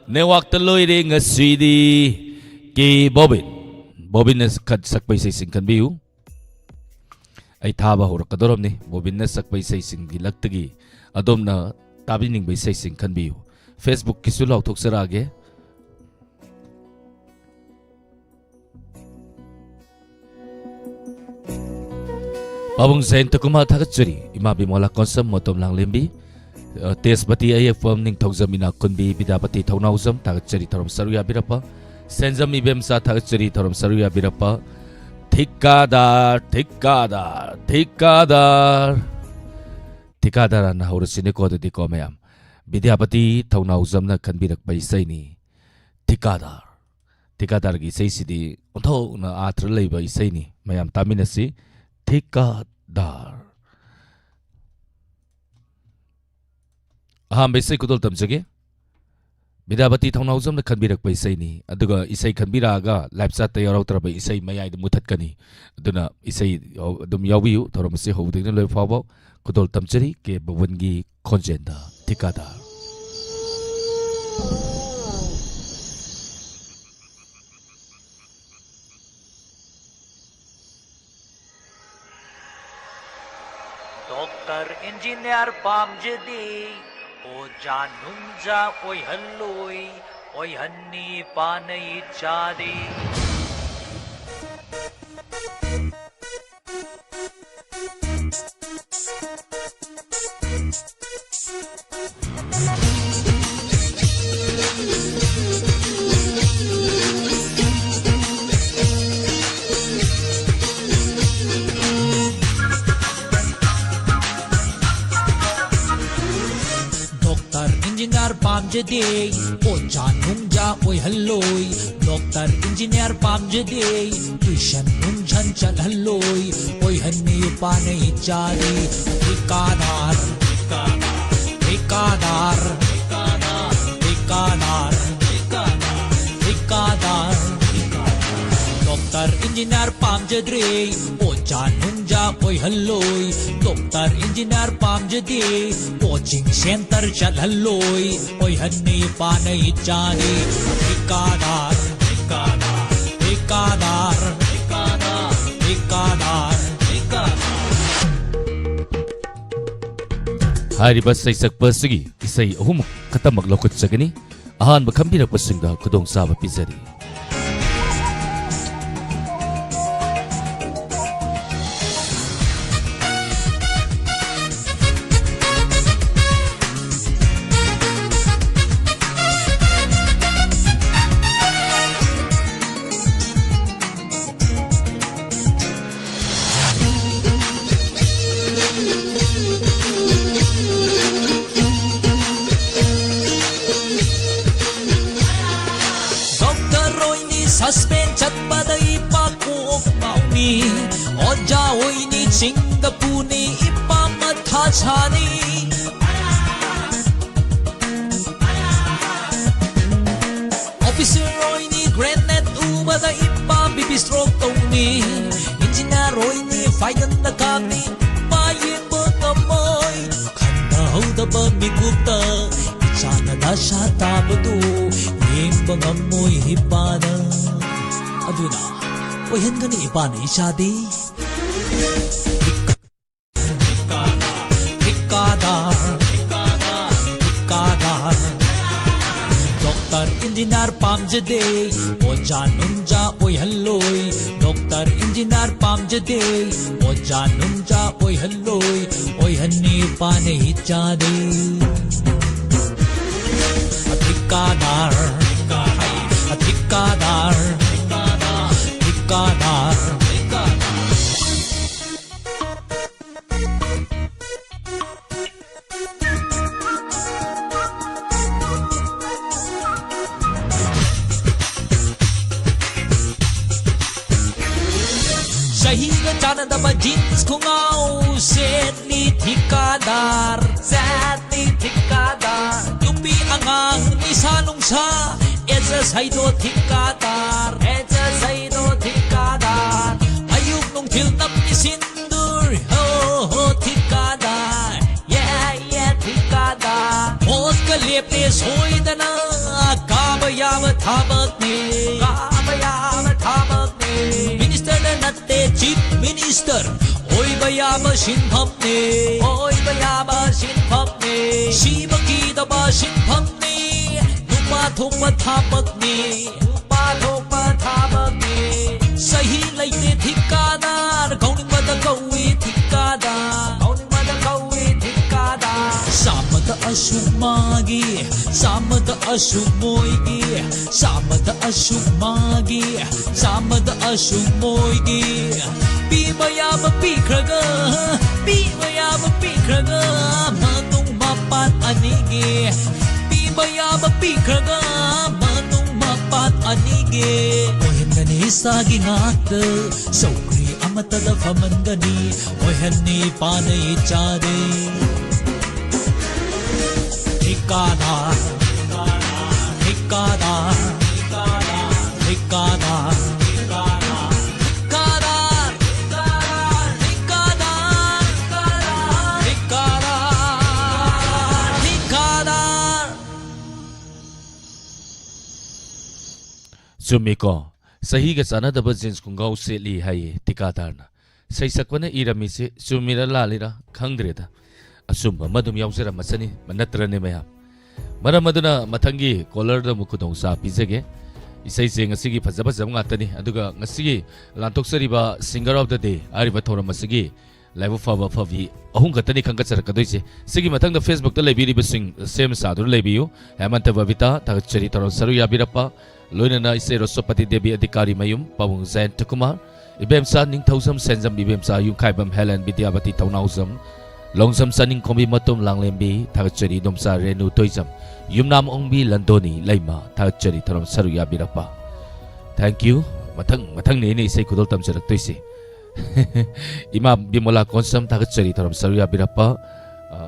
network ꯇ ꯂꯣꯏꯔꯦ ꯉꯁꯤꯗꯤ꯫ ꯀꯦ ꯕꯣꯕꯤꯟ, ꯕꯣꯕꯤꯟꯅ ꯈꯠ-, ꯁꯛꯄ ꯏꯁꯩꯁꯤꯡ ꯈꯟꯕꯤꯌꯨ꯫ ꯑꯩ ꯊꯥꯕ ꯍꯧꯔꯛꯀꯗꯧꯔꯕꯅꯤ꯫ ꯕꯣꯕꯤꯟꯅ ꯁꯛꯄ ꯏꯁꯩꯁꯤꯡꯒꯤ ꯂꯛꯇꯒꯤ ꯑꯗꯣꯝꯅ ꯇꯥꯕꯤꯅꯤꯡꯕ ꯏꯁꯩꯁꯤꯡ ꯈꯟꯕꯤꯌꯨ꯫ Facebook ꯀꯤꯁꯨ ꯂꯥꯎꯊꯣꯛꯆꯔꯛꯑꯒꯦ꯫ ꯄꯥꯕꯨꯡ ꯖꯌꯟꯇ ꯀꯨꯃꯥꯔ ꯊꯥꯒꯠꯆꯔꯤ꯫ ꯏꯃꯥ ꯕꯤꯃꯣꯂꯥ ꯀꯣꯟꯁꯝ, ꯃꯣꯇꯣꯝ ꯂꯥꯡꯂꯦꯝꯕꯤ, ꯑ, ꯇꯦꯖꯄꯇꯤ ꯑꯌꯦꯛꯄꯝ, ꯅꯤꯡꯊꯧꯖꯝ ꯏꯅꯥꯛꯈꯨꯟꯕꯤ, ꯕꯤꯗ꯭ꯌꯥꯄꯇꯤ ꯊꯧꯅꯥꯎꯖꯝ ꯊꯥꯒꯠꯆꯔꯤ꯫ ꯊꯧꯔꯝ ꯁꯔꯨꯛ ꯌꯥꯕꯤꯔꯛꯄ ꯁꯦꯟꯖꯝ ꯏꯕꯦꯝꯆꯥ ꯊꯥꯒꯠꯆꯔꯤ꯫ ꯊꯧꯔꯝ ꯁꯔꯨꯛ ꯌꯥꯕꯤꯔꯛꯄ ꯊꯤꯀꯥꯗꯥꯔ, ꯊꯤꯀꯥꯗꯥꯔ, ꯊꯤꯀꯥꯗꯥꯔ꯫ ꯊꯤꯀꯥꯗꯥꯔ ꯑꯅ ꯍꯧꯔꯁꯤꯅꯦꯀꯣ ꯑꯗꯨꯗꯤꯀꯣ ꯃꯌꯥꯝ꯫ ꯕꯤꯗ꯭ꯌꯥꯄꯇꯤ ꯊꯧꯅꯥꯎꯖꯝꯅ ꯈꯟꯕꯤꯔꯛꯄ ꯏꯁꯩꯅꯤ ꯊꯤꯀꯥꯗꯥꯔ꯫ ꯊꯤꯀꯥꯗꯥꯔꯒꯤ ꯏꯁꯩꯁꯤꯗꯤ ꯑꯣꯟꯊꯣꯛꯅ ꯑꯥꯔꯊ ꯂꯩꯕ ꯏꯁꯩꯅꯤ꯫ ꯃꯌꯥꯝ ꯇꯥꯃꯤꯟꯅꯁꯤ꯫ ꯊꯤꯀꯥꯗꯥꯔ꯫ ꯑꯍꯥꯟꯕ ꯏꯁꯩ ꯈꯨꯗꯣꯜ ꯇꯝꯖꯒꯦ꯫ ꯕꯤꯗ꯭ꯌꯥꯄꯇꯤ ꯊꯧꯅꯥꯎꯖꯝꯅ ꯈꯟꯕꯤꯔꯛꯄ ꯏꯁꯩꯅꯤ꯫ ꯑꯗꯨꯒ ꯏꯁꯩ ꯈꯟꯕꯤꯔꯛꯑꯒ live chat ꯇ ꯌꯥꯎꯔꯛꯇ꯭ꯔꯕ ꯏꯁꯩ ꯃꯌꯥꯏꯗ ꯃꯨꯊꯠꯀꯅꯤ꯫ ꯑꯗꯨꯅ ꯏꯁꯩ ꯑꯗꯨꯝ ꯌꯥꯎꯕꯤꯌꯨ꯫ ꯊꯧꯔꯝ ꯑꯁꯤ ꯍꯧꯕꯗꯒꯤꯅ ꯂꯣꯏꯕ ꯐꯥꯎꯕ ꯈꯨꯗꯣꯜ ꯇꯝꯖꯔꯤ ꯀꯦ ꯕꯣꯕꯤꯟꯒꯤ ꯈꯣꯟꯖꯦꯜꯗ ꯊꯤꯀꯥꯗꯥꯔ꯫ Doctor, engineer ꯄꯥꯝꯖꯗꯦ, ꯑꯣꯖꯥ ꯅꯨꯡꯖꯥ ꯑꯣꯏꯍꯜꯂꯣꯏ, ꯑꯣꯏꯍꯟꯅꯤ ꯄꯥꯅꯩ ꯆꯥꯗꯦ꯫ ꯏꯟꯖꯤꯅꯤꯌꯥꯔ ꯄꯥꯝꯖꯗꯦ, ꯑꯣꯖꯥ ꯅꯨꯡꯖꯥ ꯑꯣꯏꯍꯜꯂꯣꯏ꯫ ꯗꯣꯛꯇꯔ ꯏꯟꯖꯤꯅꯤꯌꯥꯔ ꯄꯥꯝꯖꯗꯦ, ꯇ꯭ꯌꯨꯁꯟ ꯅꯨꯡꯁꯟ ꯆꯠꯍꯜꯂꯣꯏ꯫ ꯑꯣꯏꯍꯟꯅꯤ ꯏꯄꯥꯅ ꯏꯆꯥꯗꯤ꯫ ꯊꯤꯀꯥꯗꯥꯔ, ꯊꯤꯀꯥꯗꯥꯔ, ꯊꯤꯀꯥꯗꯥꯔ, ꯊꯤꯀꯥꯗꯥꯔ, ꯊꯤꯀꯥꯗꯥꯔ꯫ ꯗꯣꯛꯇꯔ ꯏꯟꯖꯤꯅꯤꯌꯥꯔ ꯄꯥꯝꯖꯗ꯭ꯔꯦ, ꯑꯣꯖꯥ ꯅꯨꯡꯖꯥ ꯑꯣꯏꯍꯜꯂꯣꯏ꯫ ꯗꯣꯛꯇꯔ ꯏꯟꯖꯤꯅꯤꯌꯥꯔ ꯄꯥꯝꯖꯗꯦ, ꯀꯣꯆꯤꯡ ꯁꯦꯟꯇꯔ ꯆꯠꯍꯜꯂꯣꯏ꯫ ꯑꯣꯏꯍꯟꯅꯤ ꯏꯄꯥꯅ ꯏꯆꯥꯗꯤ꯫ ꯊꯤꯀꯥꯗꯥꯔ, ꯊꯤꯀꯥꯗꯥꯔ, ꯊꯤꯀꯥꯗꯥꯔ, ꯊꯤꯀꯥꯗꯥꯔ, ꯊꯤꯀꯥꯗꯥꯔ, ꯊꯤꯀꯥꯗꯥꯔ꯫ ꯍꯥꯏꯔꯤꯕ ꯁꯩꯁꯛꯄ ꯑꯁꯤꯒꯤ ꯏꯁꯩ ꯑꯍꯨꯝ ꯈꯛꯇꯃꯛ ꯂꯧꯈꯠꯆꯒꯅꯤ꯫ ꯑꯍꯥꯟꯕ ꯈꯟꯕꯤꯔꯛꯄꯁꯤꯡꯗ ꯈꯨꯗꯣꯡꯆꯥꯕ ꯄꯤꯖꯔꯤ꯫ ꯗꯣꯛꯇꯔ ꯑꯣꯏꯅꯤ ꯁꯁꯄꯦꯟ ꯆꯠꯄꯗ ꯏꯄꯥ ꯀꯣꯛ ꯉꯥꯎꯅꯤ꯫ ꯑꯣꯖꯥ ꯑꯣꯏꯅꯤ ꯆꯤꯡꯗ ꯄꯨꯅꯤ ꯏꯄꯥ ꯃꯊꯥ ꯁꯥꯅꯤ꯫ ꯑꯣꯐꯤꯁꯔ ꯑꯣꯏꯅꯤ ꯒ꯭ꯔꯦꯅꯦꯠ ꯎꯕꯗ ꯏꯄꯥ ꯕꯤ ꯄꯤ ꯁ꯭ꯇ꯭ꯔꯣꯛ ꯇꯧꯅꯤ꯫ ꯏꯟꯖꯤꯅꯤꯌꯥꯔ ꯑꯣꯏꯅꯤ ꯐꯥꯏꯒꯟꯗ ꯀꯥꯞꯅꯤ ꯏꯄꯥ ꯌꯦꯡꯕ ꯉꯝꯃꯣꯏ꯫ ꯈꯟꯊꯍꯧꯗꯕ ꯃꯤꯀꯨꯞꯇ ꯏꯆꯥꯅ ꯗꯁꯥ ꯇꯥꯕꯗꯨ ꯌꯦꯡꯕ ꯉꯝꯃꯣꯏ ꯏꯄꯥꯅ꯫ ꯑꯗꯨꯅ ꯑꯣꯏꯍꯟꯒꯅꯤ ꯏꯄꯥꯅ ꯏꯆꯥꯗꯤ꯫ ꯊꯤꯀꯥꯗꯥꯔ, ꯊꯤꯀꯥꯗꯥꯔ꯫ ꯗꯣꯛꯇꯔ ꯏꯟꯖꯤꯅꯤꯌꯥꯔ ꯄꯥꯝꯖꯗꯦ, ꯑꯣꯖꯥ ꯅꯨꯡꯖꯥ ꯑꯣꯏꯍꯜꯂꯣꯏ꯫ ꯗꯣꯛꯇꯔ ꯏꯟꯖꯤꯅꯤꯌꯥꯔ ꯄꯥꯝꯖꯗꯦ, ꯑꯣꯖꯥ ꯅꯨꯡꯖꯥ ꯑꯣꯏꯍꯜꯂꯣꯏ꯫ ꯑꯣꯏꯍꯟꯅꯤ ꯏꯄꯥꯅ ꯏꯆꯥꯗꯤ꯫ ꯊꯤꯀꯥꯗꯥꯔ, ꯊꯤꯀꯥꯗꯥꯔ, ꯊꯤꯀꯥꯗꯥꯔ꯫ ꯆꯥꯟꯅꯗꯕ ꯖꯤꯟꯁ ꯈꯣꯡꯒ꯭ꯔꯥꯎ ꯁꯦꯠꯂꯤ ꯊꯤꯀꯥꯗꯥꯔ, ꯁꯦꯠꯂꯤ ꯊꯤꯀꯥꯗꯥꯔ꯫ ꯅꯨꯄꯤ ꯑꯉꯥꯡ ꯅꯤꯁꯥ ꯅꯨꯡꯁꯥ ꯑꯦꯖꯁ ꯍꯩꯗꯣ ꯊꯤꯀꯥꯗꯥꯔ, ꯑꯦꯖꯁ ꯍꯩꯗꯣ ꯊꯤꯀꯥꯗꯥꯔ꯫ ꯑꯌꯨꯛ ꯅꯨꯡꯊꯤꯜ ꯅꯝꯃꯤ ꯁꯤꯟꯗꯨꯔ, ꯍꯣ ꯍꯣ ꯊꯤꯀꯥꯗꯥꯔ, ꯌꯦ ꯌꯦ ꯊꯤꯀꯥꯗꯥꯔ꯫ ꯃꯣꯠꯀ ꯂꯦꯞꯇꯦ ꯁꯣꯏꯗꯅ, ꯀꯥꯕ ꯌꯥꯕ ꯊꯕꯛꯅꯤ, ꯀꯥꯕ ꯌꯥꯕ ꯊꯕꯛꯅꯤ꯫ ꯃꯤꯅꯤꯁꯇꯔꯗ ꯅꯠꯇꯦ ꯆꯤꯞ ꯃꯤꯅꯤꯁꯇꯔ, ꯑꯣꯏꯕ ꯌꯥꯕ ꯁꯤꯟꯐꯝꯅꯤ, ꯑꯣꯏꯕ ꯌꯥꯕ ꯁꯤꯟꯐꯝꯅꯤ꯫ ꯁꯤꯕ ꯀꯤꯗꯕ ꯁꯤꯟꯐꯝꯅꯤ, ꯅꯨꯄꯥ ꯊꯣꯛꯄ ꯊꯕꯛꯅꯤ, ꯅꯨꯄꯥ ꯊꯣꯛꯄ ꯊꯕꯛꯅꯤ꯫ ꯆꯍꯤ ꯂꯩꯇꯦ ꯊꯤꯀꯥꯗꯥꯔ, ꯀꯧꯅꯤꯡꯕꯗ ꯀꯧꯏ ꯊꯤꯀꯥꯗꯥꯔ, ꯀꯧꯅꯤꯡꯕꯗ ꯀꯧꯏ ꯊꯤꯀꯥꯗꯥꯔ꯫ ꯆꯥꯝꯃꯗ ꯑꯁꯨꯛ ꯃꯥꯒꯤ, ꯆꯥꯝꯃꯗ ꯑꯁꯨꯛ ꯃꯣꯏꯒꯤ, ꯆꯥꯝꯃꯗ ꯑꯁꯨꯛ ꯃꯥꯒꯤ, ꯆꯥꯝꯃꯗ ꯑꯁꯨꯛ ꯃꯣꯏꯒꯤ꯫ ꯄꯤꯕ ꯌꯥꯕ ꯄꯤꯈ꯭ꯔꯒ, ꯄꯤꯕ ꯌꯥꯕ ꯄꯤꯈ꯭ꯔꯒ, ꯃꯅꯨꯡ ꯃꯄꯥꯟ ꯑꯅꯤꯒꯤ꯫ ꯄꯤꯕ ꯌꯥꯕ ꯄꯤꯈ꯭ꯔꯒ, ꯃꯅꯨꯡ ꯃꯄꯥꯟ ꯑꯅꯤꯒꯤ꯫ ꯑꯣꯏꯍꯟꯒꯅꯤ ꯏꯁꯥꯒꯤ ꯉꯥꯛꯇ, ꯆꯧꯀ꯭ꯔꯤ ꯑꯃꯠꯇꯗ ꯐꯝꯍꯟꯒꯅꯤ꯫ ꯑꯣꯏꯍꯟꯅꯤ ꯏꯄꯥꯅ ꯏꯆꯥꯗꯤ꯫ ꯊꯤꯀꯥꯗꯥꯔ, ꯊꯤꯀꯥꯗꯥꯔ, ꯊꯤꯀꯥꯗꯥꯔ, ꯊꯤꯀꯥꯗꯥꯔ, ꯊꯤꯀꯥꯗꯥꯔ, ꯊꯤꯀꯥꯗꯥꯔ꯫ ꯆꯨꯝꯃꯤꯀꯣ, ꯆꯍꯤꯒ ꯆꯥꯟꯅꯗꯕ ꯖꯤꯟꯁ ꯈꯣꯡꯒ꯭ꯔꯥꯎ ꯁꯦꯠꯂꯤ ꯍꯥꯏꯌꯦ ꯊꯤꯀꯥꯗꯥꯔꯅ꯫ ꯁꯩꯁꯛꯄꯅ ꯏꯔꯝꯃꯤꯁꯦ ꯆꯨꯝꯃꯤꯔ ꯂꯥꯜꯂꯤꯔ ꯈꯪꯗ꯭ꯔꯦꯗ꯫ ꯑꯆꯨꯝꯕ ꯑꯃ ꯑꯗꯨꯝ ꯌꯥꯎꯖꯔꯝꯃꯁꯅꯤ, ꯅꯠꯇ꯭ꯔꯅꯦ ꯃꯌꯥꯝ? ꯃꯔꯝ ꯑꯗꯨꯅ ꯃꯊꯪꯒꯤ ꯀꯣꯂꯔꯗ ꯑꯃꯨꯛ ꯈꯨꯗꯣꯡꯆꯥꯕ ꯄꯤꯖꯒꯦ꯫ ꯏꯁꯩꯁꯦ ꯉꯁꯤꯒꯤ ꯐꯖ ꯐꯖꯕ ꯉꯥꯛꯇꯅꯤ꯫ ꯑꯗꯨꯒ ꯉꯁꯤꯒꯤ ꯂꯥꯟꯊꯣꯛꯆꯔꯤꯕ Singer of the Day ꯍꯥꯏꯔꯤꯕ ꯊꯧꯔꯝ ꯑꯁꯤꯒꯤ ꯂꯥꯏꯕꯛ ꯐꯕ ꯑꯐꯕꯤ ꯑꯍꯨꯝ ꯈꯛꯇꯅꯤ ꯈꯟꯒꯠꯆꯔꯛꯀꯗꯣꯏꯁꯦ꯫ ꯁꯤꯒꯤ ꯃꯊꯪꯗ Facebook-ꯇ ꯂꯩꯕꯤꯔꯤꯕꯁꯤꯡ ꯁꯦꯝ ꯁꯥꯗꯨꯅ ꯂꯩꯕꯤꯌꯨ꯫ ꯍꯦꯃꯟꯇ ꯕꯕꯤꯇꯥ, ꯊꯥꯒꯠꯆꯔꯤ ꯊꯧꯔꯝ ꯁꯔꯨꯛ ꯌꯥꯕꯤꯔꯛꯄ꯫ ꯂꯣꯏꯅꯅ ꯏꯆꯦ ꯔꯣꯁꯣꯄꯇꯤ ꯗꯦꯕꯤ ꯑꯙꯤꯀꯥꯔꯤ ꯃꯌꯨꯝ, ꯄꯥꯕꯨꯡ ꯖꯌꯟꯇ ꯀꯨꯃꯥꯔ, ꯏꯕꯦꯝꯆꯥ ꯅꯤꯡꯊꯧꯖꯝ ꯁꯦꯟꯖꯝ, ꯏꯕꯦꯝꯆꯥ ꯌꯨꯝꯈꯥꯏꯕꯝ ꯍꯦꯂꯦꯟ ꯕꯤꯗ꯭ꯌꯥꯕꯇꯤ ꯊꯧꯅꯥꯎꯖꯝ, ꯂꯣꯡꯖꯝ ꯆꯥꯅꯤꯡꯈꯣꯝꯕꯤ ꯃꯇꯣꯝ ꯂꯥꯡꯂꯦꯝꯕꯤ, ꯊꯥꯒꯠꯆꯔꯤ ꯏꯗꯣꯝꯆꯥ ꯔꯦꯅꯨ ꯇꯣꯏꯖꯝ, ꯌꯨꯝꯅꯥꯝ ꯑꯣꯡꯕꯤ ꯂꯟꯗꯣꯅꯤ ꯂꯩꯃ, ꯊꯥꯒꯠꯆꯔꯤ ꯊꯧꯔꯝ ꯁꯔꯨꯛ ꯌꯥꯕꯤꯔꯛꯄ꯫ Thank you꯫ ꯃꯊꯪ ꯃꯊꯪꯅꯤ ꯑꯩꯅ ꯏꯁꯩ ꯈꯨꯗꯣꯜ ꯇꯝꯖꯔꯛꯇꯣꯏꯁꯦ꯫ ꯏꯃꯥ ꯕꯤꯃꯣꯂꯥ ꯀꯣꯟꯁꯝ ꯊꯥꯒꯠꯆꯔꯤ, ꯊꯧꯔꯝ ꯁꯔꯨꯛ ꯌꯥꯕꯤꯔꯛꯄ꯫ ꯑ,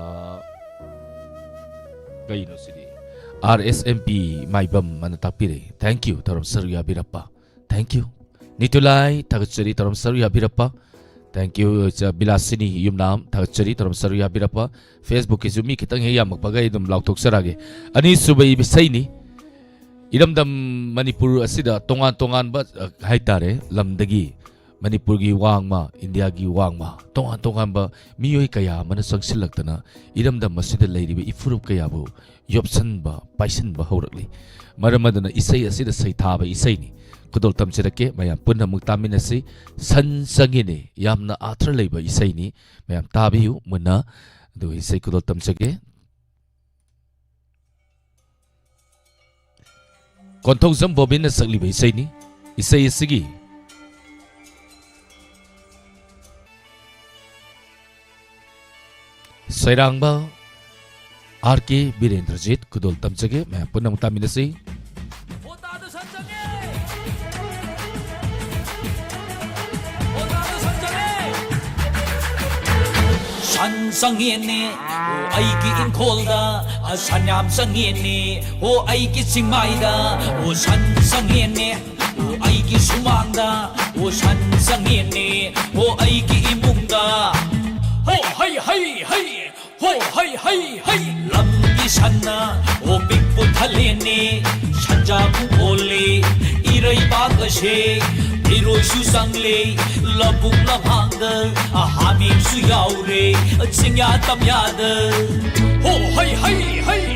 ꯀꯩꯅꯣ ꯁꯤꯗꯤ? ꯑꯥꯔ ꯑꯦꯁ ꯑꯦꯝ ꯄꯤ ꯃꯥꯏꯕꯝ ꯑꯅ ꯇꯥꯛꯄꯤꯔꯛꯏ꯫ Thank you, ꯊꯧꯔꯝ ꯁꯔꯨꯛ ꯌꯥꯕꯤꯔꯛꯄ꯫ Thank you꯫ ꯅꯤꯇꯨꯂꯥꯏ ꯊꯥꯒꯠꯆꯔꯤ, ꯊꯧꯔꯝ ꯁꯔꯨꯛ ꯌꯥꯕꯤꯔꯛꯄ꯫ Thank you, ꯏꯆꯥ ꯕꯤꯂꯥꯁꯤꯅꯤ ꯌꯨꯝꯅꯥꯝ ꯊꯥꯒꯠꯆꯔꯤ, ꯊꯧꯔꯝ ꯁꯔꯨꯛ ꯌꯥꯕꯤꯔꯛꯄ꯫ Facebook ꯀꯤꯁꯨ ꯃꯤ ꯈꯤꯇꯪ ꯍꯦꯛ ꯌꯥꯝꯃꯛꯄꯒ ꯑꯩ ꯑꯗꯨꯝ ꯂꯥꯎꯊꯣꯛꯆꯔꯛꯑꯒꯦ꯫ ꯑꯅꯤꯁꯨꯕ ꯏꯁꯩꯅꯤ꯫ ꯏꯔꯝꯗꯝ ꯃꯅꯤꯄꯨꯔ ꯑꯁꯤꯗ ꯇꯣꯉꯥꯟ ꯇꯣꯉꯥꯟꯕ, ꯑ, ꯍꯥꯏꯇꯥꯔꯦ, ꯂꯝꯗꯒꯤ ꯃꯅꯤꯄꯨꯔꯒꯤ ꯋꯥꯡꯃ, ꯏꯟꯗꯤꯌꯥꯒꯤ ꯋꯥꯡꯃ, ꯇꯣꯉꯥꯟ ꯇꯣꯉꯥꯟꯕ ꯃꯤꯑꯣꯏ ꯀꯌꯥ ꯑꯃꯅ ꯆꯪꯁꯤꯜꯂꯛꯇꯅ ꯏꯔꯝꯗꯝ ꯑꯁꯤꯗ ꯂꯩꯔꯤꯕ ꯏꯐꯨꯔꯨꯞ ꯀꯌꯥꯕꯨ ꯌꯣꯞꯁꯟꯕ, ꯄꯥꯏꯁꯤꯟꯕ ꯍꯧꯔꯛꯂꯤ꯫ ꯃꯔꯝ ꯑꯗꯨꯅ ꯏꯁꯩ ꯑꯁꯤꯗ ꯁꯩꯊꯥꯕ ꯏꯁꯩꯅꯤ꯫ ꯈꯨꯗꯣꯜ ꯇꯝꯖꯔꯛꯀꯦ, ꯃꯌꯥꯝ ꯄꯨꯟꯅ ꯑꯃꯨꯛ ꯇꯥꯃꯤꯟꯅꯁꯤ꯫ ꯁꯟ ꯆꯪꯉꯦꯅꯦ, ꯌꯥꯝꯅ ꯑꯥꯔꯊ ꯂꯩꯕ ꯏꯁꯩꯅꯤ꯫ ꯃꯌꯥꯝ ꯇꯥꯕꯤꯌꯨ ꯃꯨꯟꯅ꯫ ꯑꯗꯨꯒ ꯏꯁꯩ ꯈꯨꯗꯣꯜ ꯇꯝꯖꯒꯦ꯫ ꯀꯣꯟꯊꯧꯖꯝ ꯕꯣꯕꯤꯟꯅ ꯁꯛꯂꯤꯕ ꯏꯁꯩꯅꯤ꯫ ꯏꯁꯩ ꯑꯁꯤꯒꯤ ꯁꯩꯔꯥꯡꯕ ꯑꯥꯔ ꯀꯦ ꯕꯤꯔꯦꯟꯗ꯭ꯔꯖꯤꯠ꯫ ꯈꯨꯗꯣꯜ ꯇꯝꯖꯒꯦ, ꯃꯌꯥꯝ ꯄꯨꯟꯅ ꯑꯃꯨꯛ ꯇꯥꯃꯤꯟꯅꯁꯤ꯫ ꯁꯟ ꯆꯪꯉꯦꯅꯦ, ꯑꯣ, ꯑꯩꯒꯤ ꯏꯪꯈꯣꯜꯗ, ꯑ, ꯁꯟ ꯌꯥꯝ ꯆꯪꯉꯦꯅꯦ, ꯑꯣ, ꯑꯩꯒꯤ ꯆꯤꯡꯃꯥꯏꯗ, ꯑꯣ, ꯁꯟ ꯆꯪꯉꯦꯅꯦ, ꯑꯣ, ꯑꯩꯒꯤ ꯁꯨꯃꯥꯡꯗ, ꯑꯣ, ꯁꯟ ꯆꯪꯉꯦꯅꯦ, ꯑꯣ, ꯑꯩꯒꯤ ꯏꯃꯨꯡꯗ꯫ ꯍꯣ, ꯍꯩ, ꯍꯩ, ꯍꯩ, ꯍꯣ, ꯍꯩ, ꯍꯩ, ꯍꯩ꯫ ꯂꯝꯒꯤ ꯁꯟꯅ, ꯑꯣ, ꯄꯤꯛꯄꯨ ꯊꯜꯂꯦꯅꯦ, ꯁꯟꯖꯥꯕꯨ ꯑꯣꯜꯂꯦ, ꯏꯔꯩꯕꯥꯛ ꯑꯁꯦ ꯏꯔꯣꯏꯁꯨ ꯆꯪꯂꯦ, ꯂꯧꯕꯨꯛ ꯂꯝꯍꯥꯡꯗ, ꯑ, ꯍꯥꯃꯦꯡꯁꯨ ꯌꯥꯎꯔꯦ, ꯆꯤꯡꯌꯥ ꯇꯝꯌꯥꯗ꯫ ꯍꯣ ꯍꯩ ꯍꯩ ꯍꯩ,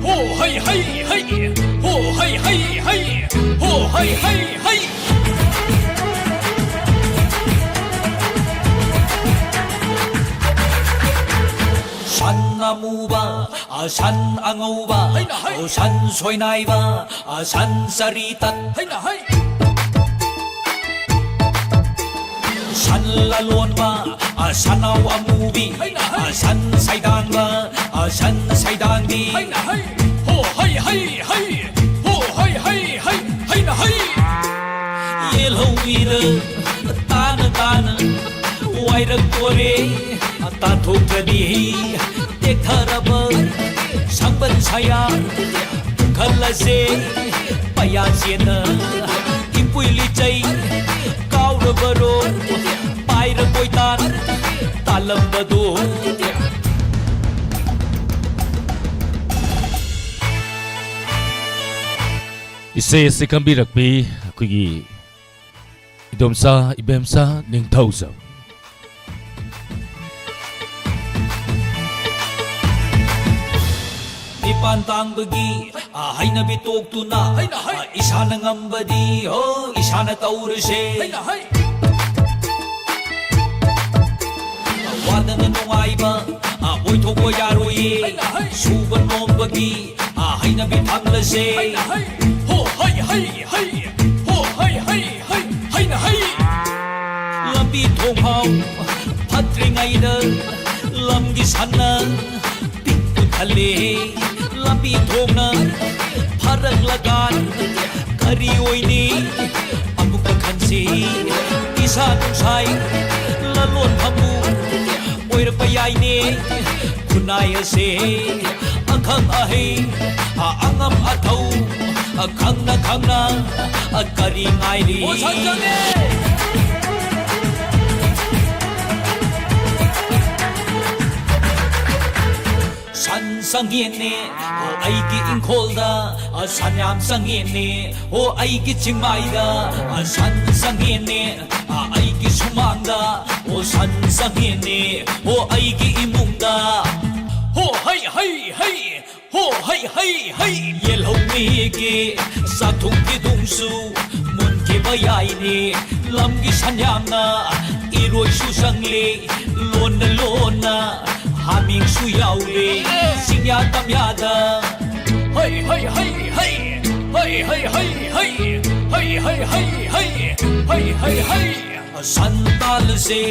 ꯍꯣ ꯍꯩ ꯍꯩ ꯍꯩ, ꯍꯣ ꯍꯩ ꯍꯩ ꯍꯩ, ꯍꯣ ꯍꯩ ꯍꯩ ꯍꯩ꯫ ꯁꯟ ꯑꯃꯨꯕ, ꯑ, ꯁꯟ ꯑꯉꯧꯕ, ꯍꯩꯅ ꯍꯩ꯫ ꯑꯣ, ꯁꯟ ꯁꯣꯏꯅꯥꯏꯕ, ꯑ, ꯁꯟ ꯆꯔꯤ ꯇꯠ꯫ ꯍꯩꯅ ꯍꯩ꯫ ꯁꯟ ꯂꯂꯣꯟꯕ, ꯑ, ꯁꯟꯅꯥꯎ ꯑꯃꯨꯕꯤ, ꯍꯩꯅ ꯍꯩ꯫ ꯑ, ꯁꯟ ꯁꯩꯗꯥꯡꯕ, ꯑ, ꯁꯟ ꯁꯩꯗꯥꯡꯕꯤ꯫ ꯍꯩꯅ ꯍꯩ꯫ ꯍꯣ ꯍꯩ ꯍꯩ ꯍꯩ꯫ ꯍꯣ ꯍꯩ ꯍꯩ ꯍꯩ꯫ ꯍꯩꯅ ꯍꯩ꯫ ꯌꯦꯜꯍꯧꯃꯤꯗ ꯇꯥꯅ ꯇꯥꯅ ꯋꯥꯏꯔꯛꯇꯣꯔꯦ꯫ ꯇꯥꯟꯊꯣꯛꯇ꯭ꯔꯗꯤ ꯇꯦꯛꯊꯔꯕ ꯁꯪꯕꯟ ꯁꯌꯥ ꯄꯨꯈꯠꯂꯁꯦ꯫ ꯄꯌꯥ ꯆꯦꯟꯅ ꯏꯄꯨꯏ ꯂꯤꯆꯩ ꯀꯥꯎꯔꯕꯔꯣ? ꯄꯥꯏꯔ ꯀꯣꯏꯇꯥꯟ ꯇꯥꯜꯂꯝꯕꯗꯣ꯫ ꯏꯁꯩ ꯑꯁꯤ ꯈꯟꯕꯤꯔꯛꯄꯤ ꯑꯩꯈꯣꯏꯒꯤ ꯏꯗꯣꯝꯆꯥ ꯏꯕꯦꯝꯆꯥ ꯅꯤꯡꯊꯧꯖꯝ꯫ ꯅꯤꯄꯥꯟ ꯇꯥꯡꯕꯒꯤ, ꯑ, ꯍꯩꯅꯕꯤ ꯇꯣꯛꯇꯨꯅ, ꯍꯩꯅ ꯍꯩ꯫ ꯑ, ꯏꯁꯥꯅ ꯉꯝꯕꯗꯤ, ꯍꯣ, ꯏꯁꯥꯅ ꯇꯧꯔꯁꯦ꯫ ꯍꯩꯅ ꯍꯩ꯫ ꯋꯥꯗꯅ ꯅꯨꯡꯉꯥꯏꯕ, ꯑ, ꯑꯣꯏꯊꯣꯛꯄ ꯌꯥꯔꯣꯏꯌꯦ꯫ ꯍꯩꯅ ꯍꯩ꯫ ꯁꯨꯕ ꯅꯣꯝꯕꯒꯤ, ꯑ, ꯍꯩꯅꯕꯤ ꯊꯝꯂꯁꯦ꯫ ꯍꯩꯅ ꯍꯩ꯫ ꯍꯣ ꯍꯩ ꯍꯩ ꯍꯩ꯫ ꯍꯣ ꯍꯩ ꯍꯩ ꯍꯩ꯫ ꯍꯩꯅ ꯍꯩ꯫ ꯂꯝꯕꯤ ꯊꯣꯡ ꯐꯥꯎ ꯐꯠꯇ꯭ꯔꯤꯉꯩꯗ ꯂꯝꯒꯤ ꯁꯟꯅ ꯄꯤꯛꯄ ꯊꯜꯂꯦ꯫ ꯂꯝꯕꯤ ꯊꯣꯡꯅ ꯐꯔꯛꯂꯀꯥꯟ ꯀꯔꯤ ꯑꯣꯏꯅꯤ? ꯑꯃꯨꯛꯀ ꯈꯟꯁꯤ꯫ ꯏꯁꯥ ꯅꯨꯡꯁꯥꯏ ꯂꯂꯣꯟꯐꯝꯕꯨ ꯑꯣꯏꯔꯛꯄ ꯌꯥꯏꯅꯦ꯫ ꯈꯨꯟꯅꯥꯏ ꯑꯁꯦ ꯑꯈꯪ ꯑꯍꯩ, ꯑꯉꯝ ꯑꯊꯧ, ꯈꯪꯅ ꯈꯪꯅ ꯀꯔꯤ ꯉꯥꯏꯔꯤ? ꯑꯣ, ꯁꯟ ꯆꯪꯉꯦ! ꯁꯟ ꯆꯪꯉꯦꯅꯦ, ꯑꯣ, ꯑꯩꯒꯤ ꯏꯪꯈꯣꯜꯗ, ꯑ, ꯁꯟ ꯌꯥꯝ ꯆꯪꯉꯦꯅꯦ, ꯑꯣ, ꯑꯩꯒꯤ ꯆꯤꯡꯃꯥꯏꯗ, ꯑ, ꯁꯟ ꯆꯪꯉꯦꯅꯦ, ꯑ, ꯑꯩꯒꯤ ꯁꯨꯃꯥꯡꯗ, ꯑꯣ, ꯁꯟ ꯆꯪꯉꯦꯅꯦ, ꯑꯣ, ꯑꯩꯒꯤ ꯏꯃꯨꯡꯗ꯫ ꯍꯣ, ꯍꯩ, ꯍꯩ, ꯍꯩ! ꯍꯣ, ꯍꯩ, ꯍꯩ, ꯍꯩ! ꯌꯦꯜꯍꯧ ꯃꯤꯒꯤ ꯆꯥꯛꯊꯨꯝ ꯐꯤꯗꯨꯝꯁꯨ ꯃꯨꯟꯈꯤꯕ ꯌꯥꯏꯅꯦ꯫ ꯂꯝꯒꯤ ꯁꯟ ꯌꯥꯝꯅ ꯏꯔꯣꯏꯁꯨ ꯆꯪꯂꯦ꯫ ꯂꯣꯟꯅ ꯂꯣꯟꯅ ꯍꯥꯃꯦꯡꯁꯨ ꯌꯥꯎꯔꯦ꯫ ꯆꯤꯡꯌꯥ ꯇꯝꯌꯥꯗ꯫ ꯍꯩ, ꯍꯩ, ꯍꯩ, ꯍꯩ! ꯍꯩ, ꯍꯩ, ꯍꯩ, ꯍꯩ! ꯍꯩ, ꯍꯩ, ꯍꯩ, ꯍꯩ! ꯍꯩ, ꯍꯩ, ꯍꯩ! ꯁꯟ ꯇꯥꯜꯂꯁꯦ,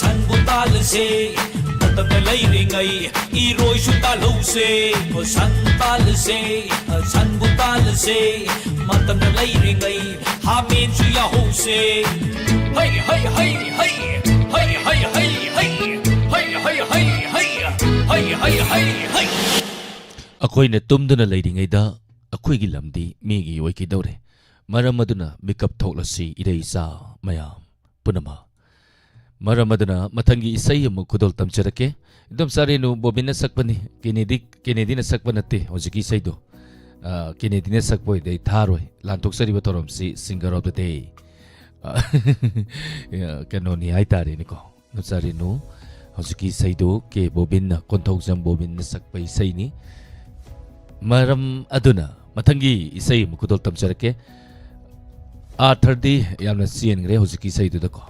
ꯁꯟꯕꯨ ꯇꯥꯜꯂꯁꯦ, ꯃꯇꯝꯗ ꯂꯩꯔꯤꯉꯩ ꯏꯔꯣꯏꯁꯨ ꯇꯥꯜꯍꯧꯁꯦ꯫ ꯁꯟ ꯇꯥꯜꯂꯁꯦ, ꯁꯟꯕꯨ ꯇꯥꯜꯂꯁꯦ꯫ ꯁꯦ, ꯃꯇꯝꯅ ꯂꯩꯔꯤꯉꯩ ꯍꯥꯃꯦꯡꯁꯨ ꯌꯥꯍꯧꯁꯦ꯫ ꯍꯩ, ꯍꯩ, ꯍꯩ, ꯍꯩ꯫ ꯍꯩ, ꯍꯩ, ꯍꯩ, ꯍꯩ꯫ ꯍꯩ, ꯍꯩ, ꯍꯩ, ꯍꯩ꯫ ꯍꯩ, ꯍꯩ, ꯍꯩ, ꯍꯩ꯫ ꯑꯩꯈꯣꯏꯅ ꯇꯨꯝꯗꯨꯅ ꯂꯩꯔꯤꯉꯩꯗ ꯑꯩꯈꯣꯏꯒꯤ ꯂꯝꯗꯤ ꯃꯤꯒꯤ ꯑꯣꯏꯈꯤꯗꯧꯔꯦ꯫ ꯃꯔꯝ ꯑꯗꯨꯅ ꯃꯤꯀꯞ ꯊꯣꯛꯂꯁꯤ ꯏꯔꯩꯆꯥ ꯃꯌꯥꯝ ꯄꯨꯝꯅꯃꯛ꯫ ꯃꯔꯝ ꯑꯗꯨꯅ ꯃꯊꯪꯒꯤ ꯏꯁꯩ ꯑꯃꯨꯛ ꯈꯨꯗꯣꯜ ꯇꯝꯖꯔꯛꯀꯦ꯫ ꯏꯗꯣꯝꯆꯥ ꯔꯦꯅꯨ ꯕꯣꯕꯤꯟꯅ ꯁꯛꯄꯅꯤ, ꯀꯦꯅꯦꯗꯤ, ꯀꯦꯅꯦꯗꯤꯅ ꯁꯛꯄ ꯅꯠꯇꯦ ꯍꯧꯖꯤꯛꯀꯤ ꯏꯁꯩꯗꯣ꯫ ꯑ, ꯀꯦꯅꯦꯗꯤꯅ ꯁꯛꯄ ꯑꯣꯏꯗꯤ ꯑꯩ ꯊꯥꯔꯣꯏ꯫ ꯂꯥꯟꯊꯣꯛꯆꯔꯤꯕ ꯊꯧꯔꯝꯁꯤ singer of the day꯫ ꯑ, ꯀꯩꯅꯣꯅꯤ ꯍꯥꯏꯇꯥꯔꯦꯅꯦꯀꯣ꯫ ꯏꯗꯣꯝꯆꯥ ꯔꯦꯅꯨ, ꯍꯧꯖꯤꯛꯀꯤ ꯏꯁꯩꯗꯨ ꯀꯦ ꯕꯣꯕꯤꯟꯅ, ꯀꯣꯟꯊꯧꯖꯝ ꯕꯣꯕꯤꯟꯅ ꯁꯛꯄ ꯏꯁꯩꯅꯤ꯫ ꯃꯔꯝ ꯑꯗꯨꯅ ꯃꯊꯪꯒꯤ ꯏꯁꯩ ꯑꯃ ꯈꯨꯗꯣꯜ ꯇꯝꯖꯔꯛꯀꯦ꯫ ꯑꯥꯔꯊꯔꯗꯤ ꯌꯥꯝꯅ ꯆꯦꯟꯈ꯭ꯔꯦ ꯍꯧꯖꯤꯛꯀꯤ ꯏꯁꯩꯗꯨꯗꯀꯣ꯫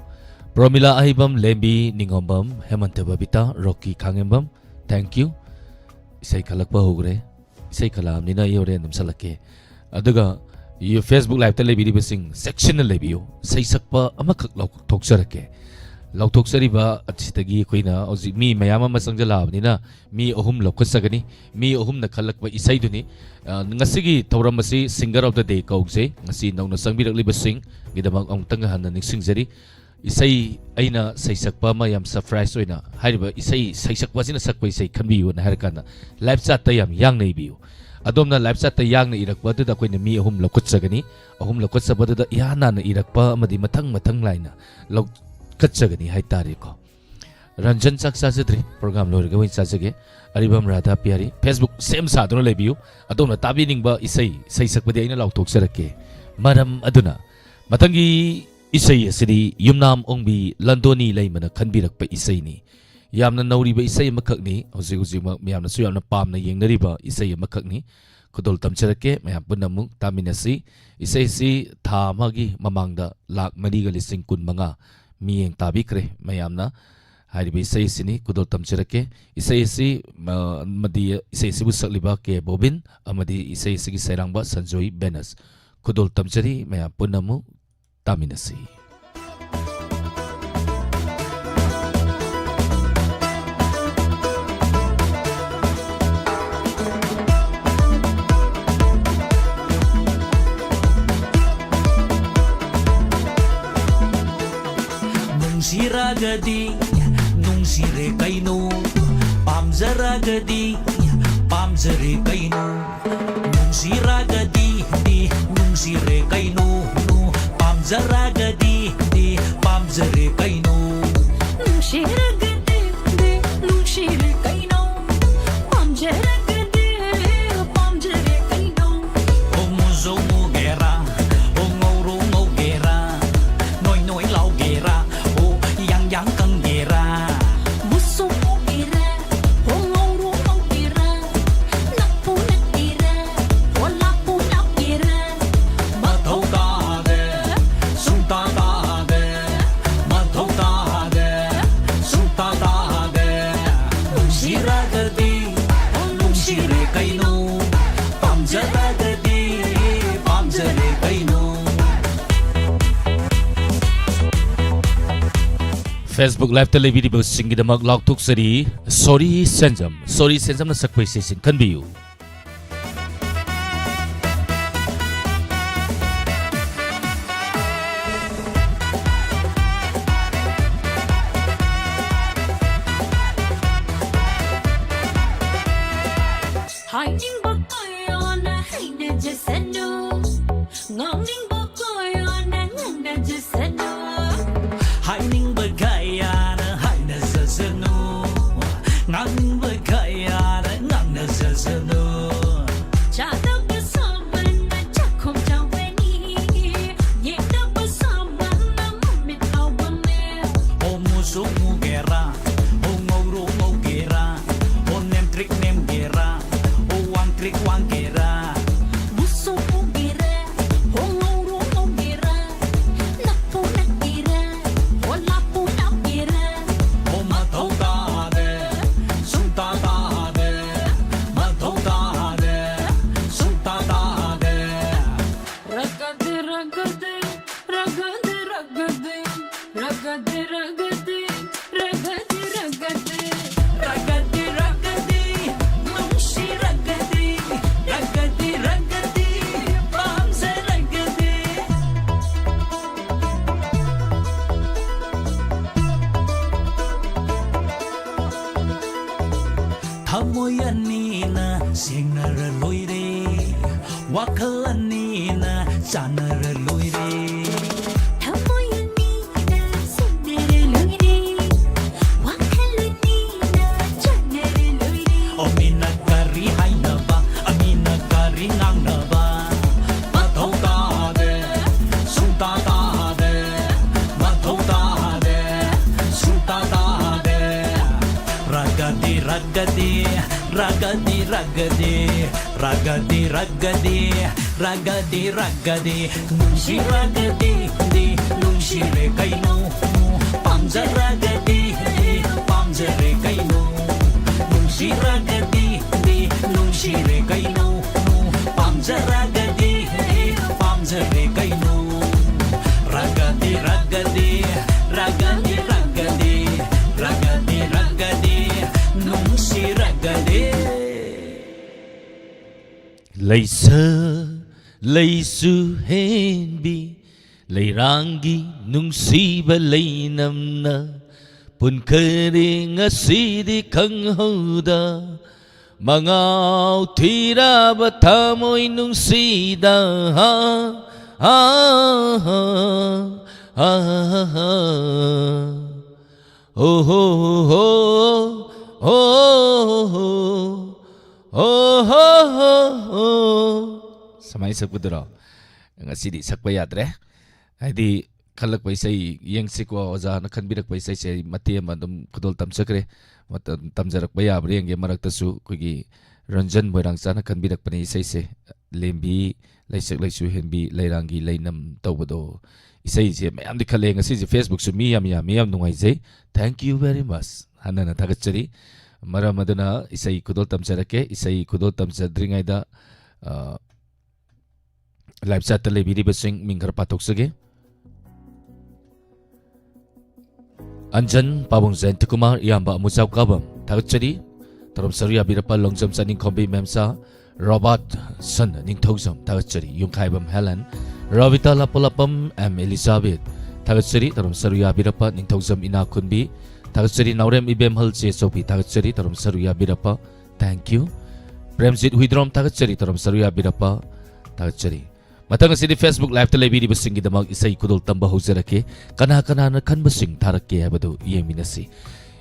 ꯄ꯭ꯔꯣꯃꯤꯂꯥ ꯑꯍꯩꯕꯝ, ꯂꯦꯝꯕꯤ ꯅꯤꯉꯣꯝꯕꯝ, ꯍꯦꯃꯟꯇ ꯕꯕꯤꯇꯥ, ꯔꯣꯀꯤ ꯈꯥꯉꯦꯝꯕꯝ, thank you꯫ ꯏꯁꯩ ꯈꯜꯂꯛꯄ ꯍꯧꯈ꯭ꯔꯦ꯫ ꯏꯁꯩ ꯈꯜꯂꯛꯑꯕꯅꯤꯅ ꯑꯩ ꯍꯣꯔꯦꯟ ꯑꯗꯨꯝ ꯁꯛꯂꯛꯀꯦ꯫ ꯑꯗꯨꯒ ꯌꯨ-, Facebook Liveꯇ ꯂꯩꯕꯤꯔꯤꯕꯁꯤꯡ ꯆꯦꯛꯁꯤꯟꯅ ꯂꯩꯕꯤꯌꯨ꯫ ꯏꯁꯩ ꯁꯛꯄ ꯑꯃꯈꯛ ꯂꯧꯊꯣꯛꯆꯔꯛꯀꯦ꯫ ꯂꯧꯊꯣꯛꯆꯔꯤꯕ ꯑꯁꯤꯗꯒꯤ ꯑꯩꯈꯣꯏꯅ ꯍꯧꯖꯤꯛ ꯃꯤ ꯃꯌꯥꯝ ꯑꯃ ꯆꯪꯁꯤꯜꯂꯛꯑꯕꯅꯤꯅ ꯃꯤ ꯑꯍꯨꯝ ꯂꯧꯈꯠꯆꯒꯅꯤ꯫ ꯃꯤ ꯑꯍꯨꯝꯅ ꯈꯜꯂꯛꯄ ꯏꯁꯩꯗꯨꯅꯤ꯫ ꯑ, ꯉꯁꯤꯒꯤ ꯊꯧꯔꯝ ꯑꯁꯤ singer of the day ꯀꯧꯖꯩ꯫ ꯉꯁꯤ ꯅꯧꯅ ꯆꯪꯕꯤꯔꯛꯂꯤꯕꯁꯤꯡꯒꯤꯗꯃꯛ ꯑꯃꯨꯛꯇꯪꯒ ꯍꯟꯅ ꯅꯤꯡꯁꯤꯡꯖꯔꯤ꯫ ꯏꯁꯩ ꯑꯩꯅ ꯁꯩꯁꯛꯄ ꯑꯃ ꯌꯥꯝ surprise ꯑꯣꯏꯅ ꯍꯥꯏꯔꯤꯕ ꯏꯁꯩ ꯁꯩꯁꯛꯄ ꯑꯁꯤꯅ ꯁꯛꯄ ꯏꯁꯩ ꯈꯟꯕꯤꯌꯨꯅ ꯍꯥꯏꯔꯀꯥꯟꯗ live chatꯇ ꯌꯥꯝ ꯌꯥꯡꯅ ꯏꯕꯤꯌꯨ꯫ ꯑꯗꯣꯝꯅ live chatꯇ ꯌꯥꯡꯅ ꯏꯔꯛꯄ ꯑꯗꯨꯗ ꯑꯩꯈꯣꯏꯅ ꯃꯤ ꯑꯍꯨꯝ ꯂꯧꯈꯠꯆꯒꯅꯤ꯫ ꯑꯍꯨꯝ ꯂꯧꯈꯠꯆꯕꯗꯨꯗ ꯏꯍꯥꯟ ꯍꯥꯟꯅ ꯏꯔꯛꯄ ꯑꯃꯗꯤ ꯃꯊꯪ ꯃꯊꯪ ꯂꯥꯏꯅ ꯂꯧꯈꯠꯆꯒꯅꯤ ꯍꯥꯏꯇꯥꯔꯦꯀꯣ꯫ ꯔꯟꯖꯟ ꯆꯥꯛ ꯆꯥꯖꯗ꯭ꯔꯤ, program ꯂꯣꯏꯔꯒ ꯑꯣꯏꯅ ꯆꯥꯖꯒꯦ꯫ ꯑꯔꯤꯕꯝ ꯔꯥꯙꯥ ꯄꯤꯌꯥꯔꯤ, Facebook ꯁꯦꯝ ꯁꯥꯗꯨꯅ ꯂꯩꯕꯤꯌꯨ꯫ ꯑꯗꯣꯝꯅ ꯇꯥꯕꯤꯅꯤꯡꯕ ꯏꯁꯩ ꯁꯩꯁꯛꯄꯗꯤ ꯑꯩꯅ ꯂꯥꯎꯊꯣꯛꯆꯔꯛꯀꯦ꯫ ꯃꯔꯝ ꯑꯗꯨꯅ ꯃꯊꯪꯒꯤ ꯏꯁꯩ ꯑꯁꯤꯗꯤ ꯌꯨꯝꯅꯥꯝ ꯑꯣꯡꯕꯤ ꯂꯟꯗꯣꯅꯤ ꯂꯩꯃꯅ ꯈꯟꯕꯤꯔꯛꯄ ꯏꯁꯩꯅꯤ꯫ ꯌꯥꯝꯅ ꯅꯧꯔꯤꯕ ꯏꯁꯩ ꯑꯃꯈꯛꯅꯤ, ꯍꯧꯖꯤꯛ ꯍꯧꯖꯤꯛꯃꯛ ꯃꯌꯥꯝꯅꯁꯨ ꯌꯥꯝꯅ ꯄꯥꯝꯅ ꯌꯦꯡꯅꯔꯤꯕ ꯏꯁꯩ ꯑꯃꯈꯛꯅꯤ꯫ ꯈꯨꯗꯣꯜ ꯇꯝꯖꯔꯛꯀꯦ ꯃꯌꯥꯝ ꯄꯨꯟꯅ ꯑꯃꯨꯛ ꯇꯥꯃꯤꯟꯅꯁꯤ꯫ ꯏꯁꯩꯁꯤ ꯊꯥ ꯑꯃꯒꯤ ꯃꯃꯥꯡꯗ ꯂꯥꯛ ꯃꯔꯤꯒ ꯂꯤꯁꯤꯡ ꯀꯨꯟ ꯃꯉꯥ ꯃꯤꯠꯌꯦꯡ ꯇꯥꯕꯤꯈ꯭ꯔꯦ ꯃꯌꯥꯝꯅ꯫ ꯍꯥꯏꯔꯤꯕ ꯏꯁꯩ ꯑꯁꯤꯅꯤ ꯈꯨꯗꯣꯜ ꯇꯝꯖꯔꯛꯀꯦ꯫ ꯏꯁꯩ ꯑꯁꯤ, ꯑ, ꯑꯃꯗꯤ ꯏꯁꯩ ꯑꯁꯤꯕꯨ ꯁꯛꯂꯤꯕ ꯀꯦ ꯕꯣꯕꯤꯟ ꯑꯃꯗꯤ ꯏꯁꯩ ꯑꯁꯤꯒꯤ ꯁꯩꯔꯥꯡꯕ ꯁꯟꯖꯣꯏ ꯕꯦꯅꯁ꯫ ꯈꯨꯗꯣꯜ ꯇꯝꯖꯔꯤ, ꯃꯌꯥꯝ ꯄꯨꯟꯅ ꯑꯃꯨꯛ ꯇꯥꯃꯤꯟꯅꯁꯤ꯫ ꯅꯨꯡꯁꯤꯔꯒꯗꯤ ꯅꯨꯡꯁꯤꯔꯦ ꯀꯩꯅꯣ, ꯄꯥꯝꯖꯔꯒꯗꯤ ꯄꯥꯝꯖꯔꯦ ꯀꯩꯅꯣ, ꯅꯨꯡꯁꯤꯔꯒꯗꯤ ꯗꯤ ꯅꯨꯡꯁꯤꯔꯦ ꯀꯩꯅꯣ, ꯅꯨ- ꯄꯥꯝꯖꯔꯒꯗꯤ ꯗꯤ ꯄꯥꯝꯖꯔꯦ ꯀꯩꯅꯣ, ꯅꯨꯡꯁꯤꯔꯒꯗꯤ ꯗꯤ ꯅꯨꯡꯁꯤꯔꯦ ꯀꯩꯅꯣ, ꯄꯥꯝꯖꯔꯒꯗꯤ ꯄꯥꯝꯖꯔꯦ ꯀꯩꯅꯣ, ꯍꯣ ꯃꯨꯁꯨ ꯃꯨꯒꯦꯔꯥ, ꯍꯣ ꯉꯧꯔꯨ ꯉꯧꯒꯦꯔꯥ, ꯅꯣꯏ ꯅꯣꯏ ꯂꯥꯎꯒꯦꯔꯥ, ꯍꯣ ꯌꯥꯡ ꯌꯥꯡ ꯀꯪꯒꯦꯔꯥ, ꯃꯨꯁꯨ ꯃꯨꯒꯦꯔꯥ, ꯍꯣ ꯉꯧꯔꯨ ꯉꯧꯒꯦꯔꯥ, ꯅꯛꯄꯨ ꯅꯛꯀꯦꯔꯥ, ꯍꯣ ꯂꯥꯞꯄꯨ ꯂꯥꯞꯀꯦꯔꯥ, ꯃꯊꯧ ꯇꯥꯗꯦ, ꯁꯨꯡꯇꯥ ꯇꯥꯗꯦ, ꯃꯊꯧ ꯇꯥꯗꯦ, ꯁꯨꯡꯇꯥ ꯇꯥꯗꯦ, ꯅꯨꯡꯁꯤꯔꯒꯗꯤ ꯅꯨꯡꯁꯤꯔꯦ ꯀꯩꯅꯣ, ꯄꯥꯝꯖꯔꯒꯗꯤ ꯄꯥꯝꯖꯔꯦ ꯀꯩꯅꯣ꯫ Facebook Liveꯇ ꯂꯩꯕꯤꯔꯤꯕꯁꯤꯡꯒꯤꯗꯃꯛ ꯂꯥꯎꯊꯣꯛꯆꯔꯤ, ꯁꯣꯔꯤ ꯁꯦꯟꯖꯝ꯫ ꯁꯣꯔꯤ ꯁꯦꯟꯖꯝꯅ ꯁꯛꯄ ꯏꯁꯩꯁꯤꯡ ꯈꯟꯕꯤꯌꯨ꯫ ꯍꯥꯏꯅꯤꯡꯕ ꯀꯌꯥꯅ ꯍꯩꯅꯖꯁꯅꯨ, ꯉꯥꯡꯅꯤꯡꯕ ꯀꯌꯥꯅ ꯉꯥꯡꯅꯖꯁꯅꯨ꯫ ꯍꯥꯏꯅꯤꯡꯕ ꯀꯌꯥꯅ ꯍꯥꯏꯅꯖꯁꯅꯨ, ꯉꯥꯡꯅꯤꯡꯕ ꯀꯌꯥꯅ ꯉꯥꯡꯅꯖꯁꯅꯨ꯫ ꯂꯣꯏꯔꯦ, ꯋꯥꯈꯜ ꯑꯅꯤꯅ ꯆꯥꯟꯅꯔ ꯂꯣꯏꯔꯦ꯫ ꯊꯃꯣꯏ ꯑꯅꯤꯅ ꯁꯤꯟꯅꯔ ꯂꯣꯏꯔꯦ, ꯋꯥꯈꯜ ꯑꯅꯤꯅ ꯆꯥꯟꯅꯔ ꯂꯣꯏꯔꯦ꯫ ꯑꯣ, ꯃꯤꯅ ꯀꯔꯤ ꯍꯥꯏꯅꯕ, ꯑꯃꯤꯅ ꯀꯔꯤ ꯉꯥꯡꯅꯕ, ꯃꯊꯧ ꯇꯥꯗꯦ, ꯁꯨꯡꯇꯥ ꯇꯥꯗꯦ, ꯃꯊꯧ ꯇꯥꯗꯦ, ꯁꯨꯡꯇꯥ ꯇꯥꯗꯦ꯫ ꯔꯒꯗꯤ ꯔꯒꯗꯤ, ꯔꯒꯗꯤ ꯔꯒꯗꯤ, ꯔꯒꯗꯤ ꯔꯒꯗꯤ, ꯔꯒꯗꯤ ꯔꯒꯗꯤ, ꯅꯨꯡꯁꯤꯔꯒꯗꯤ ꯗꯤ, ꯅꯨꯡꯁꯤꯔꯦ ꯀꯩꯅꯣ, ꯄꯥꯝꯖꯔꯒꯗꯤ ꯗꯤ, ꯄꯥꯝꯖꯔꯦ ꯀꯩꯅꯣ, ꯅꯨꯡꯁꯤꯔꯒꯗꯤ ꯗꯤ, ꯅꯨꯡꯁꯤꯔꯦ ꯀꯩꯅꯣ, ꯄꯥꯝꯖꯔꯒꯗꯤ ꯗꯤ, ꯄꯥꯝꯖꯔꯦ ꯀꯩꯅꯣ꯫ ꯔꯒꯗꯤ ꯔꯒꯗꯤ, ꯔꯒꯗꯤ ꯔꯒꯗꯤ, ꯔꯒꯗꯤ ꯔꯒꯗꯤ, ꯅꯨꯡꯁꯤꯔꯒꯗꯤ꯫ ꯂꯩꯁꯛ ꯂꯩꯁꯨ ꯍꯦꯟꯕꯤ, ꯂꯩꯔꯥꯡꯒꯤ ꯅꯨꯡꯁꯤꯕ ꯂꯩꯅꯝꯅ ꯄꯨꯟꯈꯔꯦ ꯉꯁꯤꯗꯤ ꯈꯪꯍꯧꯗ, ꯃꯉꯥꯎ ꯊꯤꯔꯕ ꯊꯃꯣꯏ ꯅꯨꯡꯁꯤꯗ꯫ ꯍꯥ, ꯍꯥ, ꯍꯥ, ꯍꯥ, ꯍꯥ, ꯍꯥ꯫ ꯍꯣ, ꯍꯣ, ꯍꯣ, ꯍꯣ, ꯍꯣ, ꯍꯣ, ꯍꯣ, ꯍꯣ, ꯍꯣ, ꯍꯣ꯫ ꯁꯨꯃꯥꯏꯅ ꯁꯛꯄꯗꯨꯔꯣ? ꯉꯁꯤꯗꯤ ꯁꯛꯄ ꯌꯥꯗ꯭ꯔꯦ꯫ ꯍꯥꯏꯗꯤ, ꯈꯜꯂꯛꯄ ꯏꯁꯩ ꯌꯦꯡꯁꯤꯀꯣ, ꯑꯣꯖꯥꯅ ꯈꯟꯕꯤꯔꯛꯄ ꯏꯁꯩꯁꯦ ꯑꯩ ꯃꯇꯦꯛ ꯑꯃ ꯑꯗꯨꯝ ꯈꯨꯗꯣꯜ ꯇꯝꯖꯈ꯭ꯔꯦ꯫ ꯃꯇꯝ ꯇꯝꯖꯔꯛꯄ ꯌꯥꯕ꯭ꯔꯥ ꯌꯦꯡꯒꯦ꯫ ꯃꯔꯛꯇꯁꯨ ꯑꯩꯈꯣꯏꯒꯤ ꯔꯟꯖꯟ ꯃꯣꯏꯔꯥꯡꯆꯥꯅ ꯈꯟꯕꯤꯔꯛꯄꯅꯦ ꯏꯁꯩꯁꯦ, ꯂꯦꯝꯕꯤ, ꯂꯩꯁꯛ ꯂꯩꯁꯨ ꯍꯦꯟꯕꯤ, ꯂꯩꯔꯥꯡꯒꯤ ꯂꯩꯅꯝ ꯇꯧꯕꯗꯣ꯫ ꯏꯁꯩꯁꯦ ꯃꯌꯥꯝꯗꯤ ꯈꯜꯂꯦ ꯉꯁꯤꯁꯦ, Facebook-ꯁꯨ ꯃꯤ ꯌꯥꯝ ꯌꯥꯝꯃꯤ, ꯌꯥꯝ ꯅꯨꯡꯉꯥꯏꯖꯩ꯫ Thank you very much꯫ ꯍꯟꯅ ꯍꯟꯅ ꯊꯥꯒꯠꯆꯔꯤ꯫ ꯃꯔꯝ ꯑꯗꯨꯅ ꯏꯁꯩ ꯈꯨꯗꯣꯜ ꯇꯝꯖꯔꯛꯀꯦ꯫ ꯏꯁꯩ ꯈꯨꯗꯣꯜ ꯇꯝꯖꯗ꯭ꯔꯤꯉꯩꯗ, ꯑ, live chat-ꯇ ꯂꯩꯕꯤꯔꯤꯕꯁꯤꯡ ꯃꯤꯡ ꯈꯔ ꯄꯥꯊꯣꯛꯆꯒꯦ꯫ ꯑꯟꯖꯟ, ꯄꯥꯕꯨꯡ ꯖꯌꯟꯇꯀꯨꯃꯥꯔ, ꯏꯌꯥꯝꯕ ꯑꯃꯨꯆꯥꯎ ꯀꯥꯕꯝ, ꯊꯥꯒꯠꯆꯔꯤ꯫ ꯇꯔꯨꯝ ꯁꯔꯨ ꯌꯥꯕꯤꯔꯛꯄ ꯂꯣꯡꯖꯝ ꯆꯅꯤꯡꯈꯣꯝꯕꯤ ꯃꯦꯝꯆꯥ, ꯔꯣꯕꯥꯔꯠꯁꯟ ꯅꯤꯡꯊꯧꯖꯝ, ꯊꯥꯒꯠꯆꯔꯤ꯫ ꯌꯨꯝꯈꯥꯏꯕꯝ ꯍꯦꯂꯟ, ꯔꯣꯕꯤꯇꯥ ꯂꯥꯄꯣꯂꯥꯄꯝ, ꯑꯦꯝ ꯑꯦꯂꯤꯖꯥꯕꯦꯊ, ꯊꯥꯒꯠꯆꯔꯤ꯫ ꯇꯔꯨꯝ ꯁꯔꯨ ꯌꯥꯕꯤꯔꯛꯄ ꯅꯤꯡꯊꯧꯖꯝ ꯏꯅꯥꯈꯨꯟꯕꯤ, ꯊꯥꯒꯠꯆꯔꯤ꯫ ꯅꯥꯎꯔꯦꯝ ꯏꯕꯦꯝꯍꯜ ꯆꯦꯆꯧꯕꯤ, ꯊꯥꯒꯠꯆꯔꯤ꯫ ꯇꯔꯨꯝ ꯁꯔꯨ ꯌꯥꯕꯤꯔꯛꯄ, thank you꯫ ꯄ꯭ꯔꯦꯝꯖꯤꯠ ꯍꯨꯏꯗ꯭ꯔꯣꯝ, ꯊꯥꯒꯠꯆꯔꯤ꯫ ꯊꯧꯔꯝ ꯁꯔꯨ ꯌꯥꯕꯤꯔꯛꯄ ꯊꯥꯒꯠꯆꯔꯤ꯫ ꯃꯊꯪ ꯑꯁꯤꯗꯤ Facebook Live-ꯇ ꯂꯩꯕꯤꯔꯤꯕꯁꯤꯡꯒꯤꯗꯃꯛ ꯏꯁꯩ ꯈꯨꯗꯣꯜ ꯇꯝꯕ ꯍꯧꯖꯔꯛꯀꯦ꯫ ꯀꯅꯥ ꯀꯅꯥꯅ ꯈꯟꯕꯁꯤꯡ ꯊꯥꯔꯛꯀꯦ ꯍꯥꯏꯕꯗꯨ ꯌꯦꯡꯃꯤꯟꯅꯁꯤ꯫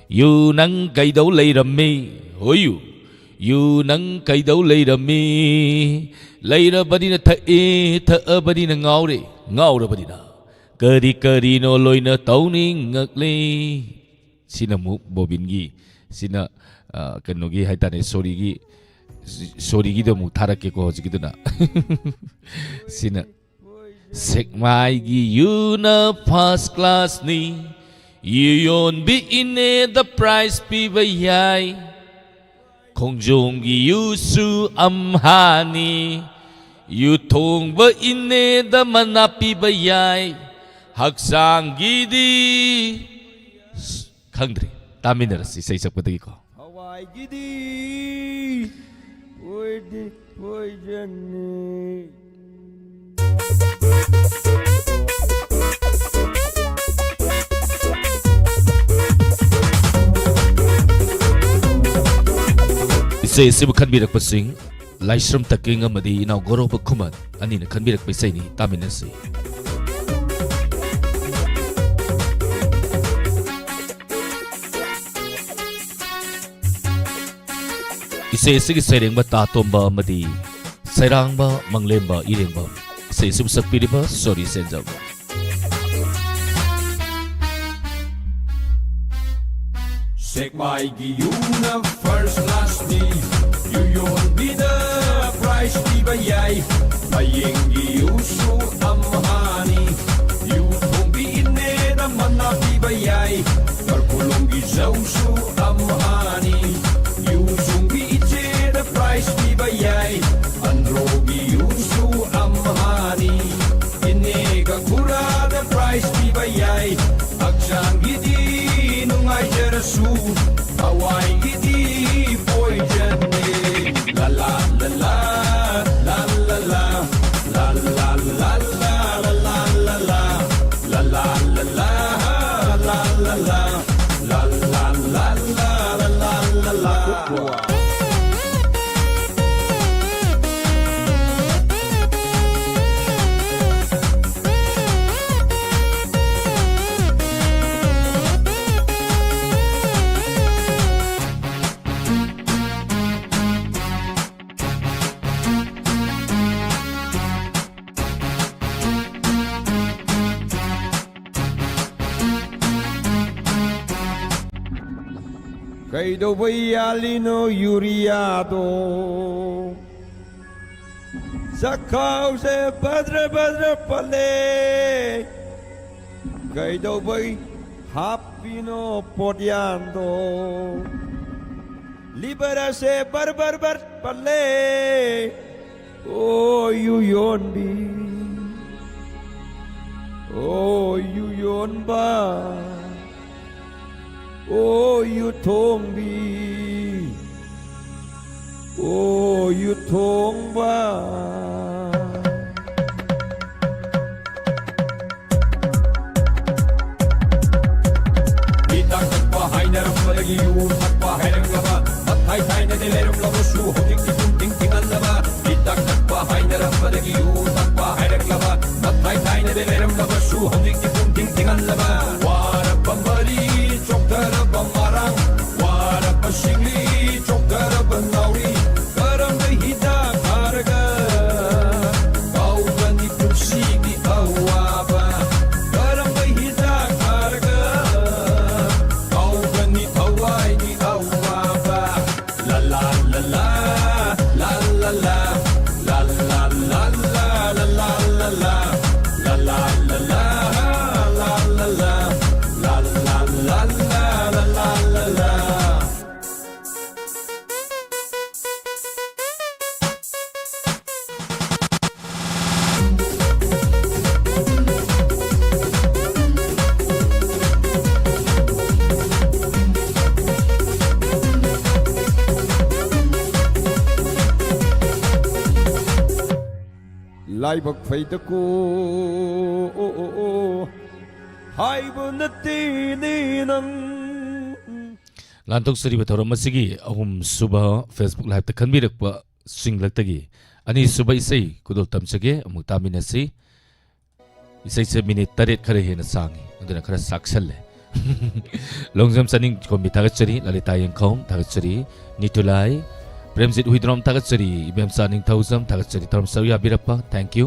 ꯌꯨ ꯅꯪ ꯀꯩꯗꯧ ꯂꯩꯔꯝꯃꯤ? ꯍꯣꯏ ꯌꯨ꯫ ꯌꯨ ꯅꯪ ꯀꯩꯗꯧ ꯂꯩꯔꯝꯃꯤ? ꯂꯩꯔꯕꯅꯤꯅ ꯊꯛꯑꯦ, ꯊꯛꯑꯕꯅꯤꯅ ꯉꯥꯎꯔꯦ, ꯉꯥꯎꯔꯕꯅꯤꯅ ꯀꯔꯤ ꯀꯔꯤꯅꯣ ꯂꯣꯏꯅ ꯇꯧꯅꯤꯡꯉꯛꯂꯦ꯫ ꯁꯤꯅ ꯑꯃꯨꯛ ꯕꯣꯕꯤꯟꯒꯤ, ꯁꯤꯅ, ꯑ, ꯀꯩꯅꯣꯒꯤ ꯍꯥꯏꯇꯥꯔꯦ, ꯁꯣꯔꯤꯒꯤ, ꯁꯣꯔꯤꯒꯤꯗꯣ ꯑꯃꯨꯛ ꯊꯥꯔꯛꯀꯦꯀꯣ ꯍꯧꯖꯤꯛꯀꯤꯗꯨꯅ꯫ ꯁꯤꯅ, "ꯁꯦꯛꯃꯥꯏꯒꯤ ꯌꯨꯅ first class-ꯅꯤ, ꯌꯨ ꯌꯣꯟꯕꯤ ꯏꯅꯦꯗ prize ꯄꯤꯕ ꯌꯥꯏ, ꯈꯣꯡꯖꯣꯝꯒꯤ ꯌꯨꯁꯨ ꯑꯝꯍꯥꯅꯤ, ꯌꯨ ꯊꯣꯡꯕ ꯏꯅꯦꯗ ꯃꯅꯥ ꯄꯤꯕ ꯌꯥꯏ, ꯍꯛꯆꯥꯡꯒꯤꯗꯤ", ꯈꯪꯗ꯭ꯔꯤ, ꯇꯥꯃꯤꯟꯅꯔꯁꯤ ꯏꯁꯩ ꯁꯛꯄꯗꯒꯤꯀꯣ꯫ ꯍꯋꯥꯏꯒꯤꯗꯤ ꯑꯣꯏꯗꯦ, ꯑꯣꯏꯗꯅꯤ꯫ ꯏꯁꯩ ꯑꯁꯤꯕꯨ ꯈꯟꯕꯤꯔꯛꯄꯁꯤꯡ ꯂꯥꯏꯁ꯭ꯔꯝ ꯇꯀꯤꯡ ꯑꯃꯗꯤ ꯏꯅꯥꯎ ꯒꯣꯔꯣꯕ ꯈꯨꯃꯟ ꯑꯅꯤꯅ ꯈꯟꯕꯤꯔꯛꯄ ꯏꯁꯩꯅꯤ, ꯇꯥꯃꯤꯟꯅꯁꯤ꯫ ꯏꯁꯩ ꯑꯁꯤꯒꯤ ꯁꯩꯔꯦꯡꯕ ꯇꯥ ꯇꯣꯝꯕ ꯑꯃꯗꯤ ꯁꯩꯔꯥꯡꯕ ꯃꯪꯂꯦꯝꯕ ꯏꯔꯦꯡꯕꯝ꯫ ꯏꯁꯩ ꯑꯁꯤꯕꯨ ꯁꯛꯄꯤꯔꯤꯕ ꯁꯣꯔꯤ ꯁꯦꯟꯖꯝ꯫ ꯁꯦꯛꯃꯥꯏꯒꯤ ꯌꯨꯅ first class-ꯅꯤ, ꯌꯨ ꯌꯣꯟꯕꯤꯗ prize ꯄꯤꯕ ꯌꯥꯏ, ꯃꯌꯦꯡꯒꯤ ꯌꯨꯁꯨ ꯑꯝꯍꯥꯅꯤ, ꯌꯨ ꯊꯣꯡꯕꯤ ꯏꯅꯦꯗ ꯃꯅꯥ ꯄꯤꯕ ꯌꯥꯏ, ꯀꯔꯀꯨꯂꯣꯡꯒꯤ ꯆꯧꯁꯨ ꯑꯝꯍꯥꯅꯤ, ꯌꯨ ꯁꯨꯡꯕꯤ ꯏꯆꯦꯗ prize ꯄꯤꯕ ꯌꯥꯏ, ꯑꯟꯗ꯭ꯔꯣꯒꯤ ꯌꯨꯁꯨ ꯑꯝꯍꯥꯅꯤ, ꯏꯅꯦꯒ ꯈꯨꯔꯥꯗ prize ꯄꯤꯕ ꯌꯥꯏ, ꯍꯛꯆꯥꯡꯒꯤꯗꯤ ꯅꯨꯡꯉꯥꯏꯖꯔꯁꯨ, ꯊꯋꯥꯏꯒꯤꯗꯤ poison-ꯅꯦ꯫ ꯂꯥ ꯂꯥ ꯂꯥ ꯂꯥ, ꯂꯥ ꯂꯥ ꯂꯥ, ꯂꯥ ꯂꯥ ꯂꯥ ꯂꯥ, ꯂꯥ ꯂꯥ ꯂꯥ꯫ ꯀꯩꯗꯧꯕꯩ ꯌꯥꯜꯂꯤꯅꯣ ꯌꯨꯔꯤꯌꯥꯗꯣ? ꯆꯈꯥꯎꯁꯦ ꯕꯗ꯭ꯔ ꯕꯗ꯭ꯔ ꯄꯜꯂꯦ, ꯀꯩꯗꯧꯕꯩ ꯍꯥꯞꯄꯤꯅꯣ ꯄꯣꯠꯌꯥꯟꯗꯣ? ꯂꯤꯚꯔ ꯑꯁꯦ ꯕꯔ ꯕꯔ ꯕꯔ ꯄꯜꯂꯦ꯫ ꯑꯣ ꯌꯨ ꯌꯣꯟꯕꯤ, ꯑꯣ ꯌꯨ ꯌꯣꯟꯕ, ꯑꯣ ꯌꯨ ꯊꯣꯡꯕꯤ, ꯑꯣ ꯌꯨ ꯊꯣꯡꯕ꯫ ꯍꯤꯗꯥꯛ ꯊꯛꯄ ꯍꯥꯏꯅꯔꯝꯕꯗꯒꯤ ꯌꯨ ꯊꯛꯄ ꯍꯥꯏꯔꯛꯂꯕ, ꯃꯊꯥꯏ ꯊꯥꯏꯅꯗꯤ ꯂꯩꯔꯝꯂꯕꯁꯨ ꯍꯧꯖꯤꯛꯇꯤ ꯄꯨꯡ ꯊꯤꯡ ꯊꯤꯡꯍꯜꯂꯕ꯫ ꯍꯤꯗꯥꯛ ꯊꯛꯄ ꯍꯥꯏꯅꯔꯝꯕꯗꯒꯤ ꯌꯨ ꯊꯛꯄ ꯍꯥꯏꯔꯛꯂꯕ, ꯃꯊꯥꯏ ꯊꯥꯏꯅꯗꯤ ꯂꯩꯔꯝꯂꯕꯁꯨ ꯍꯧꯖꯤꯛꯇꯤ ꯄꯨꯡ ꯊꯤꯡ ꯊꯤꯡꯍꯜꯂꯕ꯫ ꯋꯥꯔꯕ ꯃꯔꯤ, ꯆꯣꯛꯊꯔꯕ ꯃꯔꯥꯡ, ꯋꯥꯔꯕ ꯁꯤꯡꯂꯤ, ꯆꯣꯛꯊꯔꯕ ꯅꯥꯎꯔꯤ, ꯀꯔꯝꯕ ꯍꯤꯗꯥꯛ ꯊꯥꯔꯒ ꯀꯥꯎꯒꯅꯤ ꯄꯨꯟꯁꯤꯒꯤ ꯑꯋꯥꯕ? ꯀꯔꯝꯕ ꯍꯤꯗꯥꯛ ꯊꯥꯔꯒ ꯀꯥꯎꯒꯅꯤ ꯊꯋꯥꯏꯒꯤ ꯑꯋꯥꯕ? ꯂꯥ ꯂꯥ ꯂꯥ ꯂꯥ, ꯂꯥ ꯂꯥ ꯂꯥ, ꯂꯥ ꯂꯥ ꯂꯥ ꯂꯥ, ꯂꯥ ꯂꯥ ꯂꯥ ꯂꯥ, ꯂꯥ ꯂꯥ ꯂꯥ ꯂꯥ, ꯂꯥ ꯂꯥ ꯂꯥ ꯂꯥ, ꯂꯥ ꯂꯥ ꯂꯥ ꯂꯥ, ꯂꯥ ꯂꯥ ꯂꯥ ꯂꯥ꯫ ꯂꯥꯏꯕꯛ ꯐꯩꯗꯀꯣ, ꯑꯣ, ꯑꯣ, ꯑꯣ, ꯍꯥꯏꯕ ꯅꯠꯇꯦꯅꯦ ꯅꯪ꯫ ꯂꯥꯟꯊꯣꯛꯆꯔꯤꯕ ꯊꯧꯔꯝ ꯑꯁꯤꯒꯤ ꯑꯍꯨꯝꯁꯨꯕ Facebook Live-ꯇ ꯈꯟꯕꯤꯔꯛꯄ ꯁꯤꯡꯂꯛꯇꯒꯤ ꯑꯅꯤꯁꯨꯕ ꯏꯁꯩ ꯈꯨꯗꯣꯜ ꯇꯝꯖꯒꯦ, ꯑꯃꯨꯛ ꯇꯥꯃꯤꯟꯅꯁꯤ꯫ ꯏꯁꯩꯁꯦ ꯃꯤꯅꯤꯠ ꯇꯔꯦꯠ ꯈꯔ ꯍꯦꯟꯅ ꯁꯥꯡꯉꯤ, ꯑꯗꯨꯅ ꯈꯔ ꯁꯥꯛꯁꯜꯂꯦ꯫ ꯂꯣꯡꯖꯝ ꯆꯅꯤꯡꯈꯣꯝꯕꯤ ꯊꯥꯒꯠꯆꯔꯤ, ꯂꯂꯤꯇꯥ ꯌꯦꯡꯈꯧ ꯊꯥꯒꯠꯆꯔꯤ, ꯅꯤꯇꯨꯂꯥꯏ, ꯄ꯭ꯔꯦꯝꯖꯤꯠ ꯍꯨꯏꯗ꯭ꯔꯣꯝ ꯊꯥꯒꯠꯆꯔꯤ, ꯏꯕꯦꯝꯆꯥ ꯅꯤꯡꯊꯧꯖꯝ ꯊꯥꯒꯠꯆꯔꯤ, ꯊꯧꯔꯝ ꯁꯔꯨꯛ ꯌꯥꯕꯤꯔꯛꯄ, thank you꯫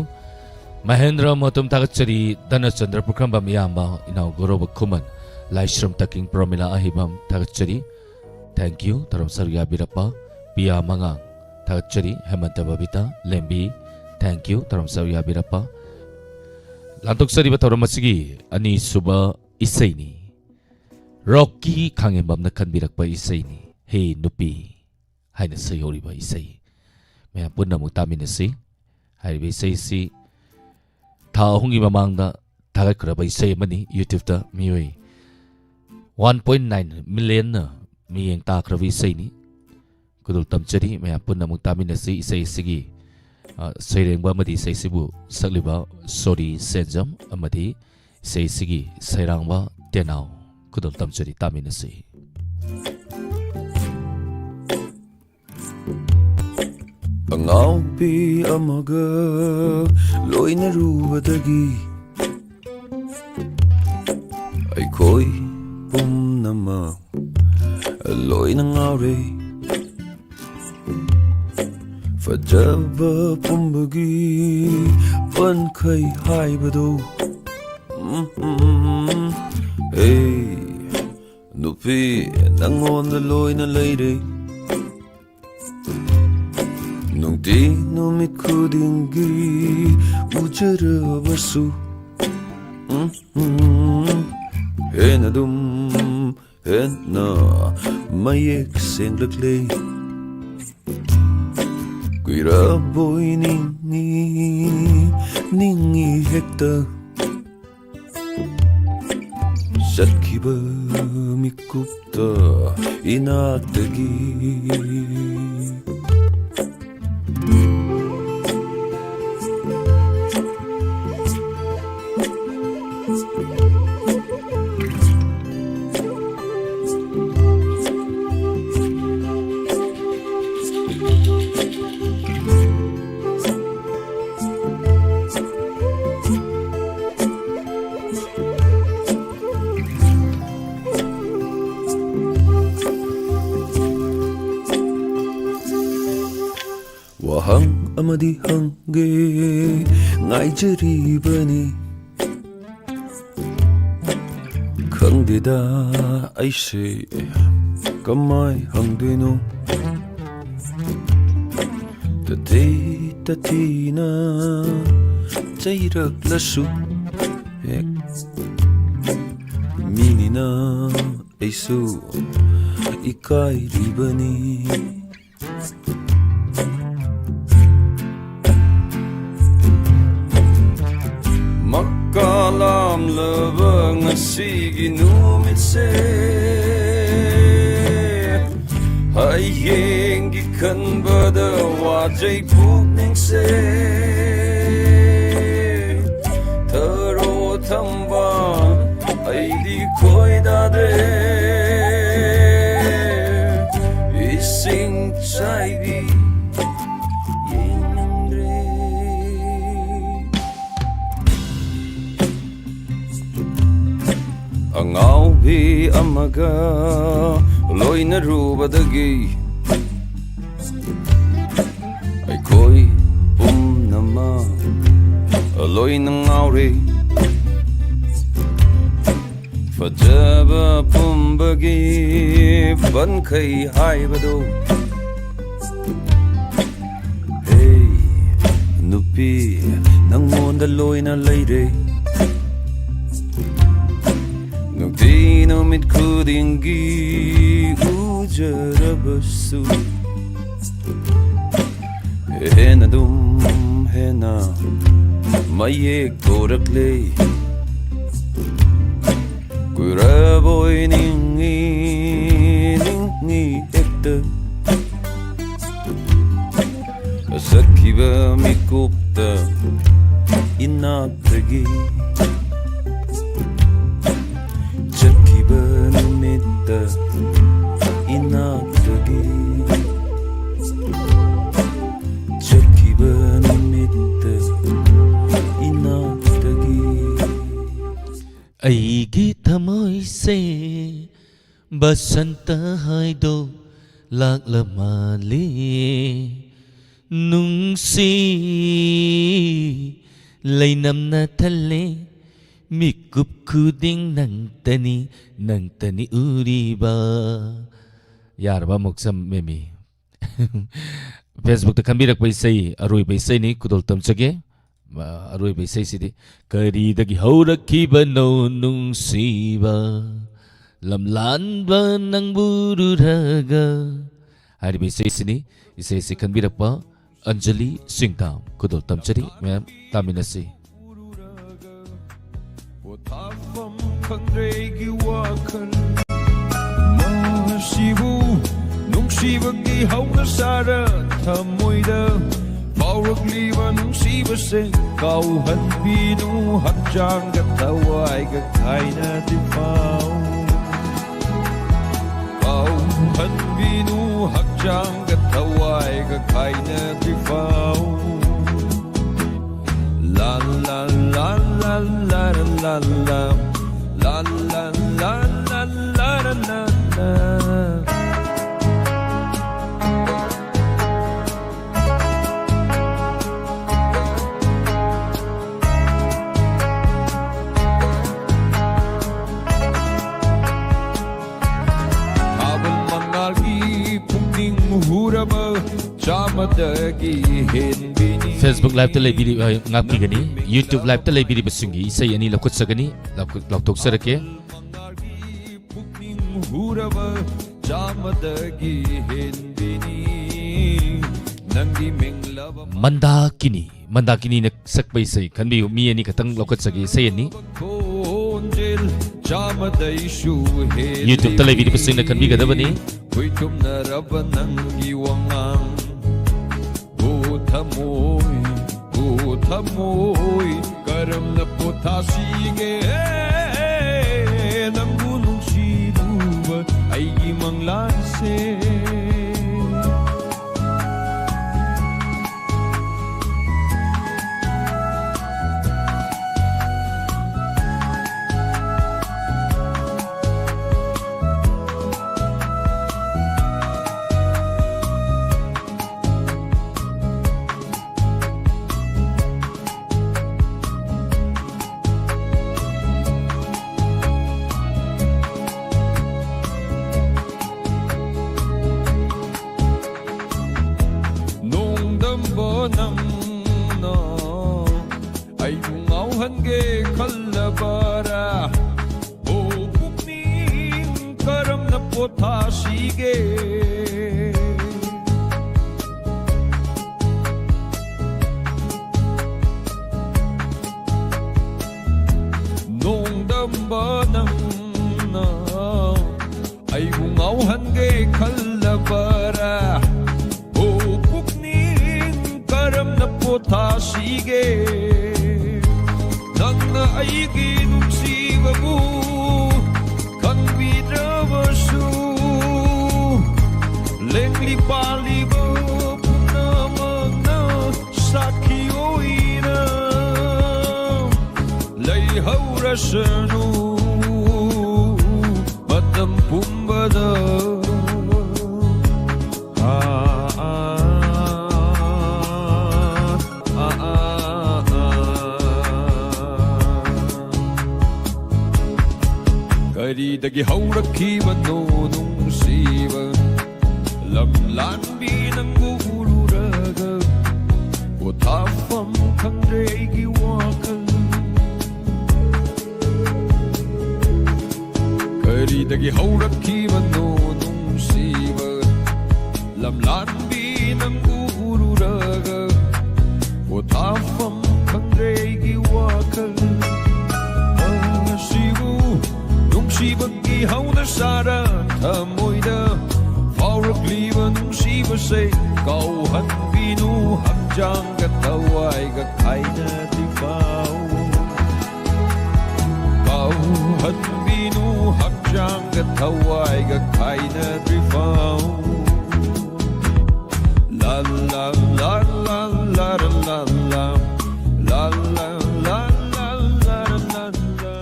ꯃꯍꯦꯟꯗ꯭ꯔ ꯃꯣꯇꯨꯝ ꯊꯥꯒꯠꯆꯔꯤ, ꯙꯅꯆꯟꯗ꯭ꯔ ꯄꯨꯈ꯭ꯔꯝꯕꯝ ꯏꯌꯥꯝꯕ, ꯏꯅꯥꯎ ꯒꯧꯔꯕ ꯈꯨꯃꯟ, ꯂꯥꯏꯁ꯭ꯔꯝ ꯇꯥꯀꯤꯡ ꯄ꯭ꯔꯣꯃꯤꯂꯥ ꯑꯍꯩꯕꯝ ꯊꯥꯒꯠꯆꯔꯤ꯫ Thank you, ꯊꯧꯔꯝ ꯁꯔꯨꯛ ꯌꯥꯕꯤꯔꯛꯄ ꯄꯤꯌꯥ ꯃꯉꯥꯡ꯫ ꯊꯥꯒꯠꯆꯔꯤ꯫ ꯍꯦꯃꯟꯇ ꯕꯕꯤꯇꯥ ꯂꯦꯝꯕꯤ, thank you, ꯊꯧꯔꯝ ꯁꯔꯨꯛ ꯌꯥꯕꯤꯔꯛꯄ꯫ ꯂꯥꯟꯊꯣꯛꯆꯔꯤꯕ ꯊꯧꯔꯝ ꯑꯁꯤꯒꯤ ꯑꯅꯤꯁꯨꯕ ꯏꯁꯩꯅꯤ꯫ ꯔꯣꯛꯀꯤ ꯈꯥꯉꯦꯝꯕꯝꯅ ꯈꯟꯕꯤꯔꯛꯄ ꯏꯁꯩꯅꯤ, ꯍꯦ ꯅꯨꯄꯤ ꯍꯥꯏꯅ ꯁꯩꯍꯧꯔꯤꯕ ꯏꯁꯩ꯫ ꯃꯌꯥꯝ ꯄꯨꯟꯅ ꯑꯃꯨꯛ ꯇꯥꯃꯤꯟꯅꯁꯤ꯫ ꯍꯥꯏꯔꯤꯕ ꯏꯁꯩꯁꯤ ꯊꯥ ꯑꯍꯨꯝꯒꯤ ꯃꯃꯥꯡꯗ ꯊꯥꯒꯠꯈ꯭ꯔꯕ ꯏꯁꯩ ꯑꯃꯅꯤ꯫ YouTube-ꯇ ꯃꯤꯑꯣꯏ one point nine million-ꯅ ꯃꯤꯠꯌꯦꯡ ꯇꯥꯈ꯭ꯔꯕ ꯏꯁꯩꯅꯤ꯫ ꯈꯨꯗꯣꯜ ꯇꯝꯖꯔꯤ꯫ ꯃꯌꯥꯝ ꯄꯨꯟꯅ ꯑꯃꯨꯛ ꯇꯥꯃꯤꯟꯅꯁꯤ ꯏꯁꯩ ꯑꯁꯤꯒꯤ, ꯑ, ꯁꯩꯔꯦꯡꯕ ꯑꯃꯗꯤ ꯏꯁꯩꯁꯤꯕꯨ ꯁꯛꯂꯤꯕ ꯁꯣꯔꯤ ꯁꯦꯟꯖꯝ ꯑꯃꯗꯤ ꯏꯁꯩꯁꯤꯒꯤ ꯁꯩꯔꯥꯡꯕ ꯇꯦꯅꯥꯎ꯫ ꯈꯨꯗꯣꯜ ꯇꯝꯖꯔꯤ, ꯇꯥꯃꯤꯟꯅꯁꯤ꯫ ꯑꯉꯥꯎꯕꯤ ꯑꯃꯒ ꯂꯣꯏꯅꯔꯨꯕꯗꯒꯤ ꯑꯩꯈꯣꯏ ꯄꯨꯝꯅꯃꯛ ꯂꯣꯏꯅ ꯉꯥꯎꯔꯦ꯫ ꯐꯖꯕ ꯄꯨꯝꯕꯒꯤ ꯄꯟꯈꯩ ꯍꯥꯏꯕꯗꯣ꯫ ꯎꯝ, ꯎꯝ, ꯎꯝ꯫ ꯍꯦ, ꯅꯨꯄꯤ, ꯅꯪꯉꯣꯟꯗ ꯂꯣꯏꯅ ꯂꯩꯔꯦ꯫ ꯅꯨꯡꯇꯤ ꯅꯨꯃꯤꯠ ꯈꯨꯗꯤꯡꯒꯤ ꯎꯖꯔꯕꯁꯨ, ꯎꯝ, ꯎꯝ, ꯍꯦꯟꯅ ꯑꯗꯨꯝ ꯍꯦꯟꯅ ꯃꯌꯦꯛ ꯁꯦꯡꯂꯛꯂꯦ꯫ ꯀꯨꯏꯔꯕꯣꯏ ꯅꯤꯡꯉꯤ, ꯅꯤꯡꯉꯤ ꯍꯦꯛꯇ꯫ ꯆꯠꯈꯤꯕ ꯃꯤꯀꯨꯞꯇ ꯏꯅꯥꯛꯇꯒꯤ꯫ ꯋꯥꯍꯪ ꯑꯃꯗꯤ ꯍꯪꯒꯦ ꯉꯥꯏꯖꯔꯤꯕꯅꯤ꯫ ꯈꯪꯗꯦꯗ ꯑꯩꯁꯦ ꯀꯃꯥꯏ ꯍꯪꯗꯣꯏꯅꯣ? ꯇꯊꯤ ꯇꯊꯤꯅ ꯆꯩꯔꯛꯂꯁꯨ ꯍꯦꯛ ꯃꯤꯅꯤꯅ ꯑꯩꯁꯨ ꯏꯀꯥꯏꯔꯤꯕꯅꯤ꯫ ꯃꯀꯥ ꯂꯥꯝꯂꯕ ꯉꯁꯤꯒꯤ ꯅꯨꯃꯤꯠꯁꯦ, ꯍꯌꯦꯡꯒꯤ ꯈꯟꯕꯗ ꯋꯥꯖꯩ ꯄꯨꯛꯅꯤꯡꯁꯦ꯫ ꯊꯔꯣ ꯊꯝꯕꯥꯜ ꯑꯩꯗꯤ ꯈꯣꯏꯗꯥꯗ꯭ꯔꯦ꯫ ꯏꯁꯤꯡ ꯆꯥꯏꯕꯤ ꯌꯦꯡꯅꯤꯡꯗ꯭ꯔꯦ꯫ ꯑꯉꯥꯎꯕꯤ ꯑꯃꯒ ꯂꯣꯏꯅꯔꯨꯕꯗꯒꯤ ꯑꯩꯈꯣꯏ ꯄꯨꯝꯅꯃꯛ ꯂꯣꯏꯅ ꯉꯥꯎꯔꯦ꯫ ꯐꯖꯕ ꯄꯨꯝꯕꯒꯤ ꯄꯟꯈꯩ ꯍꯥꯏꯕꯗꯨ꯫ ꯍꯦ ꯅꯨꯄꯤ, ꯅꯪꯉꯣꯟꯗ ꯂꯣꯏꯅ ꯂꯩꯔꯦ꯫ ꯅꯨꯡꯇꯤ ꯅꯨꯃꯤꯠ ꯈꯨꯗꯤꯡꯒꯤ ꯎꯖꯔꯕꯁꯨ, ꯍꯦꯟꯅ ꯑꯗꯨꯝ ꯍꯦꯟꯅ ꯃꯌꯦꯛ ꯊꯣꯔꯛꯂꯦ꯫ ꯀꯨꯏꯔꯕꯣꯏ ꯅꯤꯡꯉꯤ, ꯅꯤꯡꯉꯤ ꯍꯦꯛꯇ꯫ ꯆꯠꯈꯤꯕ ꯃꯤꯀꯨꯞꯇ ꯏꯅꯥꯛꯇꯒꯤ, ꯆꯠꯈꯤꯕ ꯅꯨꯃꯤꯠꯇ ꯏꯅꯥꯛꯇꯒꯤ, ꯆꯠꯈꯤꯕ ꯅꯨꯃꯤꯠꯇ ꯏꯅꯥꯛꯇꯒꯤ꯫ ꯑꯩꯒꯤ ꯊꯃꯣꯏꯁꯦ ꯕꯁꯟꯇ ꯍꯥꯏꯗꯣ ꯂꯥꯛꯂ ꯃꯥꯜꯂꯦ꯫ ꯅꯨꯡꯁꯤ ꯂꯩꯅꯝꯅ ꯊꯜꯂꯦ, ꯃꯤꯀꯨꯞ ꯈꯨꯗꯤꯡ ꯅꯪꯇꯅꯤ, ꯅꯪꯇꯅꯤ ꯎꯔꯤꯕ꯫ ꯌꯥꯔꯕ ꯑꯃꯨꯛ ꯆꯝꯃꯦꯃꯤ? Facebookꯇ ꯈꯟꯕꯤꯔꯛꯄ ꯏꯁꯩ, ꯑꯔꯣꯏꯕ ꯏꯁꯩꯅꯤ, ꯈꯨꯗꯣꯜ ꯇꯝꯖꯒꯦ꯫ ꯑ, ꯑꯔꯣꯏꯕ ꯏꯁꯩꯁꯤꯗꯤ, "ꯀꯔꯤꯗꯒꯤ ꯍꯧꯔꯛꯈꯤꯕꯅꯣ ꯅꯨꯡꯁꯤꯕ, ꯂꯝꯂꯥꯟꯕ ꯅꯪꯕꯨ ꯎꯔꯨꯔꯒ" ꯍꯥꯏꯔꯤꯕ ꯏꯁꯩꯁꯤꯅꯤ꯫ ꯏꯁꯩꯁꯤ ꯈꯟꯕꯤꯔꯛꯄ ꯑꯟꯖꯂꯤ ꯁꯤꯡꯗꯥꯝ, ꯈꯨꯗꯣꯜ ꯇꯝꯖꯔꯤ꯫ ꯃꯌꯥꯝ ꯇꯥꯃꯤꯟꯅꯁꯤ꯫ ꯄꯣꯊꯥꯐꯝ ꯈꯪꯗ꯭ꯔꯦ ꯑꯩꯒꯤ ꯋꯥꯈꯜ꯫ ꯃꯁꯤꯕꯨ ꯅꯨꯡꯁꯤꯕꯒꯤ ꯍꯧꯅꯁꯥꯔ ꯊꯃꯣꯏꯗ ꯐꯥꯎꯔꯛꯂꯤꯕ ꯅꯨꯡꯁꯤꯕꯁꯦ ꯀꯥꯎꯍꯟꯕꯤꯅꯨ, ꯍꯛꯆꯥꯡꯒ ꯊꯋꯥꯏꯒ ꯈꯥꯏꯅꯗ꯭ꯔꯤ ꯐꯥꯎ꯫ ꯀꯥꯎꯍꯟꯕꯤꯅꯨ, ꯍꯛꯆꯥꯡꯒ ꯊꯋꯥꯏꯒ ꯈꯥꯏꯅꯗ꯭ꯔꯤ ꯐꯥꯎ꯫ La la la la la la la la. La la la la la la la la. ꯊꯥꯕꯜ ꯃꯉꯥꯜꯒꯤ ꯄꯨꯛꯅꯤꯡ ꯍꯨꯔꯕ ꯆꯥꯝꯃꯗꯒꯤ ꯍꯦꯟꯕꯤꯅꯤ꯫ Facebook Liveꯇ ꯂꯩꯕꯤꯔꯤ-, ꯑ, ꯉꯥꯛꯄꯤꯒꯅꯤ꯫ YouTube Liveꯇ ꯂꯩꯕꯤꯔꯤꯕꯁꯤꯡꯒꯤ ꯏꯁꯩ ꯑꯅꯤ ꯂꯧꯈꯠꯆꯒꯅꯤ, ꯂꯧꯈꯠ-, ꯂꯥꯎꯊꯣꯛꯆꯔꯛꯀꯦ꯫ ꯄꯨꯛꯅꯤꯡ ꯍꯨꯔꯕ ꯆꯥꯝꯃꯗꯒꯤ ꯍꯦꯟꯕꯤꯅꯤ꯫ ꯅꯪꯒꯤ ꯃꯤꯡꯂꯕ ꯃꯟꯗꯥꯀꯤꯅꯤ, ꯃꯟꯗꯥꯀꯤꯅꯤꯅ ꯁꯛꯄ ꯏꯁꯩ ꯈꯟꯕꯤꯌꯨ꯫ ꯃꯤ ꯑꯅꯤ ꯈꯛꯇꯪ ꯂꯧꯈꯠꯆꯒꯦ ꯏꯁꯩ ꯑꯅꯤ꯫ ꯈꯣꯟꯖꯦꯜ ꯆꯥꯝꯃꯗꯩꯁꯨ ꯍꯦꯜꯂꯤ꯫ YouTubeꯇ ꯂꯩꯕꯤꯔꯤꯕꯁꯤꯡꯅ ꯈꯟꯕꯤꯒꯗꯕꯅꯤ꯫ ꯈꯨꯏꯇꯨꯝꯅꯔꯕ ꯅꯪꯒꯤ ꯋꯥꯉꯥꯡ꯫ ꯍꯣ ꯊꯃꯣꯏ, ꯍꯣ ꯊꯃꯣꯏ, ꯀꯔꯝꯅ ꯄꯣꯊꯥꯁꯤꯒꯦ? ꯅꯪꯕꯨ ꯅꯨꯡꯁꯤꯔꯨꯕ ꯑꯩꯒꯤ ꯃꯪꯂꯥꯟꯁꯦ꯫ ꯍꯟꯒꯦ ꯈꯜꯂꯕꯔꯥ? ꯑꯣ ꯄꯨꯛꯅꯤꯡ, ꯀꯔꯝꯅ ꯄꯣꯊꯥꯁꯤꯒꯦ? ꯅꯣꯡꯗꯝꯕ ꯅꯪꯅ ꯑꯩꯕꯨ ꯉꯥꯎꯍꯟꯒꯦ ꯈꯜꯂꯕꯔꯥ? ꯑꯣ ꯄꯨꯛꯅꯤꯡ, ꯀꯔꯝꯅ ꯄꯣꯊꯥꯁꯤꯒꯦ? ꯅꯪꯅ ꯑꯩꯒꯤ ꯅꯨꯡꯁꯤꯕꯕꯨ ꯈꯪꯕꯤꯗ꯭ꯔꯕꯁꯨ, ꯂꯦꯡꯂꯤ ꯄꯥꯜꯂꯤꯕ ꯄꯨꯝꯅꯃꯛꯅ ꯁꯥꯈꯤ ꯑꯣꯏꯅ ꯂꯩꯍꯧꯔꯁꯅꯨ꯫ ꯃꯇꯝ ꯄꯨꯝꯕꯗ꯫ ꯑꯥ, ꯑꯥ, ꯑꯥ, ꯑꯥ, ꯑꯥ, ꯑꯥ꯫ ꯀꯔꯤꯗꯒꯤ ꯍꯧꯔꯛꯈꯤꯕꯅꯣ ꯅꯨꯡꯁꯤꯕ? ꯂꯝꯂꯥꯟꯕꯤ ꯅꯪꯕꯨ ꯎꯔꯨꯔꯒ ꯄꯣꯊꯥꯐꯝ ꯈꯪꯗ꯭ꯔꯦ ꯑꯩꯒꯤ ꯋꯥꯈꯜ꯫ ꯀꯔꯤꯗꯒꯤ ꯍꯧꯔꯛꯈꯤꯕꯅꯣ ꯅꯨꯡꯁꯤꯕ? ꯂꯝꯂꯥꯟꯕꯤ ꯅꯪꯕꯨ ꯎꯔꯨꯔꯒ ꯄꯣꯊꯥꯐꯝ ꯈꯪꯗ꯭ꯔꯦ ꯑꯩꯒꯤ ꯋꯥꯈꯜ꯫ ꯉꯁꯤꯕꯨ ꯅꯨꯡꯁꯤꯕꯒꯤ ꯍꯧꯅ ꯁꯥꯔ ꯊꯃꯣꯏꯗ ꯐꯥꯎꯔꯛꯂꯤꯕ ꯅꯨꯡꯁꯤꯕꯁꯦ ꯀꯥꯎꯍꯟꯕꯤꯅꯨ, ꯍꯛꯆꯥꯡꯒ ꯊꯋꯥꯏꯒ ꯈꯥꯏꯅꯗ꯭ꯔꯤ ꯐꯥꯎ꯫ ꯀꯥꯎꯍꯟꯕꯤꯅꯨ, ꯍꯛꯆꯥꯡꯒ ꯊꯋꯥꯏꯒ ꯈꯥꯏꯅꯗ꯭ꯔꯤ ꯐꯥꯎ꯫ ꯂꯥ, ꯂꯥ, ꯂꯥ, ꯂꯥ, ꯂꯥ, ꯂꯥ, ꯂꯥ꯫ ꯂꯥ, ꯂꯥ, ꯂꯥ, ꯂꯥ, ꯂꯥ, ꯂꯥ, ꯂꯥ꯫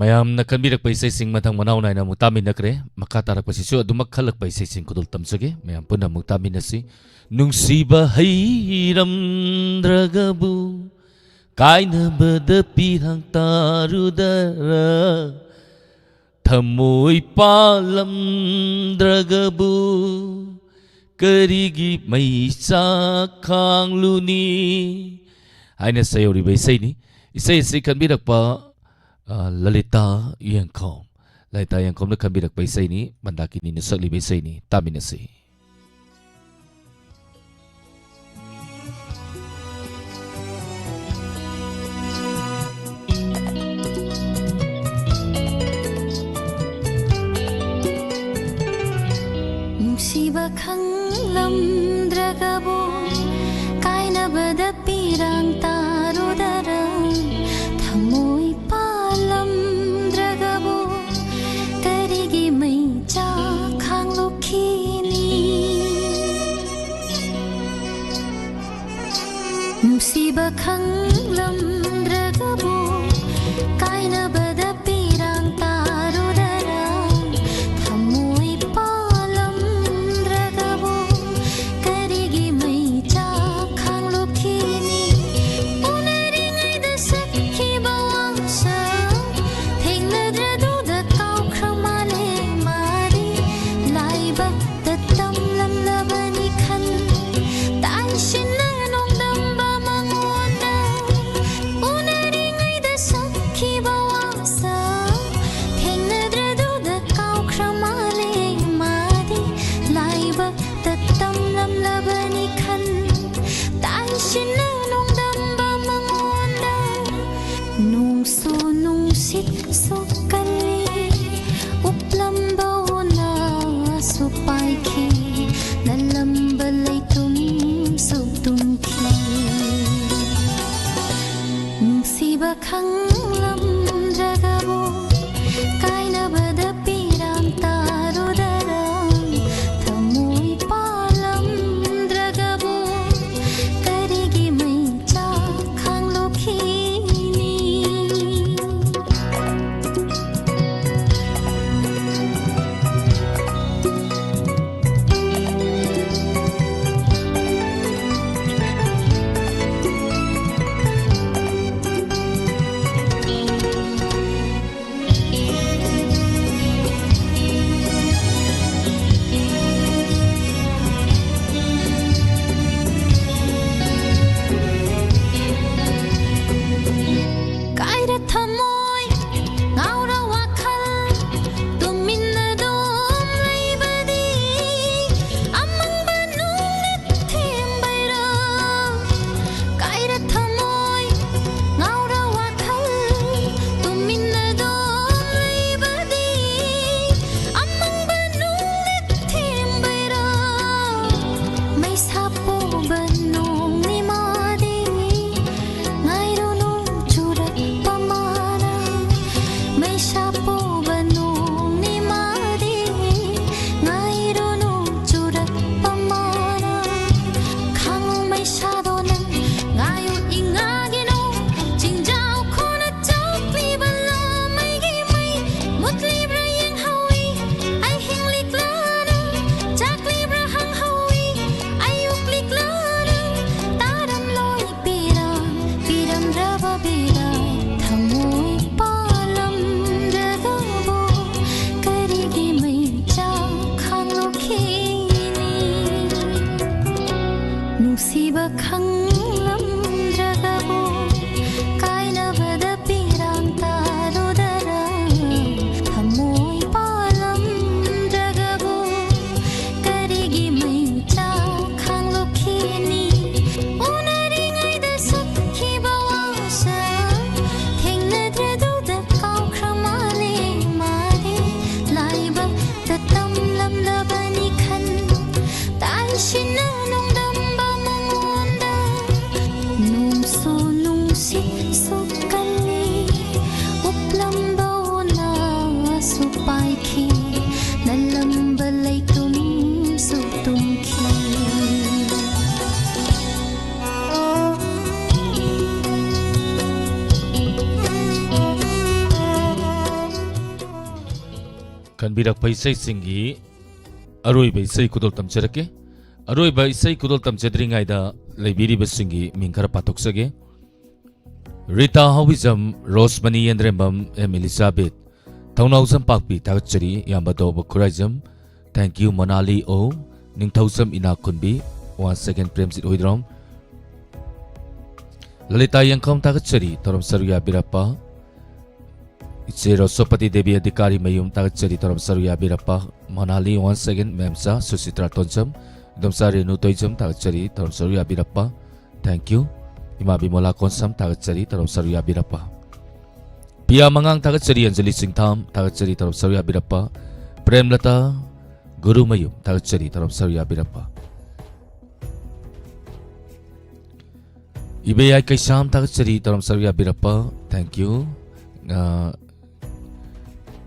ꯃꯌꯥꯝꯅ ꯈꯟꯕꯤꯔꯛꯄ ꯏꯁꯩꯁꯤꯡ ꯃꯊꯪ ꯃꯅꯥꯎ ꯅꯥꯏꯅ ꯑꯃꯨꯛ ꯇꯥꯃꯤꯟꯅꯈ꯭ꯔꯦ꯫ ꯃꯈꯥ ꯇꯥꯔꯛꯄꯁꯤꯁꯨ ꯑꯗꯨꯃꯛ ꯈꯜꯂꯛꯄ ꯏꯁꯩꯁꯤꯡ ꯈꯨꯗꯣꯜ ꯇꯝꯖꯒꯦ꯫ ꯃꯌꯥꯝ ꯄꯨꯟꯅ ꯑꯃꯨꯛ ꯇꯥꯃꯤꯟꯅꯁꯤ꯫ ꯅꯨꯡꯁꯤꯕ ꯍꯩꯔꯝꯗ꯭ꯔꯒꯕꯨ ꯀꯥꯏꯅꯕꯗ ꯄꯤꯔꯥꯡ ꯇꯥꯔꯨꯗꯔ? ꯊꯃꯣꯏ ꯄꯥꯜꯂꯝꯗ꯭ꯔꯒꯕꯨ ꯀꯔꯤꯒꯤ ꯃꯩꯆꯥꯛ ꯈꯥꯡꯂꯨꯅꯤ? ꯍꯥꯏꯅ ꯁꯩꯌꯧꯔꯤꯕ ꯏꯁꯩꯅꯤ꯫ ꯏꯁꯩ ꯑꯁꯤ ꯈꯟꯕꯤꯔꯛꯄ, ꯑ, ꯂꯂꯤꯇꯥ ꯌꯦꯡꯈꯣꯝ꯫ ꯂꯂꯤꯇꯥ ꯌꯦꯡꯈꯣꯝꯅ ꯈꯟꯕꯤꯔꯛꯄ ꯏꯁꯩꯅꯤ, ꯃꯟꯗꯥꯀꯤꯅꯤꯅ ꯁꯛꯂꯤꯕ ꯏꯁꯩꯅꯤ꯫ ꯇꯥꯃꯤꯟꯅꯁꯤ꯫ ꯅꯨꯡꯁꯤꯕ ꯈꯪꯂꯝꯗ꯭ꯔꯒꯕꯨ ꯀꯥꯏꯅꯕꯗ ꯄꯤꯔꯥꯡ ꯇꯥꯔꯨꯗꯔ? ꯊꯃꯣꯏ ꯄꯥꯜꯂꯝꯗ꯭ꯔꯒꯕꯨ ꯀꯔꯤꯒꯤ ꯃꯩꯆꯥꯛ ꯈꯥꯡꯂꯨꯈꯤꯅꯤ? ꯅꯨꯡꯁꯤꯕ ꯈꯪꯂꯝꯗ꯭ꯔꯒꯕꯨ ꯀꯥꯏꯅꯕꯗ ꯄꯤꯔꯥꯡ ꯇꯥꯔꯨꯗꯔ? ꯊꯃꯣꯏ ꯄꯥꯜꯂꯝꯗ꯭ꯔꯒꯕꯨ ꯀꯔꯤꯒꯤ ꯃꯩꯆꯥꯛ ꯈꯥꯡꯂꯨꯈꯤꯅꯤ? ꯎꯅꯔꯤꯉꯩꯗ ꯁꯛꯈꯤꯕ ꯋꯥꯁꯛ ꯊꯦꯡꯅꯗ꯭ꯔꯗꯨꯗ ꯀꯥꯎꯈ꯭ꯔ ꯃꯥꯜꯂꯦ ꯃꯥꯗꯤ꯫ ꯂꯥꯏꯕꯛꯇ ꯇꯝꯂꯝꯂꯕꯅꯤ ꯈꯟ ꯇꯥꯏꯁꯤꯟꯅ ꯅꯣꯡꯗꯝꯕ ꯃꯉꯣꯟꯗ꯫ ꯎꯅꯔꯤꯉꯩꯗ ꯁꯛꯈꯤꯕ ꯋꯥꯁꯛ ꯊꯦꯡꯅꯗ꯭ꯔꯗꯨꯗ ꯀꯥꯎꯈ꯭ꯔ ꯃꯥꯜꯂꯦ ꯃꯥꯗꯤ꯫ ꯂꯥꯏꯕꯛꯇ ꯇꯝꯂꯝꯂꯕꯅꯤ ꯈꯟ ꯇꯥꯏꯁꯤꯟꯅ ꯅꯣꯡꯗꯝꯕ ꯃꯉꯣꯟꯗ꯫ ꯅꯣꯡꯁꯨ ꯅꯨꯡꯁꯤꯠꯁꯨ ꯀꯜꯂꯤ, ꯎꯞꯂꯝꯕ ꯎꯅꯥꯁꯨ ꯄꯥꯏꯈꯤ, ꯅꯜꯂꯝꯕ ꯂꯩꯇꯨꯝꯁꯨ ꯇꯨꯝꯈꯤ꯫ ꯅꯨꯡꯁꯤꯕ ꯈꯪꯂꯝꯗ꯭ꯔꯒꯕꯨ ꯀꯥꯏꯅꯕꯗ ꯄꯤꯔꯥꯡ ꯇꯥꯔꯨꯗꯔ? ꯊꯃꯣꯏ ꯄꯥꯜꯂꯝꯗ꯭ꯔꯒꯕꯨ ꯀꯔꯤꯒꯤ ꯃꯩꯆꯥꯛ ꯈꯥꯡꯂꯨꯈꯤꯅꯤ? ꯈꯟꯕꯤꯔꯛꯄ ꯏꯁꯩꯁꯤꯡꯒꯤ ꯑꯔꯣꯏꯕ ꯏꯁꯩ ꯈꯨꯗꯣꯜ ꯇꯝꯖꯔꯛꯀꯦ꯫ ꯑꯔꯣꯏꯕ ꯏꯁꯩ ꯈꯨꯗꯣꯜ ꯇꯝꯖꯗ꯭ꯔꯤꯉꯩꯗ ꯂꯩꯕꯤꯔꯤꯕꯁꯤꯡꯒꯤ ꯃꯤꯡ ꯈꯔ ꯄꯥꯊꯣꯛꯆꯒꯦ꯫ ꯔꯤꯇꯥ ꯍꯥꯎꯕꯤꯖꯝ, ꯔꯣꯁꯃꯅꯤ ꯌꯦꯟꯗ꯭ꯔꯦꯝꯕꯝ, ꯑꯦꯝ ꯏꯂꯤꯖꯥꯕꯦꯠ, ꯊꯧꯅꯥꯎꯖꯝ ꯄꯥꯛꯄꯤ, ꯊꯥꯒꯠꯆꯔꯤ꯫ ꯏꯌꯥꯝꯕ ꯗꯣꯕ ꯈꯨꯔꯥꯏꯖꯝ, thank you꯫ ꯃꯣꯅꯥꯂꯤ ꯑꯣ, ꯅꯤꯡꯊꯧꯖꯝ ꯏꯅꯥꯛꯈꯨꯟꯕꯤ, once again ꯄ꯭ꯔꯦꯝꯖꯤꯠ ꯍꯨꯏꯗ꯭ꯔꯣꯝ, ꯂꯂꯤꯇꯥ ꯌꯦꯡꯈꯝ, ꯊꯥꯒꯠꯆꯔꯤ, ꯊꯧꯔꯝ ꯁꯔꯨꯛ ꯌꯥꯕꯤꯔꯛꯄ꯫ ꯏꯆꯦ ꯔꯣꯁꯣꯄꯇꯤ ꯗꯦꯕꯤ ꯑꯙꯤꯀꯥꯔꯤ ꯃꯌꯨꯝ, ꯊꯥꯒꯠꯆꯔꯤ, ꯊꯧꯔꯝ ꯁꯔꯨꯛ ꯌꯥꯕꯤꯔꯛꯄ꯫ ꯃꯣꯅꯥꯂꯤ once again, ꯃꯦꯝꯆꯥ ꯁꯨꯁꯤꯇ꯭ꯔꯥ ꯇꯣꯟꯖꯝ, ꯏꯗꯣꯝꯆꯥ ꯔꯦꯅꯨ ꯇꯣꯏꯖꯝ, ꯊꯥꯒꯠꯆꯔꯤ, ꯊꯧꯔꯝ ꯁꯔꯨꯛ ꯌꯥꯕꯤꯔꯛꯄ꯫ Thank you꯫ ꯏꯃꯥ ꯕꯤꯃꯣꯂꯥ ꯀꯣꯟꯁꯝ, ꯊꯥꯒꯠꯆꯔꯤ, ꯊꯧꯔꯝ ꯁꯔꯨꯛ ꯌꯥꯕꯤꯔꯛꯄ꯫ ꯄꯤꯌꯥ ꯃꯉꯥꯡ, ꯊꯥꯒꯠꯆꯔꯤ, ꯑꯟꯖꯂꯤ ꯆꯤꯡꯊꯥꯝ, ꯊꯥꯒꯠꯆꯔꯤ, ꯊꯧꯔꯝ ꯁꯔꯨꯛ ꯌꯥꯕꯤꯔꯛꯄ꯫ ꯄ꯭ꯔꯦꯝꯂꯇꯥ ꯒꯨꯔꯨꯃꯌꯨꯝ, ꯊꯥꯒꯠꯆꯔꯤ, ꯊꯧꯔꯝ ꯁꯔꯨꯛ ꯌꯥꯕꯤꯔꯛꯄ꯫ ꯏꯕꯦꯌꯥꯏ ꯀꯩꯁꯥꯝ, ꯊꯥꯒꯠꯆꯔꯤ, ꯊꯧꯔꯝ ꯁꯔꯨꯛ ꯌꯥꯕꯤꯔꯛꯄ꯫ Thank you꯫ ꯑ,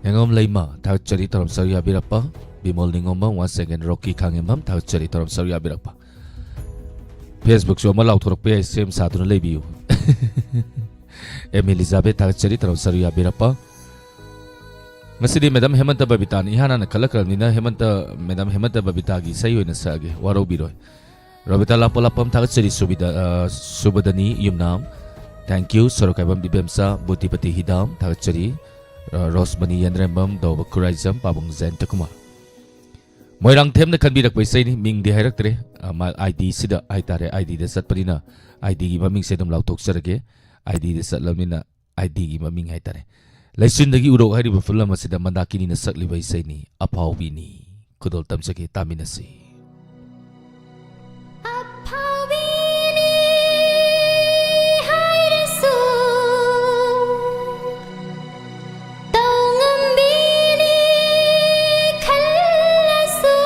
ꯍꯦꯉꯝ ꯂꯩꯃ, ꯊꯥꯒꯠꯆꯔꯤ, ꯊꯧꯔꯝ ꯁꯔꯨꯛ ꯌꯥꯕꯤꯔꯛꯄ꯫ ꯕꯤꯃꯣꯜ ꯅꯤꯉꯣꯝꯕꯝ, once again ꯔꯣꯀꯤ ꯈꯥꯉꯦꯝꯕꯝ, ꯊꯥꯒꯠꯆꯔꯤ, ꯊꯧꯔꯝ ꯁꯔꯨꯛ ꯌꯥꯕꯤꯔꯛꯄ꯫ Facebook ꯁꯨ ꯑꯃ ꯂꯥꯎꯊꯣꯔꯛꯄ ꯌꯥꯏ, ꯁꯦꯝ ꯁꯥꯗꯨꯅ ꯂꯩꯕꯤꯌꯨ꯫ ꯑꯦꯝ ꯏꯂꯤꯖꯥꯕꯦꯠ, ꯊꯥꯒꯠꯆꯔꯤ, ꯊꯧꯔꯝ ꯁꯔꯨꯛ ꯌꯥꯕꯤꯔꯛꯄ꯫ ꯉꯁꯤꯗꯤ ꯃꯦꯗꯥꯝ ꯍꯦꯃꯟꯇ ꯕꯕꯤꯇꯥꯅꯤ ꯏꯍꯥꯟ ꯍꯥꯟꯅ ꯈꯜꯂꯛꯈ꯭ꯔꯕꯅꯤꯅ, ꯍꯦꯃꯟꯇ, ꯃꯦꯗꯥꯝ ꯍꯦꯃꯟꯇ ꯕꯕꯤꯇꯥꯒꯤ ꯏꯁꯩ ꯑꯣꯏꯅ ꯁꯛꯑꯒꯦ, ꯋꯥꯔꯧꯕꯤꯔꯣꯏ꯫ ꯔꯣꯕꯤꯇꯥ ꯂꯥꯡꯄꯣꯛꯂꯥꯛꯄꯝ, ꯊꯥꯒꯠꯆꯔꯤ꯫ ꯁꯨꯕꯤꯗ-, ꯑ, ꯁꯨꯕꯗꯅꯤ ꯌꯨꯝꯅꯥꯝ, thank you꯫ ꯁꯣꯔꯣꯛꯈꯥꯏꯕꯝ ꯏꯕꯦꯝꯆꯥ, ꯕꯨꯙꯤꯄꯇꯤ ꯍꯤꯗꯥꯝ, ꯊꯥꯒꯠꯆꯔꯤ꯫ ꯑ, ꯔꯣꯁꯃꯅꯤ ꯌꯦꯟꯗ꯭ꯔꯦꯝꯕꯝ, ꯗꯣꯕ ꯈꯨꯔꯥꯏꯖꯝ, ꯄꯥꯕꯨꯡ ꯖꯌꯟꯇ ꯀꯨꯃꯥꯔ꯫ ꯃꯣꯏꯔꯥꯡꯊꯦꯝꯅ ꯈꯟꯕꯤꯔꯛꯄ ꯏꯁꯩꯅꯤ, ꯃꯤꯡꯗꯤ ꯍꯥꯏꯔꯛꯇ꯭ꯔꯦ꯫ ꯑ, ꯃꯥ-, ID ꯁꯤꯗ ꯍꯥꯏꯇꯥꯔꯦ, ID ꯗ ꯆꯠꯄꯅꯤꯅ ID ꯒꯤ ꯃꯃꯤꯡꯁꯦ ꯑꯗꯨꯝ ꯂꯥꯎꯊꯣꯛꯆꯔꯒꯦ꯫ ID ꯗ ꯆꯠꯂꯕꯅꯤꯅ ID ꯒꯤ ꯃꯃꯤꯡ ꯍꯥꯏꯇꯥꯔꯦ꯫ ꯂꯩꯆꯤꯟꯗꯒꯤ ꯎꯔꯣꯛ ꯍꯥꯏꯔꯤꯕ ꯐꯤꯂꯝ ꯑꯁꯤꯗ ꯃꯟꯗꯥꯀꯤꯅꯤꯅ ꯁꯛꯂꯤꯕ ꯏꯁꯩꯅꯤ, ꯑꯐꯥꯎꯕꯤꯅꯤ꯫ ꯈꯨꯗꯣꯜ ꯇꯝꯖꯒꯦ, ꯇꯥꯃꯤꯟꯅꯁꯤ꯫ ꯑꯐꯥꯎꯕꯤꯅꯤ ꯍꯥꯏꯔꯁꯨ, ꯇꯧꯉꯝꯕꯤꯅꯤ ꯈꯜꯂꯁꯨ,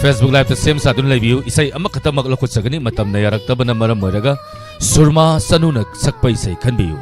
Facebook Live ꯇ ꯁꯦꯝ ꯁꯥꯗꯨꯅ ꯂꯩꯕꯤꯌꯨ꯫ ꯏꯁꯩ ꯑꯃꯈꯛꯇꯃꯛ ꯂꯧꯈꯠꯆꯒꯅꯤ, ꯃꯇꯝꯅ ꯌꯥꯔꯛꯇꯕꯅ ꯃꯔꯝ ꯑꯣꯏꯔꯒ꯫ ꯁꯨꯔꯃꯥ ꯆꯅꯨꯅ ꯁꯛꯄ ꯏꯁꯩ ꯈꯟꯕꯤꯌꯨ꯫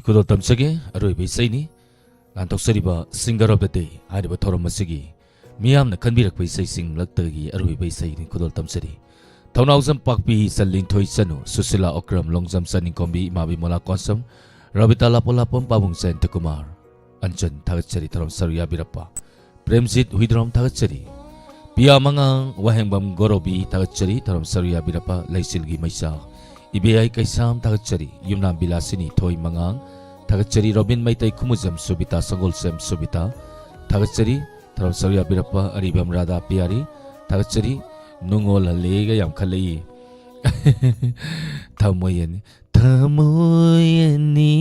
ꯈꯨꯗꯣꯜ ꯇꯝꯖꯒꯦ꯫ ꯑꯔꯣꯏꯕ ꯏꯁꯩꯅꯤ꯫ ꯂꯥꯟꯊꯣꯛꯆꯔꯤꯕ Singer of the Day ꯍꯥꯏꯔꯤꯕ ꯊꯧꯔꯝ ꯑꯁꯤꯒꯤ ꯃꯤꯌꯥꯝꯅ ꯈꯟꯕꯤꯔꯛꯄ ꯏꯁꯩꯁꯤꯡ ꯃꯔꯛꯇꯒꯤ ꯑꯔꯣꯏꯕ ꯏꯁꯩꯅꯤ꯫ ꯈꯨꯗꯣꯜ ꯇꯝꯖꯔꯤ꯫ ꯊꯧꯅꯥꯎꯖꯝ ꯄꯥꯛꯄꯤ, ꯏꯆꯟ ꯂꯤꯟꯊꯣꯏ ꯆꯅꯨ, ꯁꯨꯁꯤꯂꯥ ꯑꯣꯀ꯭ꯔꯝ, ꯂꯣꯡꯖꯝ ꯆꯅꯤꯡꯈꯣꯝꯕꯤ, ꯏꯃꯥꯕꯤ ꯃꯣꯂꯥ ꯀꯣꯟꯁꯝ, ꯔꯕꯤꯇꯥ ꯂꯥꯄꯣ ꯂꯥꯄꯝ, ꯄꯥꯕꯨꯡ ꯖꯌꯟꯇ ꯀꯨꯃꯥꯔ, ꯑꯟꯖꯟ ꯊꯥꯒꯠꯆꯔꯤ꯫ ꯊꯧꯔꯝ ꯁꯔꯨꯛ ꯌꯥꯕꯤꯔꯛꯄ ꯄ꯭ꯔꯦꯝꯖꯤꯠ ꯍꯨꯏꯗ꯭ꯔꯣꯝ ꯊꯥꯒꯠꯆꯔꯤ꯫ ꯄꯤꯌꯥ ꯃꯉꯥꯡ, ꯋꯥꯍꯦꯡꯕꯝ ꯒꯣꯔꯣꯕꯤ ꯊꯥꯒꯠꯆꯔꯤ꯫ ꯊꯧꯔꯝ ꯁꯔꯨꯛ ꯌꯥꯕꯤꯔꯛꯄ ꯂꯩꯆꯤꯜꯒꯤ ꯃꯩꯆꯥꯛ ꯏꯕꯦꯌꯥꯏ ꯀꯩꯁꯥꯝ ꯊꯥꯒꯠꯆꯔꯤ꯫ ꯌꯨꯝꯅꯥꯝ ꯕꯤꯂꯥꯁꯤꯅꯤ ꯊꯣꯏ ꯃꯉꯥꯡ ꯊꯥꯒꯠꯆꯔꯤ꯫ ꯔꯣꯕꯤꯟ ꯃꯩꯇꯩ, ꯈꯨꯃꯨꯖꯝ ꯁꯨꯕꯤꯇꯥ, ꯁꯒꯣꯜꯁꯦꯝ ꯁꯨꯕꯤꯇꯥ ꯊꯥꯒꯠꯆꯔꯤ꯫ ꯊꯧꯔꯝ ꯁꯔꯨꯛ ꯌꯥꯕꯤꯔꯛꯄ ꯑꯔꯤꯕꯝ ꯔꯥꯙꯥ ꯄꯤꯌꯥꯔꯤ ꯊꯥꯒꯠꯆꯔꯤ꯫ ꯅꯨꯡꯉꯣꯜ ꯍꯜꯂꯦꯒ ꯌꯥꯝꯈꯠꯂꯛꯏ꯫ ꯊꯃꯣꯏ ꯑꯅꯤ, ꯊꯃꯣꯏ ꯑꯅꯤ,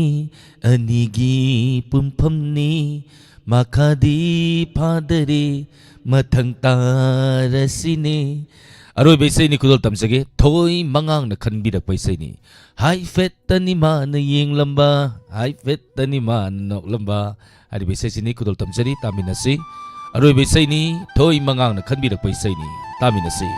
ꯑꯅꯤꯒꯤ ꯄꯨꯟꯐꯝꯅꯤ, ꯃꯈꯥꯗꯤ ꯐꯥꯗꯔꯦ, ꯃꯊꯪ ꯇꯥꯔꯁꯤꯅꯦ꯫ ꯑꯔꯣꯏꯕ ꯏꯁꯩꯅꯤ, ꯈꯨꯗꯣꯜ ꯇꯝꯖꯒꯦ꯫ ꯊꯣꯏ ꯃꯉꯥꯡꯅ ꯈꯟꯕꯤꯔꯛꯄ ꯏꯁꯩꯅꯤ꯫ ꯍꯥꯏꯐꯦꯠꯇꯅꯤ ꯃꯥꯅ ꯌꯦꯡꯂꯝꯕ, ꯍꯥꯏꯐꯦꯠꯇꯅꯤ ꯃꯥꯅ ꯅꯣꯛꯂꯝꯕ꯫ ꯍꯥꯏꯔꯤꯕ ꯏꯁꯩꯁꯤꯅꯤ꯫ ꯈꯨꯗꯣꯜ ꯇꯝꯖꯔꯤ, ꯇꯥꯃꯤꯟꯅꯁꯤ꯫ ꯑꯔꯣꯏꯕ ꯏꯁꯩꯅꯤ, ꯊꯣꯏ ꯃꯉꯥꯡꯅ ꯈꯟꯕꯤꯔꯛꯄ ꯏꯁꯩꯅꯤ, ꯇꯥꯃꯤꯟꯅꯁꯤ꯫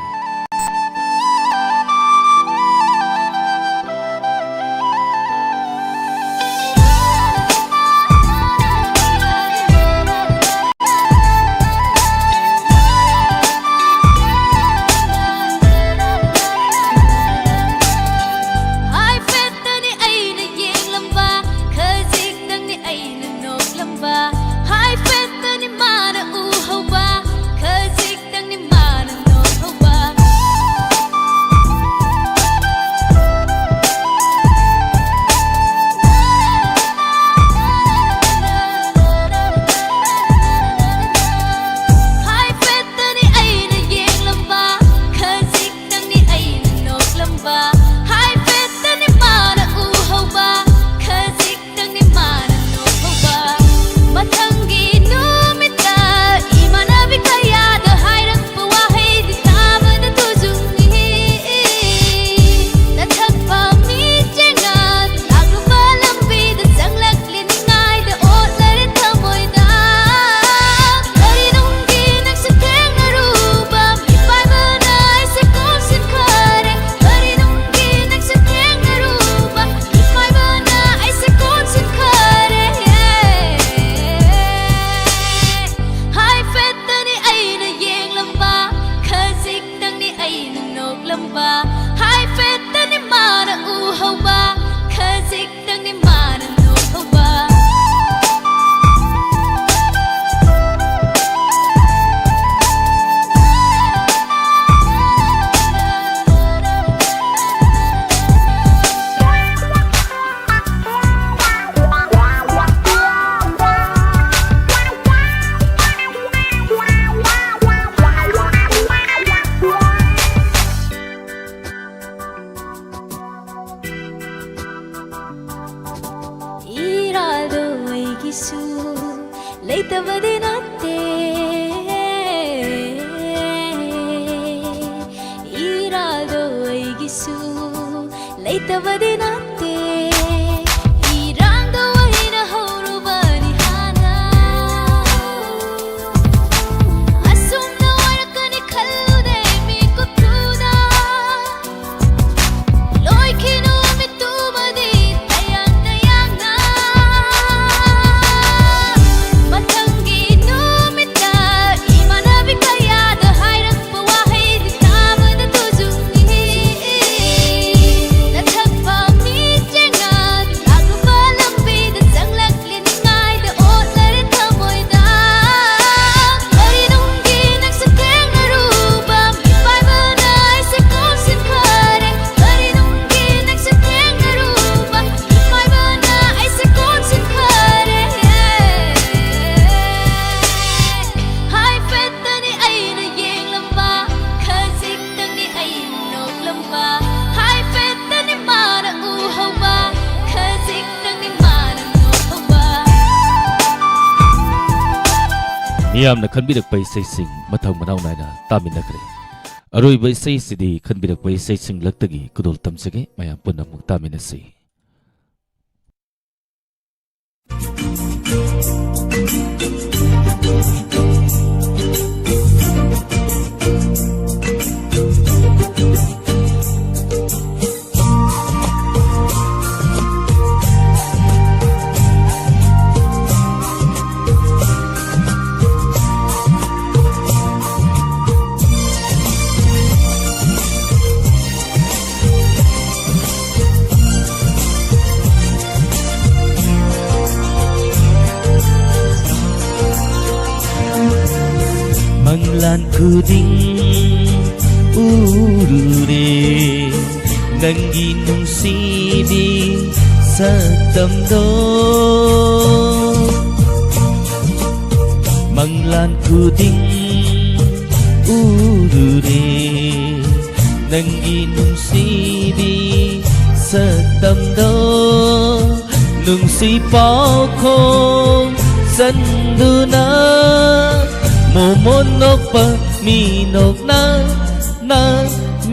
ꯍꯥꯏꯐꯦꯠꯇꯅꯤ ꯑꯩꯅ ꯌꯦꯡꯂꯝꯕ, ꯈꯖꯤꯛꯇꯪꯅꯤ ꯑꯩꯅ ꯅꯣꯛꯂꯝꯕ, ꯍꯥꯏꯐꯦꯠꯇꯅꯤ ꯃꯥꯅ ꯎꯍꯧꯕ, ꯈꯖꯤꯛꯇꯪꯅꯤ ꯃꯥꯅ ꯅꯣꯛꯍꯧꯕ꯫ ꯁꯨ ꯂꯩꯇꯕꯗꯤ ꯅꯠꯇꯦ, ꯏꯔꯥꯜꯗꯣ ꯑꯩꯒꯤꯁꯨ ꯂꯩꯇꯕꯗꯤ ꯅꯠꯇꯦ꯫ ꯏꯔꯥꯡꯗꯣ ꯑꯩꯅ ꯍꯧꯔꯨꯕꯅꯤ ꯍꯥꯟꯅ꯫ ꯑꯁꯨꯝꯅ ꯑꯣꯏꯔꯛꯀꯅꯤ ꯈꯜꯂꯨꯗꯦ ꯃꯤꯀꯨꯞ ꯊꯨꯅ꯫ ꯂꯣꯏꯈꯤ ꯅꯨꯃꯤꯠꯇꯨꯃꯗꯤ ꯇꯌꯥꯡ ꯇꯌꯥꯡꯅ꯫ ꯃꯊꯪꯒꯤ ꯅꯨꯃꯤꯠꯇ ꯏꯃꯥꯟꯅꯕꯤ ꯀꯌꯥꯗ ꯍꯥꯏꯔꯛꯄ ꯋꯥꯍꯩꯗꯤ ꯇꯥꯕꯗ ꯇꯨꯖꯨꯡꯏ꯫ ꯅꯊꯛꯄ ꯃꯤꯠꯌꯦꯡꯅ ꯂꯥꯛꯂꯨꯕ ꯂꯝꯕꯤꯗ ꯆꯪꯂꯛꯂꯤ꯫ ꯅꯤꯡꯉꯥꯏꯗ ꯑꯣꯠꯂꯔꯦ ꯊꯃꯣꯏꯗ꯫ ꯀꯔꯤꯅꯨꯡꯒꯤ ꯅꯪꯁꯨ ꯊꯦꯡꯅꯔꯨꯕ ꯃꯤꯄꯥꯏꯕꯅ ꯑꯩꯁꯦ ꯀꯣꯟꯁꯤꯟꯈꯔꯦ꯫ ꯀꯔꯤꯅꯨꯡꯒꯤ ꯅꯪꯁꯨ ꯊꯦꯡꯅꯔꯨꯕ ꯃꯤꯄꯥꯏꯕꯅ ꯑꯩꯁꯦ ꯀꯣꯟꯁꯤꯟꯈꯔꯦ꯫ ꯍꯥꯏꯐꯦꯠꯇꯅꯤ ꯑꯩꯅ ꯌꯦꯡꯂꯝꯕ, ꯈꯖꯤꯛꯇꯪꯅꯤ ꯑꯩꯅ ꯅꯣꯛꯂꯝꯕ꯫ ꯍꯥꯏꯐꯦꯠꯇꯅꯤ ꯃꯥꯅ ꯎꯍꯧꯕ, ꯈꯖꯤꯛꯇꯪꯅꯤ ꯃꯥꯅ ꯅꯣꯛꯍꯧꯕ꯫ ꯃꯤꯌꯥꯝꯅ ꯈꯟꯕꯤꯔꯛꯄ ꯏꯁꯩꯁꯤꯡ ꯃꯊꯪ ꯃꯅꯥꯎ ꯅꯥꯏꯅ ꯇꯥꯃꯤꯟꯅꯈ꯭ꯔꯦ꯫ ꯑꯔꯣꯏꯕ ꯏꯁꯩꯁꯤꯗꯤ ꯈꯟꯕꯤꯔꯛꯄ ꯏꯁꯩꯁꯤꯡꯂꯛꯇꯒꯤ ꯈꯨꯗꯣꯜ ꯇꯝꯖꯒꯦ꯫ ꯃꯌꯥꯝ ꯄꯨꯟꯅ ꯑꯃꯨꯛ ꯇꯥꯃꯤꯟꯅꯁꯤ꯫ ꯃꯪꯂꯥꯟ ꯈꯨꯗꯤꯡ ꯎꯔꯨꯔꯦ ꯅꯪꯒꯤ ꯅꯨꯡꯁꯤꯕꯤ ꯁꯛꯇꯝꯗꯣ꯫ ꯃꯪꯂꯥꯟ ꯈꯨꯗꯤꯡ ꯎꯔꯨꯔꯦ ꯅꯪꯒꯤ ꯅꯨꯡꯁꯤꯕꯤ ꯁꯛꯇꯝꯗꯣ꯫ ꯅꯨꯡꯁꯤ ꯄꯥꯎꯈꯣꯡ ꯆꯟꯗꯨꯅ, ꯃꯣꯃꯣꯟ ꯅꯣꯛꯄ ꯃꯤ ꯅꯣꯛꯅ, ꯅ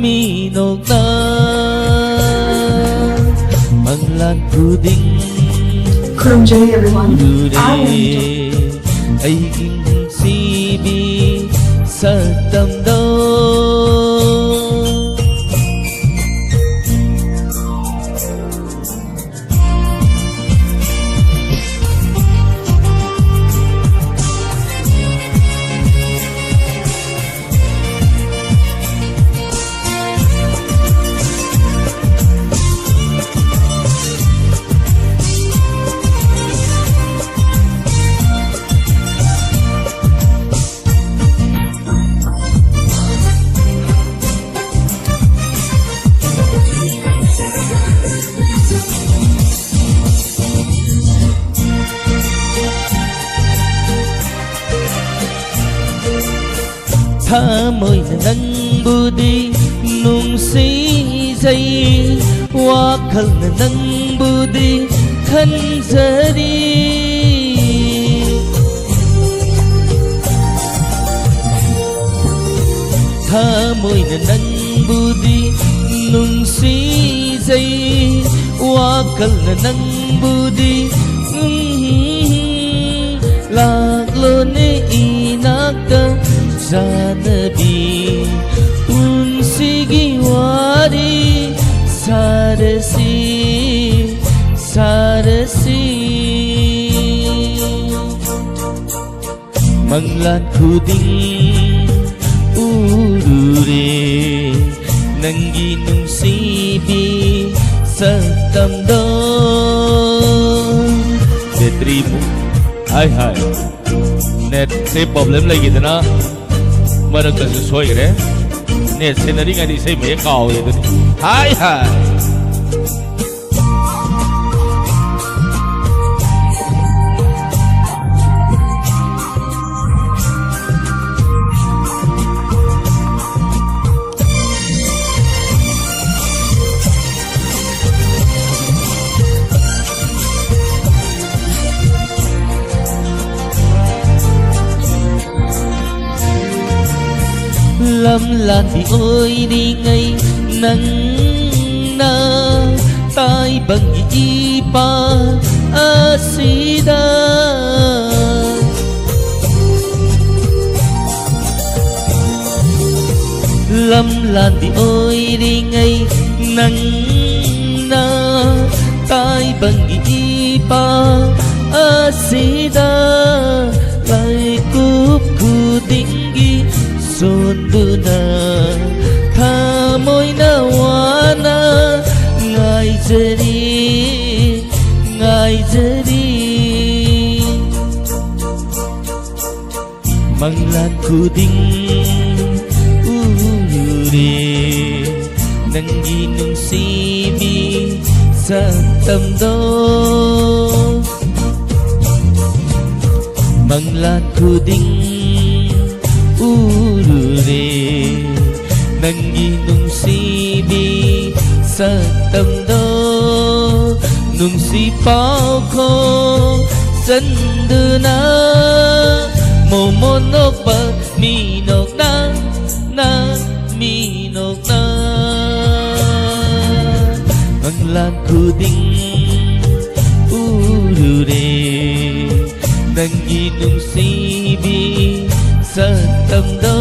ꯃꯤ ꯅꯣꯛꯅ, ꯃꯪꯂꯥꯟ ꯈꯨꯗꯤꯡ ꯈꯨꯔꯨꯝꯖꯔꯤ, everyone. ꯎꯔꯦ꯫ I am ꯑꯩꯒꯤ ꯅꯨꯡꯁꯤꯕꯤ ꯁꯛꯇꯝꯗꯣ꯫ ꯊꯃꯣꯏꯅ ꯅꯪꯕꯨꯗꯤ ꯅꯨꯡꯁꯤꯖꯩ, ꯋꯥꯈꯜꯅ ꯅꯪꯕꯨꯗꯤ ꯈꯟꯖꯔꯤ꯫ ꯊꯃꯣꯏꯅ ꯅꯪꯕꯨꯗꯤ ꯅꯨꯡꯁꯤꯖꯩ, ꯋꯥꯈꯜꯅ ꯅꯪꯕꯨꯗꯤ, ꯎꯝ, ꯂꯥꯛꯂꯣꯅꯦ ꯏꯅꯥꯛꯇ ꯆꯥꯟꯅꯕꯤ, ꯄꯨꯟꯁꯤꯒꯤ ꯋꯥꯔꯤ ꯁꯥꯔꯁꯤ, ꯁꯥꯔꯁꯤ꯫ ꯃꯪꯂꯥꯟ ꯈꯨꯗꯤꯡ ꯎꯔꯨꯔꯦ ꯅꯪꯒꯤ ꯅꯨꯡꯁꯤꯕꯤ ꯁꯛꯇꯝꯗꯣ꯫ ꯕꯦꯇ꯭ꯔꯤ ꯃꯨꯛ꯫ ꯍꯥꯏ ꯍꯥꯏ꯫ ꯅꯦꯠꯁꯦ ꯄ꯭ꯔꯣꯕ꯭ꯂꯦꯝ ꯂꯩꯈꯤꯗꯅ ꯃꯔꯛꯇꯁꯨ ꯁꯣꯏꯈ꯭ꯔꯦ꯫ ꯅꯦꯠ ꯁꯤꯖꯤꯟꯅꯔꯤꯉꯩꯗ ꯏꯁꯩ ꯃꯌꯦꯛ ꯀꯥꯎꯏ ꯑꯗꯨꯅꯤ꯫ ꯍꯥꯏ ꯍꯥꯏ꯫ ꯂꯝꯂꯥꯟꯕꯤ ꯑꯣꯏꯔꯤꯉꯩ ꯅꯪꯅ ꯇꯥꯏꯕꯪꯒꯤ ꯏꯄꯥ ꯑꯁꯤꯗ ꯂꯝꯂꯥꯟꯕꯤ ꯑꯣꯏꯔꯤꯉꯩ ꯅꯪꯅ ꯇꯥꯏꯕꯪꯒꯤ ꯏꯄꯥ ꯑꯁꯤꯗ ꯂꯥꯏꯀꯨꯞ ꯈꯨꯗꯤꯡꯒꯤ ꯁꯣꯟꯗꯨꯅ ꯊꯃꯣꯏꯅ ꯋꯥꯅ ꯉꯥꯏꯖꯔꯤ, ꯉꯥꯏꯖꯔꯤ꯫ ꯃꯪꯂꯥꯟ ꯈꯨꯗꯤꯡ ꯎꯔꯦ ꯅꯪꯒꯤ ꯅꯨꯡꯁꯤꯕꯤ ꯁꯛꯇꯝꯗꯣ꯫ ꯃꯪꯂꯥꯟ ꯈꯨꯗꯤꯡ ꯎꯔꯨꯔꯦ ꯅꯪꯒꯤ ꯅꯨꯡꯁꯤꯕꯤ ꯁꯛꯇꯝꯗꯣ꯫ ꯅꯨꯡꯁꯤ ꯄꯥꯎꯈꯣꯡ ꯆꯟꯗꯨꯅ ꯃꯣꯃꯣꯟ ꯅꯣꯛꯄ ꯃꯤꯅꯣꯛꯅ, ꯅꯪ ꯃꯤꯅꯣꯛꯅ꯫ ꯃꯪꯂꯥꯟ ꯈꯨꯗꯤꯡ ꯎꯔꯨꯔꯦ ꯅꯪꯒꯤ ꯅꯨꯡꯁꯤꯕꯤ ꯁꯛꯇꯝꯗꯣ꯫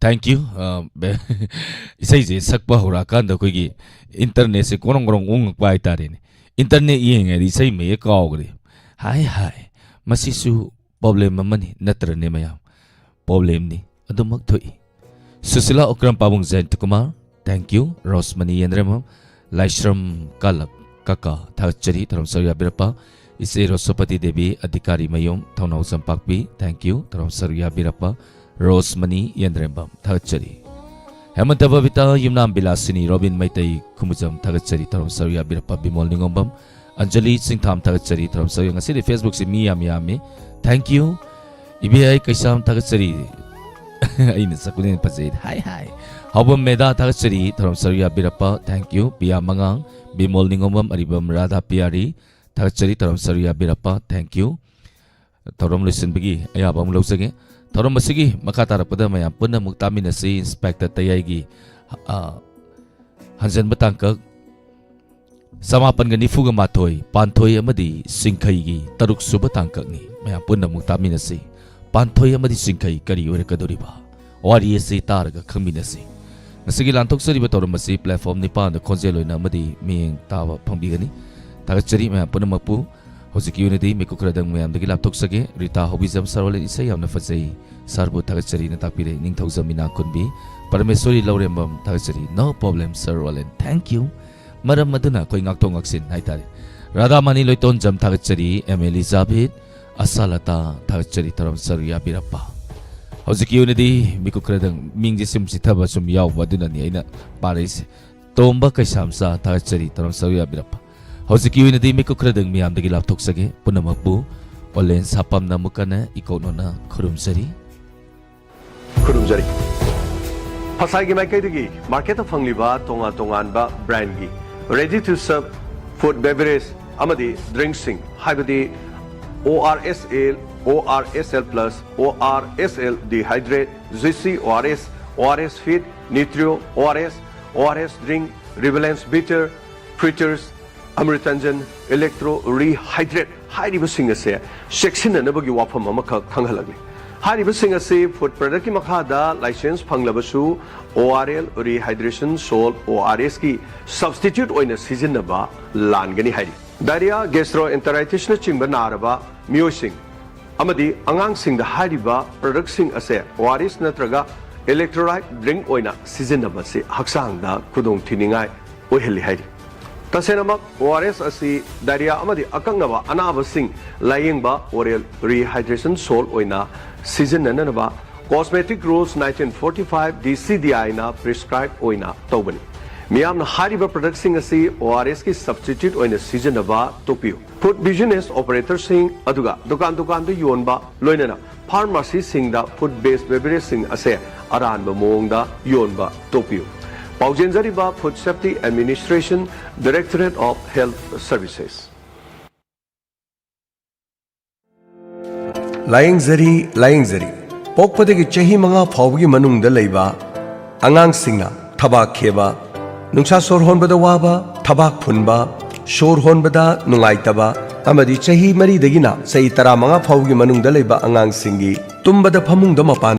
Thank you. ꯑ, ꯏꯁꯩꯁꯦ ꯁꯛꯄ ꯍꯧꯔꯛꯑꯀꯥꯟꯗ ꯑꯩꯈꯣꯏꯒꯤ internetꯁꯦ ꯒꯣꯔꯣꯡ ꯒꯣꯔꯣꯡ ꯎꯪꯉꯛꯄ ꯍꯥꯏꯇꯥꯔꯦꯅꯦ꯫ Internet ꯌꯦꯡꯉꯤꯉꯩꯗ ꯏꯁꯩ ꯃꯌꯦꯛ ꯀꯥꯎꯈ꯭ꯔꯦ꯫ ꯍꯥꯏ ꯍꯥꯏ, ꯃꯁꯤꯁꯨ problem ꯑꯃꯅꯤ ꯅꯠꯇ꯭ꯔꯅꯦ ꯃꯌꯥꯝ? Problemꯅꯤ, ꯑꯗꯨꯃꯛ ꯊꯣꯛꯏ꯫ ꯁꯨꯁꯤꯂꯥ ꯑꯣꯀ꯭ꯔꯝ, ꯄꯥꯕꯨꯡ ꯖꯌꯟꯇ ꯀꯨꯃꯥꯔ, thank you꯫ ꯔꯣꯁꯃꯅꯤ ꯌꯦꯟꯗ꯭ꯔꯦꯝꯕꯝ, ꯂꯥꯏꯁ꯭ꯔꯝ ꯀꯥꯂꯛ ꯀꯀꯥ, ꯊꯥꯒꯠꯆꯔꯤ, ꯊꯧꯔꯝ ꯁꯔꯨꯛ ꯌꯥꯕꯤꯔꯛꯄ ꯏꯆꯦ ꯔꯣꯁꯣꯄꯇꯤ ꯗꯦꯕꯤ, ꯑꯙꯤꯀꯥꯔꯤ ꯃꯌꯨꯝ, ꯊꯧꯅꯥꯎꯖꯝ ꯄꯥꯛꯄꯤ, thank you꯫ ꯊꯧꯔꯝ ꯁꯔꯨꯛ ꯌꯥꯕꯤꯔꯛꯄ ꯔꯣꯁꯃꯅꯤ ꯌꯦꯟꯗ꯭ꯔꯦꯝꯕꯝ, ꯊꯥꯒꯠꯆꯔꯤ꯫ ꯍꯦꯃꯟꯇ ꯕꯕꯤꯇꯥ, ꯌꯨꯝꯅꯥꯝ ꯕꯤꯂꯥꯁꯤꯅꯤ, ꯔꯣꯕꯤꯟ ꯃꯩꯇꯩ, ꯈꯨꯃꯨꯖꯝ, ꯊꯥꯒꯠꯆꯔꯤ꯫ ꯊꯧꯔꯝ ꯁꯔꯨꯛ ꯌꯥꯕꯤꯔꯛꯄ ꯕꯤꯃꯣꯜ ꯅꯤꯉꯣꯝꯕꯝ, ꯑꯟꯖꯂꯤ ꯆꯤꯡꯊꯥꯝ, ꯊꯥꯒꯠꯆꯔꯤ꯫ ꯊꯧꯔꯝ ꯁꯔꯨꯛ, ꯉꯁꯤꯗꯤ Facebookꯁꯦ ꯃꯤ ꯌꯥꯝ ꯌꯥꯝꯃꯤ, thank you꯫ ꯏꯕꯦ ꯑꯩ ꯀꯩꯁꯥꯝ ꯊꯥꯒꯠꯆꯔꯤ꯫ ꯑꯩꯅ ꯁꯛꯄꯅ ꯍꯦꯟꯅ ꯐꯖꯩ꯫ ꯍꯥꯏ ꯍꯥꯏ꯫ ꯍꯥꯎꯕꯝ ꯃꯦꯗꯥ ꯊꯥꯒꯠꯆꯔꯤ꯫ ꯊꯧꯔꯝ ꯁꯔꯨꯛ ꯌꯥꯕꯤꯔꯛꯄ꯫ Thank you꯫ ꯄꯤꯌꯥ ꯃꯉꯥꯡ, ꯕꯤꯃꯣꯜ ꯅꯤꯉꯣꯝꯕꯝ, ꯑꯔꯤꯕꯝ ꯔꯥꯙꯥ ꯄꯤꯌꯥꯔꯤ ꯊꯥꯒꯠꯆꯔꯤ꯫ ꯊꯧꯔꯝ ꯁꯔꯨꯛ ꯌꯥꯕꯤꯔꯛꯄ꯫ Thank you꯫ ꯊꯧꯔꯝ ꯂꯣꯏꯁꯤꯟꯕꯒꯤ ꯑꯌꯥꯕ ꯑꯃꯨꯛ ꯂꯧꯖꯒꯦ꯫ ꯊꯧꯔꯝ ꯑꯁꯤꯒꯤ ꯃꯈꯥ ꯇꯥꯔꯛꯄꯗ ꯃꯌꯥꯝ ꯄꯨꯟꯅ ꯑꯃꯨꯛ ꯇꯥꯃꯤꯟꯅꯁꯤ꯫ ꯏꯟꯁꯄꯦꯛꯇꯔ ꯇꯌꯥꯏꯒꯤ, ꯑ, ꯍꯟꯖꯟꯕ ꯇꯥꯡꯀꯛ ꯆꯃꯥꯄꯟꯒ ꯅꯤꯐꯨꯒ ꯃꯥꯊꯣꯏ, ꯄꯥꯟꯊꯣꯏ ꯑꯃꯗꯤ ꯁꯤꯡꯈꯩꯒꯤ ꯇꯔꯨꯛ ꯁꯨꯕ ꯇꯥꯡꯀꯛꯅꯤ꯫ ꯃꯌꯥꯝ ꯄꯨꯟꯅ ꯑꯃꯨꯛ ꯇꯥꯃꯤꯟꯅꯁꯤ꯫ ꯄꯥꯟꯊꯣꯏ ꯑꯃꯗꯤ ꯁꯤꯡꯈꯩ ꯀꯔꯤ ꯑꯣꯏꯔꯛꯀꯗꯧꯔꯤꯕ? ꯋꯥꯔꯤ ꯑꯁꯤ ꯇꯥꯔꯒ ꯈꯪꯃꯤꯟꯅꯁꯤ꯫ ꯉꯁꯤꯒꯤ ꯂꯥꯟꯊꯣꯛꯆꯔꯤꯕ ꯊꯧꯔꯝ ꯑꯁꯤ platform ꯅꯤꯄꯥꯟꯗ ꯈꯣꯟꯖꯦꯜ ꯑꯣꯏꯅ ꯑꯃꯗꯤ ꯃꯤꯠꯌꯦꯡ ꯇꯥꯕ ꯐꯪꯕꯤꯒꯅꯤ꯫ ꯊꯥꯒꯠꯆꯔꯤ ꯃꯌꯥꯝ ꯄꯨꯝꯅꯃꯛꯄꯨ꯫ ꯍꯧꯖꯤꯛꯀꯤ ꯑꯣꯏꯅꯗꯤ ꯃꯤꯀꯨꯞ ꯈꯔꯗꯪ ꯃꯌꯥꯝꯗꯒꯤ ꯂꯥꯞꯊꯣꯛꯆꯒꯦ꯫ ꯔꯤꯇꯥ ꯍꯧꯕꯤꯖꯝ ꯁꯔꯣꯂꯦꯟ ꯏꯁꯩ ꯌꯥꯝꯅ ꯐꯖꯩ꯫ ꯁꯥꯔꯕꯨ ꯊꯥꯒꯠꯆꯔꯤꯅ ꯇꯥꯛꯄꯤꯔꯦ꯫ ꯅꯤꯡꯊꯧꯖꯝ ꯃꯤꯅꯥ ꯀꯨꯟꯕꯤ, ꯄꯔꯃꯦꯁꯣꯔꯤ ꯂꯧꯔꯦꯝꯕꯝ ꯊꯥꯒꯠꯆꯔꯤ꯫ No problem, ꯁꯔꯣꯂꯦꯟ꯫ Thank you꯫ ꯃꯔꯝ ꯑꯗꯨꯅ ꯑꯩꯈꯣꯏ ꯉꯥꯛꯊꯣꯛ ꯉꯥꯛꯁꯤꯟ ꯍꯥꯏꯇꯥꯔꯦ꯫ ꯔꯥꯙꯥꯃꯅꯤ ꯂꯣꯏꯇꯣꯟꯖꯝ ꯊꯥꯒꯠꯆꯔꯤ꯫ ꯑꯦꯝ ꯑꯦꯂꯤꯖꯥꯕꯦꯊ, ꯑꯁꯥꯂꯇꯥ ꯊꯥꯒꯠꯆꯔꯤ꯫ ꯊꯧꯔꯝ ꯁꯔꯨꯛ ꯌꯥꯕꯤꯔꯛꯄ꯫ ꯍꯧꯖꯤꯛꯀꯤ ꯑꯣꯏꯅꯗꯤ ꯃꯤꯀꯨꯞ ꯈꯔꯗꯪ ꯃꯤꯡꯁꯦ ꯁꯨꯝ ꯆꯤꯊꯕ ꯁꯨꯝ ꯌꯥꯎꯕ ꯑꯗꯨꯅꯅꯤ ꯑꯩꯅ ꯄꯥꯔꯛꯏꯁꯦ꯫ ꯇꯣꯝꯕ ꯀꯩꯁꯥꯝꯆꯥ ꯊꯥꯒꯠꯆꯔꯤ꯫ ꯊꯧꯔꯝ ꯁꯔꯨꯛ ꯌꯥꯕꯤꯔꯛꯄ꯫ ꯍꯧꯖꯤꯛꯀꯤ ꯑꯣꯏꯅꯗꯤ ꯃꯤꯀꯨꯞ ꯈꯔꯗꯪ ꯃꯤꯌꯥꯝꯗꯒꯤ ꯂꯥꯞꯊꯣꯛꯆꯒꯦ꯫ ꯄꯨꯝꯅꯃꯛꯄꯨ ꯑꯣꯂꯦꯟ ꯁꯥꯄꯝꯅ ꯑꯃꯨꯛ ꯍꯟꯅ ꯏꯀꯣꯛꯅꯣꯅ ꯈꯨꯔꯨꯝꯖꯔꯤ꯫ ꯈꯨꯔꯨꯝꯖꯔꯤ꯫ ꯐꯁꯥꯏꯒꯤ ꯃꯥꯏꯀꯩꯗꯒꯤ ꯃꯥꯔꯀꯦꯠꯇ ꯐꯪꯂꯤꯕ ꯇꯣꯉꯥꯟ ꯇꯣꯉꯥꯟꯕ brand ꯀꯤ ready to serve food beverage ꯑꯃꯗꯤ drink ꯁꯤꯡ, ꯍꯥꯏꯕꯗꯤ O R S L, O R S L plus, O R S L Dehydrate, Juicy O R S, O R S Fit, Nutrio, O R S, O R S Drink, Rebalance Bitter, Fritters, Amritanjan, Electro Rehydrate ꯍꯥꯏꯔꯤꯕꯁꯤꯡ ꯑꯁꯦ ꯆꯦꯛꯁꯤꯟꯅꯅꯕꯒꯤ ꯋꯥꯐꯝ ꯑꯃꯈꯛ ꯈꯪꯍꯜꯂꯛꯂꯤ꯫ ꯍꯥꯏꯔꯤꯕꯁꯤꯡ ꯑꯁꯤ food product ꯀꯤ ꯃꯈꯥꯗ license ꯐꯪꯂꯕꯁꯨ, O R L Rehydration Salt, O R S ꯀꯤ substitute ꯑꯣꯏꯅ ꯁꯤꯖꯤꯟꯅꯕ ꯂꯥꯟꯒꯅꯤ ꯍꯥꯏꯔꯤ꯫ Diarrhea, gastroenteritis ꯅꯆꯤꯡꯕ ꯅꯥꯔꯕ ꯃꯤꯑꯣꯏꯁꯤꯡ ꯑꯃꯗꯤ ꯑꯉꯥꯡꯁꯤꯡꯗ ꯍꯥꯏꯔꯤꯕ product ꯁꯤꯡ ꯑꯁꯦ O R S ꯅꯠꯇ꯭ꯔꯒ electrolyte drink ꯑꯣꯏꯅ ꯁꯤꯖꯤꯟꯅꯕꯁꯤ ꯍꯛꯆꯥꯡꯗ ꯈꯨꯗꯣꯡꯊꯤꯅꯤꯡꯉꯥꯏ ꯑꯣꯏꯍꯜꯂꯤ ꯍꯥꯏꯔꯤ꯫ ꯇꯁꯦꯡꯅꯃꯛ, O R S ꯑꯁꯤ diarrhea ꯑꯃꯗꯤ ꯑꯀꯛꯅꯕ ꯑꯅꯥꯕꯁꯤꯡ ꯂꯥꯌꯦꯡꯕ oral rehydration salt ꯑꯣꯏꯅ ꯁꯤꯖꯤꯟꯅꯅꯕ Cosmetic Rules nineteen forty-five D C D I ꯅ prescribe ꯑꯣꯏꯅ ꯇꯧꯕꯅꯤ꯫ ꯃꯤꯌꯥꯝꯅ ꯍꯥꯏꯔꯤꯕ ꯄ꯭ꯔꯗꯛꯁꯤꯡ ꯑꯁꯤ ꯑꯣ ꯑꯥꯔ ꯑꯦꯁꯀꯤ ꯁꯕꯁꯇꯤꯇ꯭ꯌꯨꯠ ꯑꯣꯏꯅ ꯁꯤꯖꯤꯟꯅꯕ ꯇꯣꯛꯄꯤꯌꯨ꯫ ꯐꯨꯗ ꯕꯤꯖꯤꯅꯦꯁ ꯑꯣꯄꯔꯦꯇꯔꯁꯤꯡ ꯑꯗꯨꯒ ꯗꯨꯀꯥꯟ ꯗꯨꯀꯥꯟꯗ ꯌꯣꯟꯕ, ꯂꯣꯏꯅꯅ ꯐꯥꯔꯃꯥꯁꯤꯁꯤꯡꯗ ꯐꯨꯗ ꯕꯦꯁ ꯕꯦꯕꯔꯦꯖꯁꯤꯡ ꯑꯁꯦ ꯑꯔꯥꯟꯕ ꯃꯑꯣꯡꯗ ꯌꯣꯟꯕ ꯇꯣꯛꯄꯤꯌꯨ꯫ ꯄꯥꯎꯖꯦꯟꯖꯔꯤꯕ, Food Safety Administration, Directorate of Health Services꯫ ꯂꯥꯌꯦꯡꯖꯔꯤ, ꯂꯥꯌꯦꯡꯖꯔꯤ꯫ ꯄꯣꯛꯄꯗꯒꯤ ꯆꯍꯤ ꯃꯉꯥ ꯐꯥꯎꯕꯒꯤ ꯃꯅꯨꯡꯗ ꯂꯩꯕ ꯑꯉꯥꯡꯁꯤꯡꯅ ꯊꯕꯥꯛ ꯈꯦꯕ, ꯅꯨꯡꯁꯥ ꯁꯣꯔ ꯍꯣꯟꯕꯗ ꯋꯥꯕ, ꯊꯕꯥꯛ ꯐꯨꯟꯕ, ꯁꯣꯔ ꯍꯣꯟꯕꯗ ꯅꯨꯡꯉꯥꯏꯇꯕ ꯑꯃꯗꯤ ꯆꯍꯤ ꯃꯔꯤꯗꯒꯤꯅ ꯆꯍꯤ ꯇꯔꯥꯃꯉꯥ ꯐꯥꯎꯕꯒꯤ ꯃꯅꯨꯡꯗ ꯂꯩꯕ ꯑꯉꯥꯡꯁꯤꯡꯒꯤ ꯇꯨꯝꯕꯗ ꯐꯃꯨꯡꯗ ꯃꯄꯥꯟ